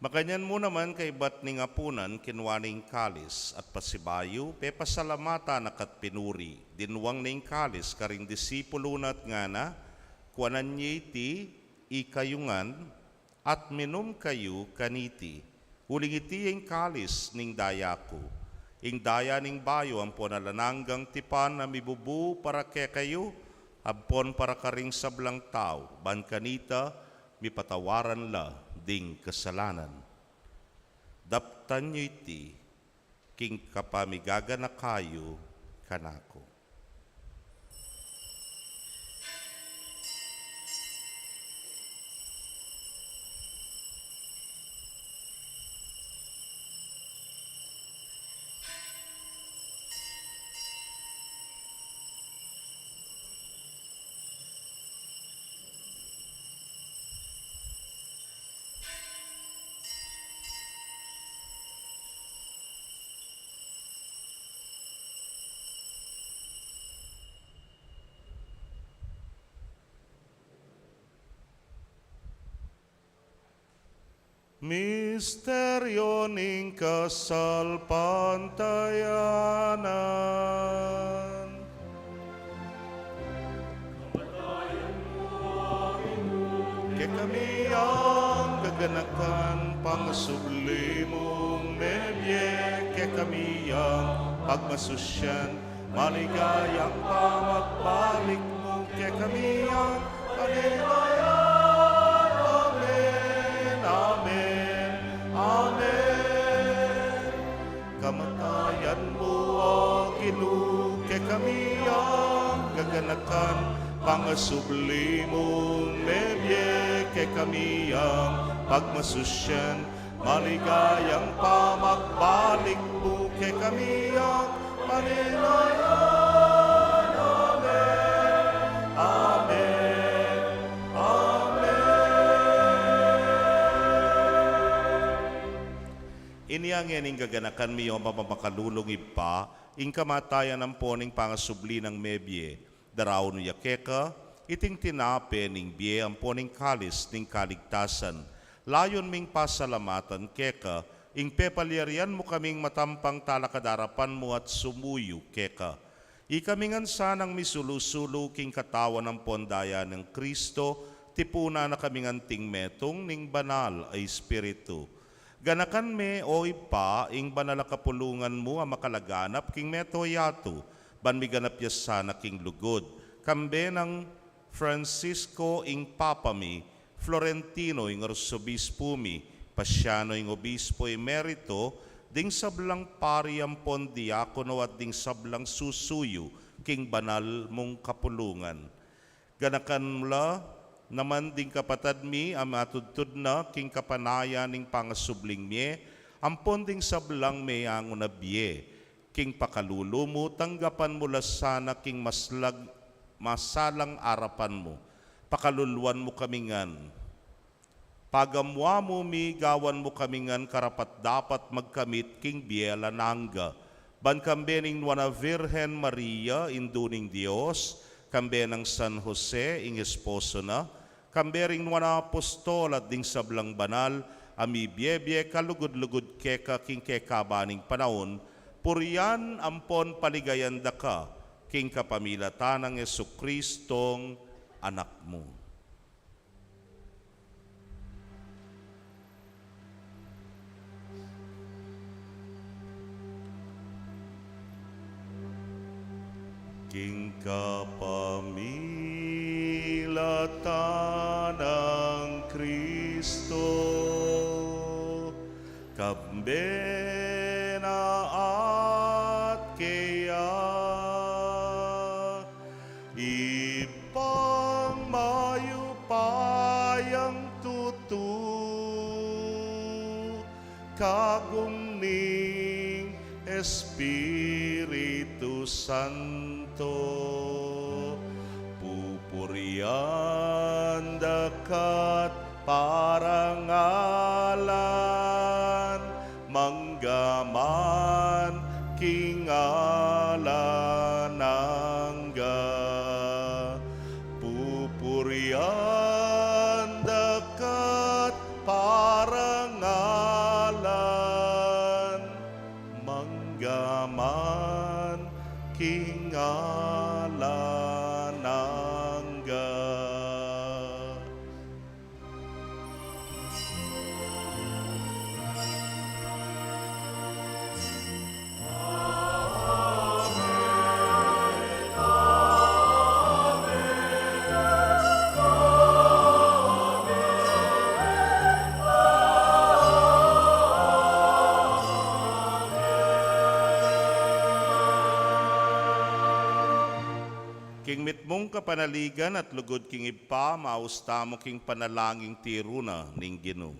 Makanyan mu naman kaybat ning apunan, kinua ne ing kalis at pasibayu, pepasalamatan na ka't pinuri, dinwang ne ing kalis karing disipulu na at ngana, Kuanan ye iti ikayu ngan, at minum kayu kaniti. Uling iti ing kalis ning daya ku, ing daya ning bayu ampon alang anggang tipan a mibubu para kekayu ampon para karing sablang tau, ban kanita mipatawaran la ding kasalanan. Daptan yu iti king kapamigaganaka yu kanaku. Misteryo ning kasalpantayanan. Kekami yang gaganakan, pangasubli mung mebie, kekami yang pagmasusyan, maligayang pamagbalik mu kekami yang panilayan. Amen, amen, amen. Kamatayan mu, O Ginu, kekami yang gaganakan, pangasubli mung mebie, kekami yang pagmasusyan, maligayang pamagbalik mu kekami yang panilayan. Amen. Amen. Amen. Inya ngening gaganakan mi, O mapamakalulung Ibpa, ing kamatayan ampon ing pangasubli nang mebie, daraun mi ya keka iting tinape ning bie ampon ing kalis ning kaligtasan. Layun ming pasalamatan keka ing pepalyarian mu kaming matampang talakad arapan mu at sumuyu keka. Ikami ngan sanang misulu-sulu king katawan ampon daya nang Kristo, tipunan na kaming anting metung ning Banal a Espiritu. Ganakan me, O Ibpa, ing banal a kapulungan mu a makalaganap king mabilug a yatu, ban miganap ya sana king lugud, kambe nang Francisco ing Papa mi, Florentino ing Arsobispu mi, Pasiano ing Obispo Emerito, ding sablang pari ampon diakono at ding sablang susuyu king banal mung kapulungan. Ganakan mu la naman ding kapatad mi a matudtud na king kapanayan ning pangasubling mie, ampon ding sablang meangu na bie king pakalulu mu, tanggapan mu la sana king maslag-, masalang arapan mu. Pakaluluan mu kami ngan. Pagamuan mu mi, gawan mu kami ngan karapat-dapat magkamit king bie alang angga. Ban kambe ning Nuan a Virgen Maria, Indu ning Dios, kambe nang San Jose, ing esposo na, kambe ring nuan a apostol at ding sablang banal a mibie-bie kalugud-lugud keka king kekaban ning panaun, purian ampon paligayan da ka king kapamilatan nang Jesukristong Anak mu. King kapamilatan nang Kristo, kambe na at keya, Ibpang mayupayang tutu, kagum ning Espiritu Santo, pupurian da ka't parangalan, mangga man king alang angga. Pupurian da ka't parangalan, mangga man king alang angga. King mitmung kapanaligan at lugud king Ibpa, maus tamu king panalangin tiru na ning Ginu.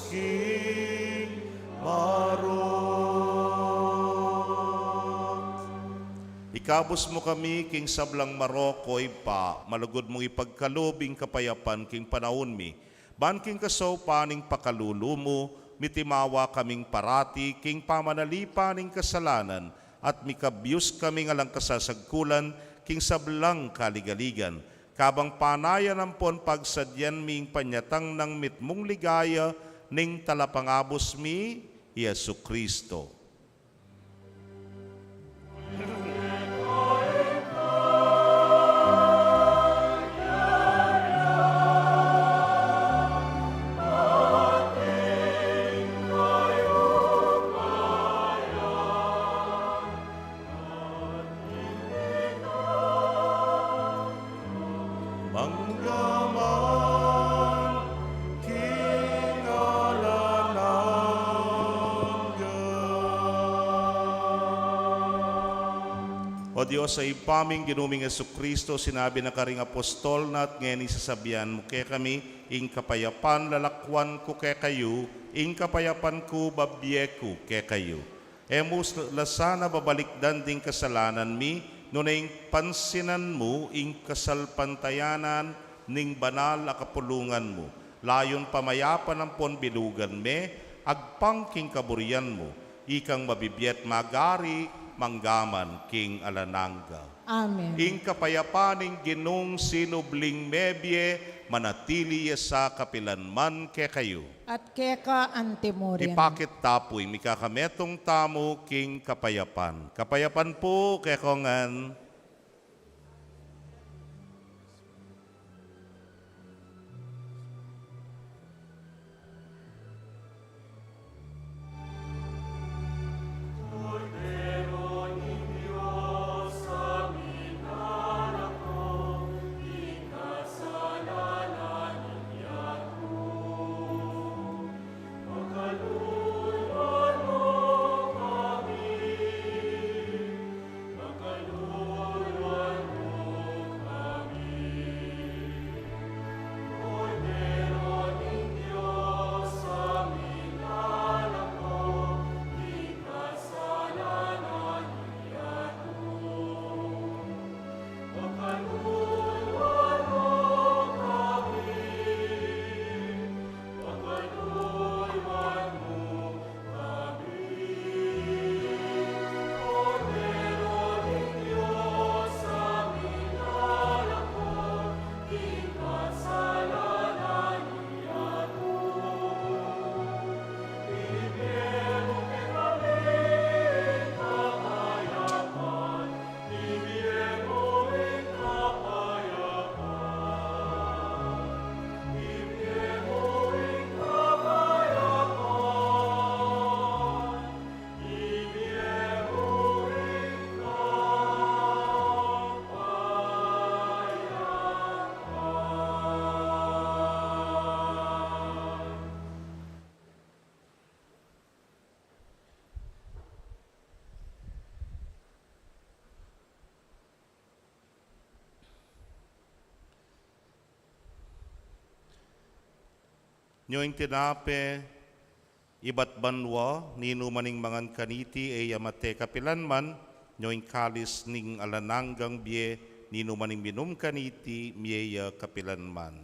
king marok. Ikabus mu kami king sablang marok, O Ibpa, malugud mung ipagkalub ing kapayapan king panaun mi. Ban king kasaupan ning pakalulu mu, mitimawa kaming parati king pamanalipan ning kasalanan at mikabyus kaming alang kasasagkulan king sablang kaligaligan. Kabang panayan ampon pagsadyan mi ing panyatang nang mitmung ligaya ning Talapangabus mi, i Jesucristo. Mangga man king alang angga. O Dios a Ibpa ming, Ginu ming Jesucristo, sinabi na karing apostol na, at ngeni sasabian mu kekami, ing kapayapan lalakwan ku kekayu, ing kapayapan ku babie ku kekayu. E mu la sana babalikdan ding kasalanan mi, nune ing pansinan mu ing kasalpantayanan ning banal a kapulungan mu. Layun pamayapan ampon bilugan me, agpang king kaburian mu, ikang mabibie at magari, mangga man king alang angga. Amen. Ing kapayapan ning Ginung sinubling mebie, manatili ya sa kapilan man kekayu. At keka antimurin. Ipakit ta pu ing mikakametung tamu king kapayapan. Kapayapan pu kekongan. Nyo ing tinape ibat banua, ninuman ing mangan kaniti e ya mate kapilan man, nyo ing kalis ning alang anggang bie, ninuman ing minum kaniti mie ya kapilan man.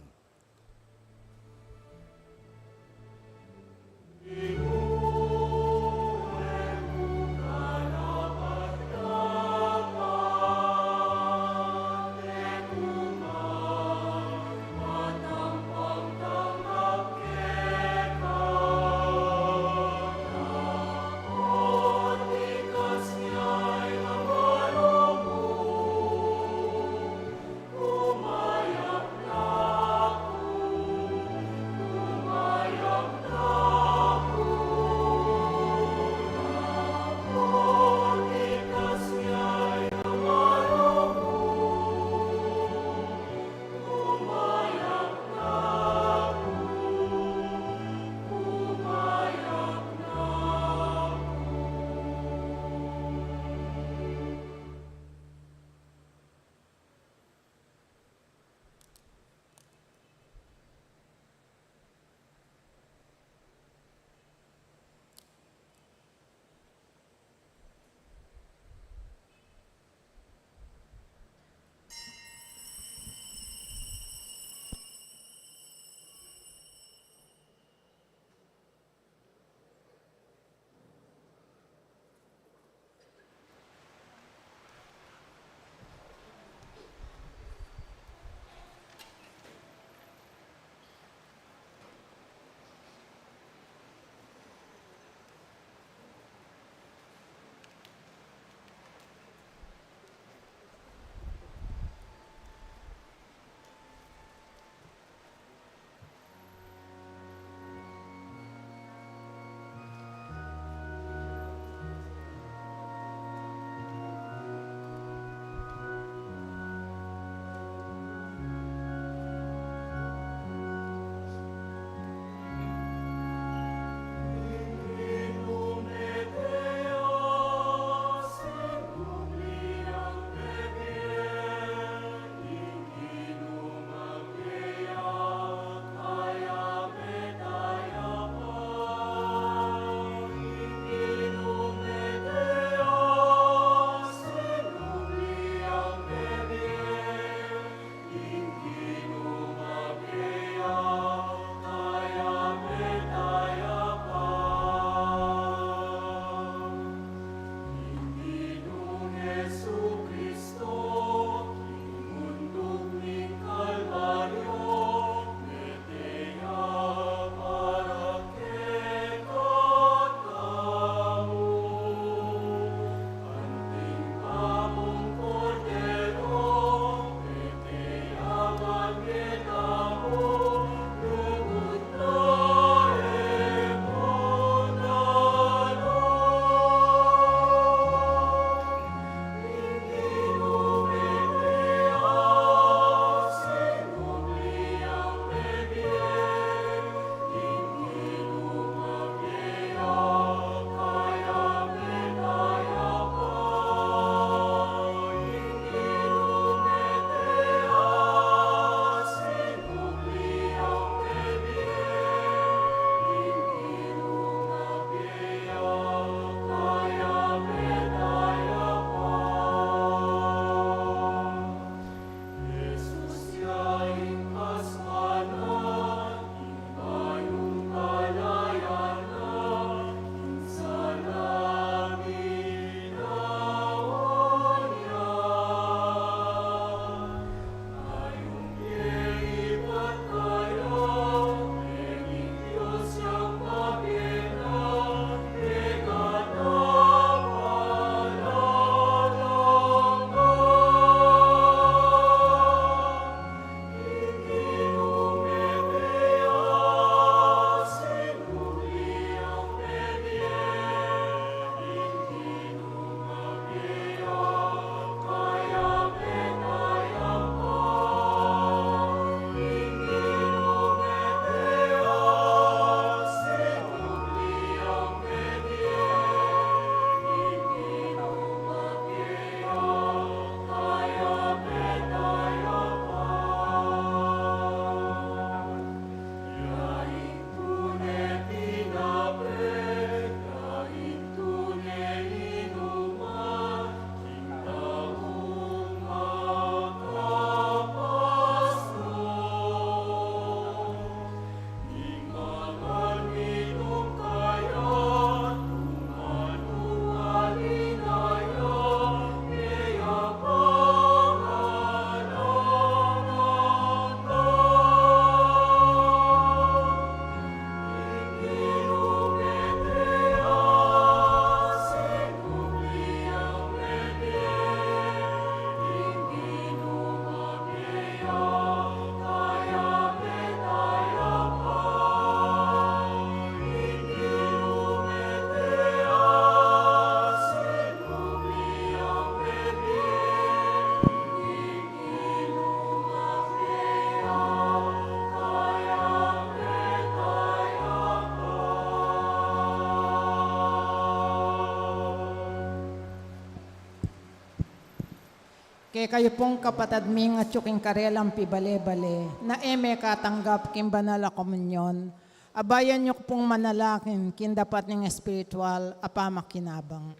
Kekayu pung kapatad ming atyu king karelang pibale-bale, na e mekatanggap king banal a komunyon, abayan yu pung manalangin king dapat ning espiritual a pamakinabang.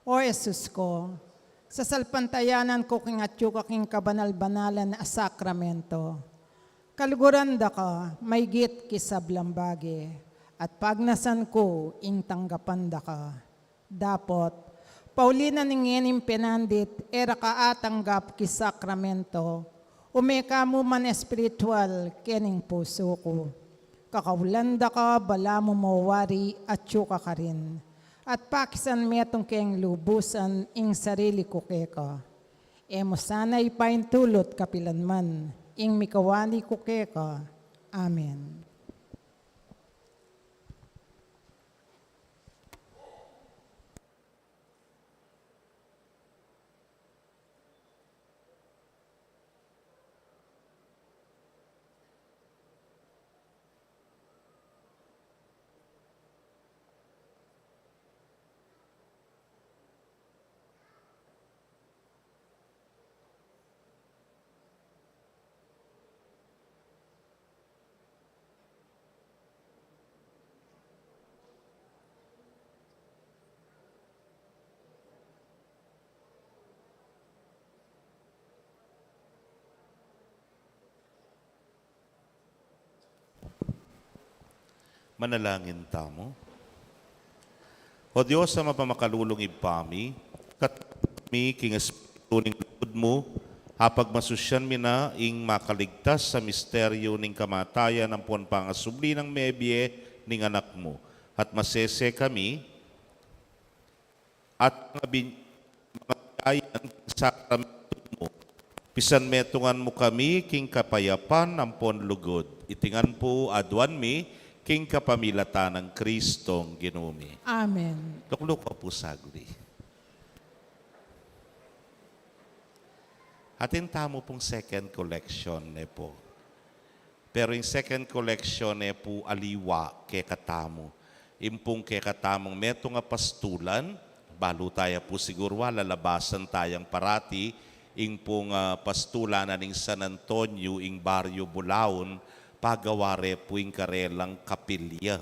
O Jesus ko, sasalpantayanan ku king atyu ka king kabanal-banalan a sakramento. Kaluguran da ka maigit king sablang bage, at pagnasan ku ing tanggapan da ka. Dapot, pauli na ning ngening penandit, e ra ka atanggap king sakramento, ume ka mu man espiritual kening pusu ku. Kakaulan da ka, balamu mo wari atyu ka karin, at pakisan metung keng lubusan ing sarili ku keka. E mu sana ipaintulut kapilan man ing mikawani ku keka. Amen. Manalangin tamu. O Dios a mapamakalulung Ibpa mi, kat mi king Espiritu ning lugud mu, apagmasusyan mi na ing makaligtas a misteryu ning kamatayan ampon pangasubli nang mebie ning Anak mu, at masese kami, at mga bin-, mga biyayan king sakramentu mu. Pisanmetungan mu kami king kapayapan ampon lugud. Iti ngan pu aduan mi king kapamilatan nang Kristong Ginu mi. Amen. Lukluk ko pu sagli. Atin tamu pung second collection, ne pu. Pero ing second collection, e pu aliwa kekatamu. Ing pung kekatamung metung a pastulan, balu taya pu siguru a lalabasan tayang parati, ing pung, ah, pastulan na ning San Antonio, ing Barrio Bulaon, pagawa re pu ing karelang kapilya.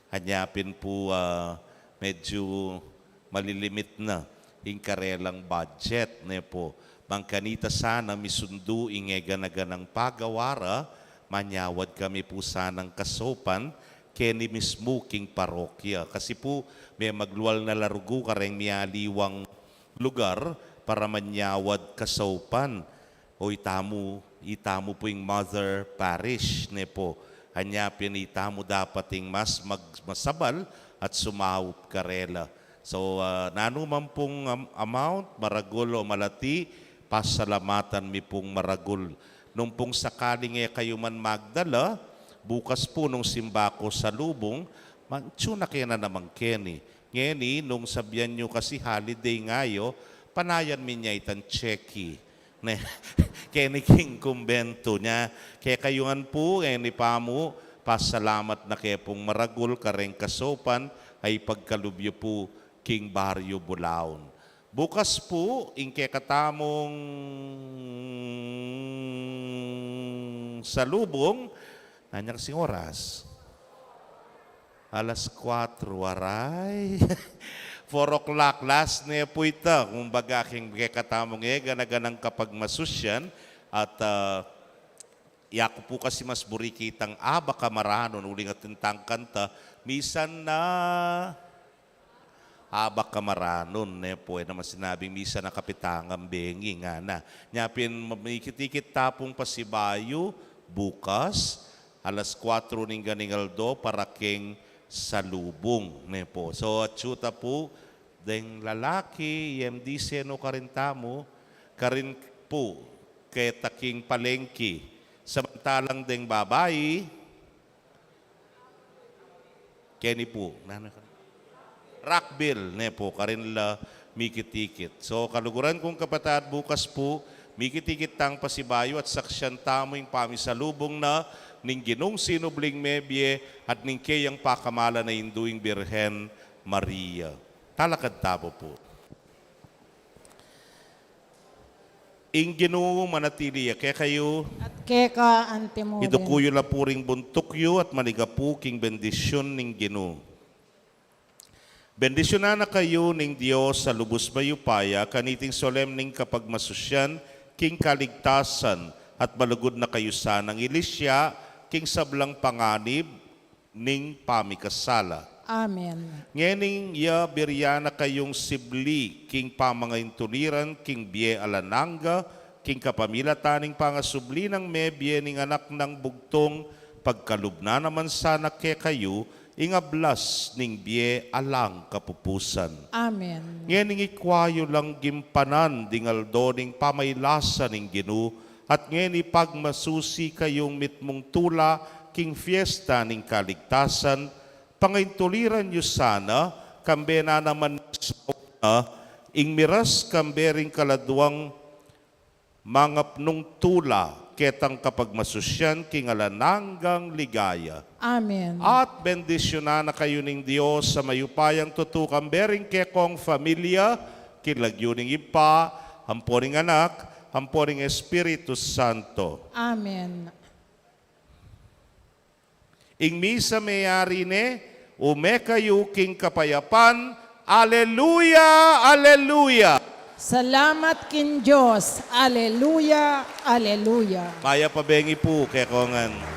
Anya pin pu, ah, medyu malilimit na ing karelang budget, ne pu. Bang kanita sana misundu ing e gana-ganang pagawa ra, manyawad kami pu sanang kasaupan keni mismu king parokya. Kasi pu, me maglual na la rugu kareng mialiwang lugar para manyawad kasaupan. O itamu, itamu pu ing mother parish, ne pu. Anya pin itamu dapat ing mas mag-, masabal at sumaup karela. So, ah, nanu man pung am-, amount, maragul o malati, pasalamatan mi pung maragul. Nung pung sakaling e kayu man magdala, bukas pu nung simba ku salubung, magtsu na ke na naman keni. Ngeni, nung sabian yu kasi holiday ngayu, panayan mi nya itang tseki. Ne, keni king kumbentu nya. Kekayu ngan pu, ngeni pa mu, pasalamat na ke pung maragul kareng kasaupan a ipagkalub yu pu king Barrio Bulaon. Bukas pu, ing kekatamung salubung, nanu ya kasing oras? Alas kuatro, aray. Four o'clock, last ne pu ita. Kumbaga, king kekatamung e gana-ganang kapagmasusyan, at, ah, yaku pu kasi mas buri kitang Aba Ka Maranun, uling atin tang kanta, misan na Aba Ka Maranun, ne pu, e naman sinabing misan na kapitangan bengi, ngana. Nya pin, mikit-ikit ta pung pasibayu, bukas, alas kuatro ning ganing aldo, para keng salubung, ne pu. So, atsu ta pu, deng lalaki, M D C, no, karin tamu, karin pu, keta king palengki. Samantalang deng babai, keni pu, nanu ka? Rockville, ne pu, karin la mikit-ikit. So, kaluguran kung kapatad, bukas pu, mikit-ikit tang pasibayu at saksian tamu ing pamisalubung na ning Ginung sinubling mebie at ning keyang pakamalan a Indu, ing Birhen Maria. Talakad tamu pu. Ing Ginu manatili ya kekayu. At keka antimurin. Iduku yu la pu ring buntuk yu at maligapu king bendisyun ning Ginu. Bendisyunan na kayu ning Dios a lubus mayupaya, kaniting solemneng kapagmasusyan king kaligtasan, at malugud na kayu sanang ilisya king sablang panganib ning pamikasala. Amen. Ngening ya biryan na kayung sibli king pamangaintuliran king bie alang angga, king kapamilatan ning pangasubli nang mebie ning Anak nang bugtung, pagkalub na naman sana kekayu ing ablas ning bie alang kapupusan. Amen. Ngening ikwa yu lang gimpanan ding aldo ning pamailasa ning Ginu, at ngeni pagmasusi kayung mitmung tula king fiesta ning kaligtasan, pangaintuliran yu sana, kambe na naman sauna, ing miras kambe ring kaladwang mangapnung tula, ketang kapagmasusyan king alang anggang ligaya. Amen. At bendisyunan na kayu ning Dios a mayupayang tutu, kambe ring kekong familia, king lagyu ning Ibpa, ampo ning Anak, ampo ning Espiritu Santo. Amen. Ing misa meyari ne, ume kayu king kapayapan. Aleluya, aleluya. Salamat king Dios. Aleluya, aleluya. Mayap a bengi pu kekongan.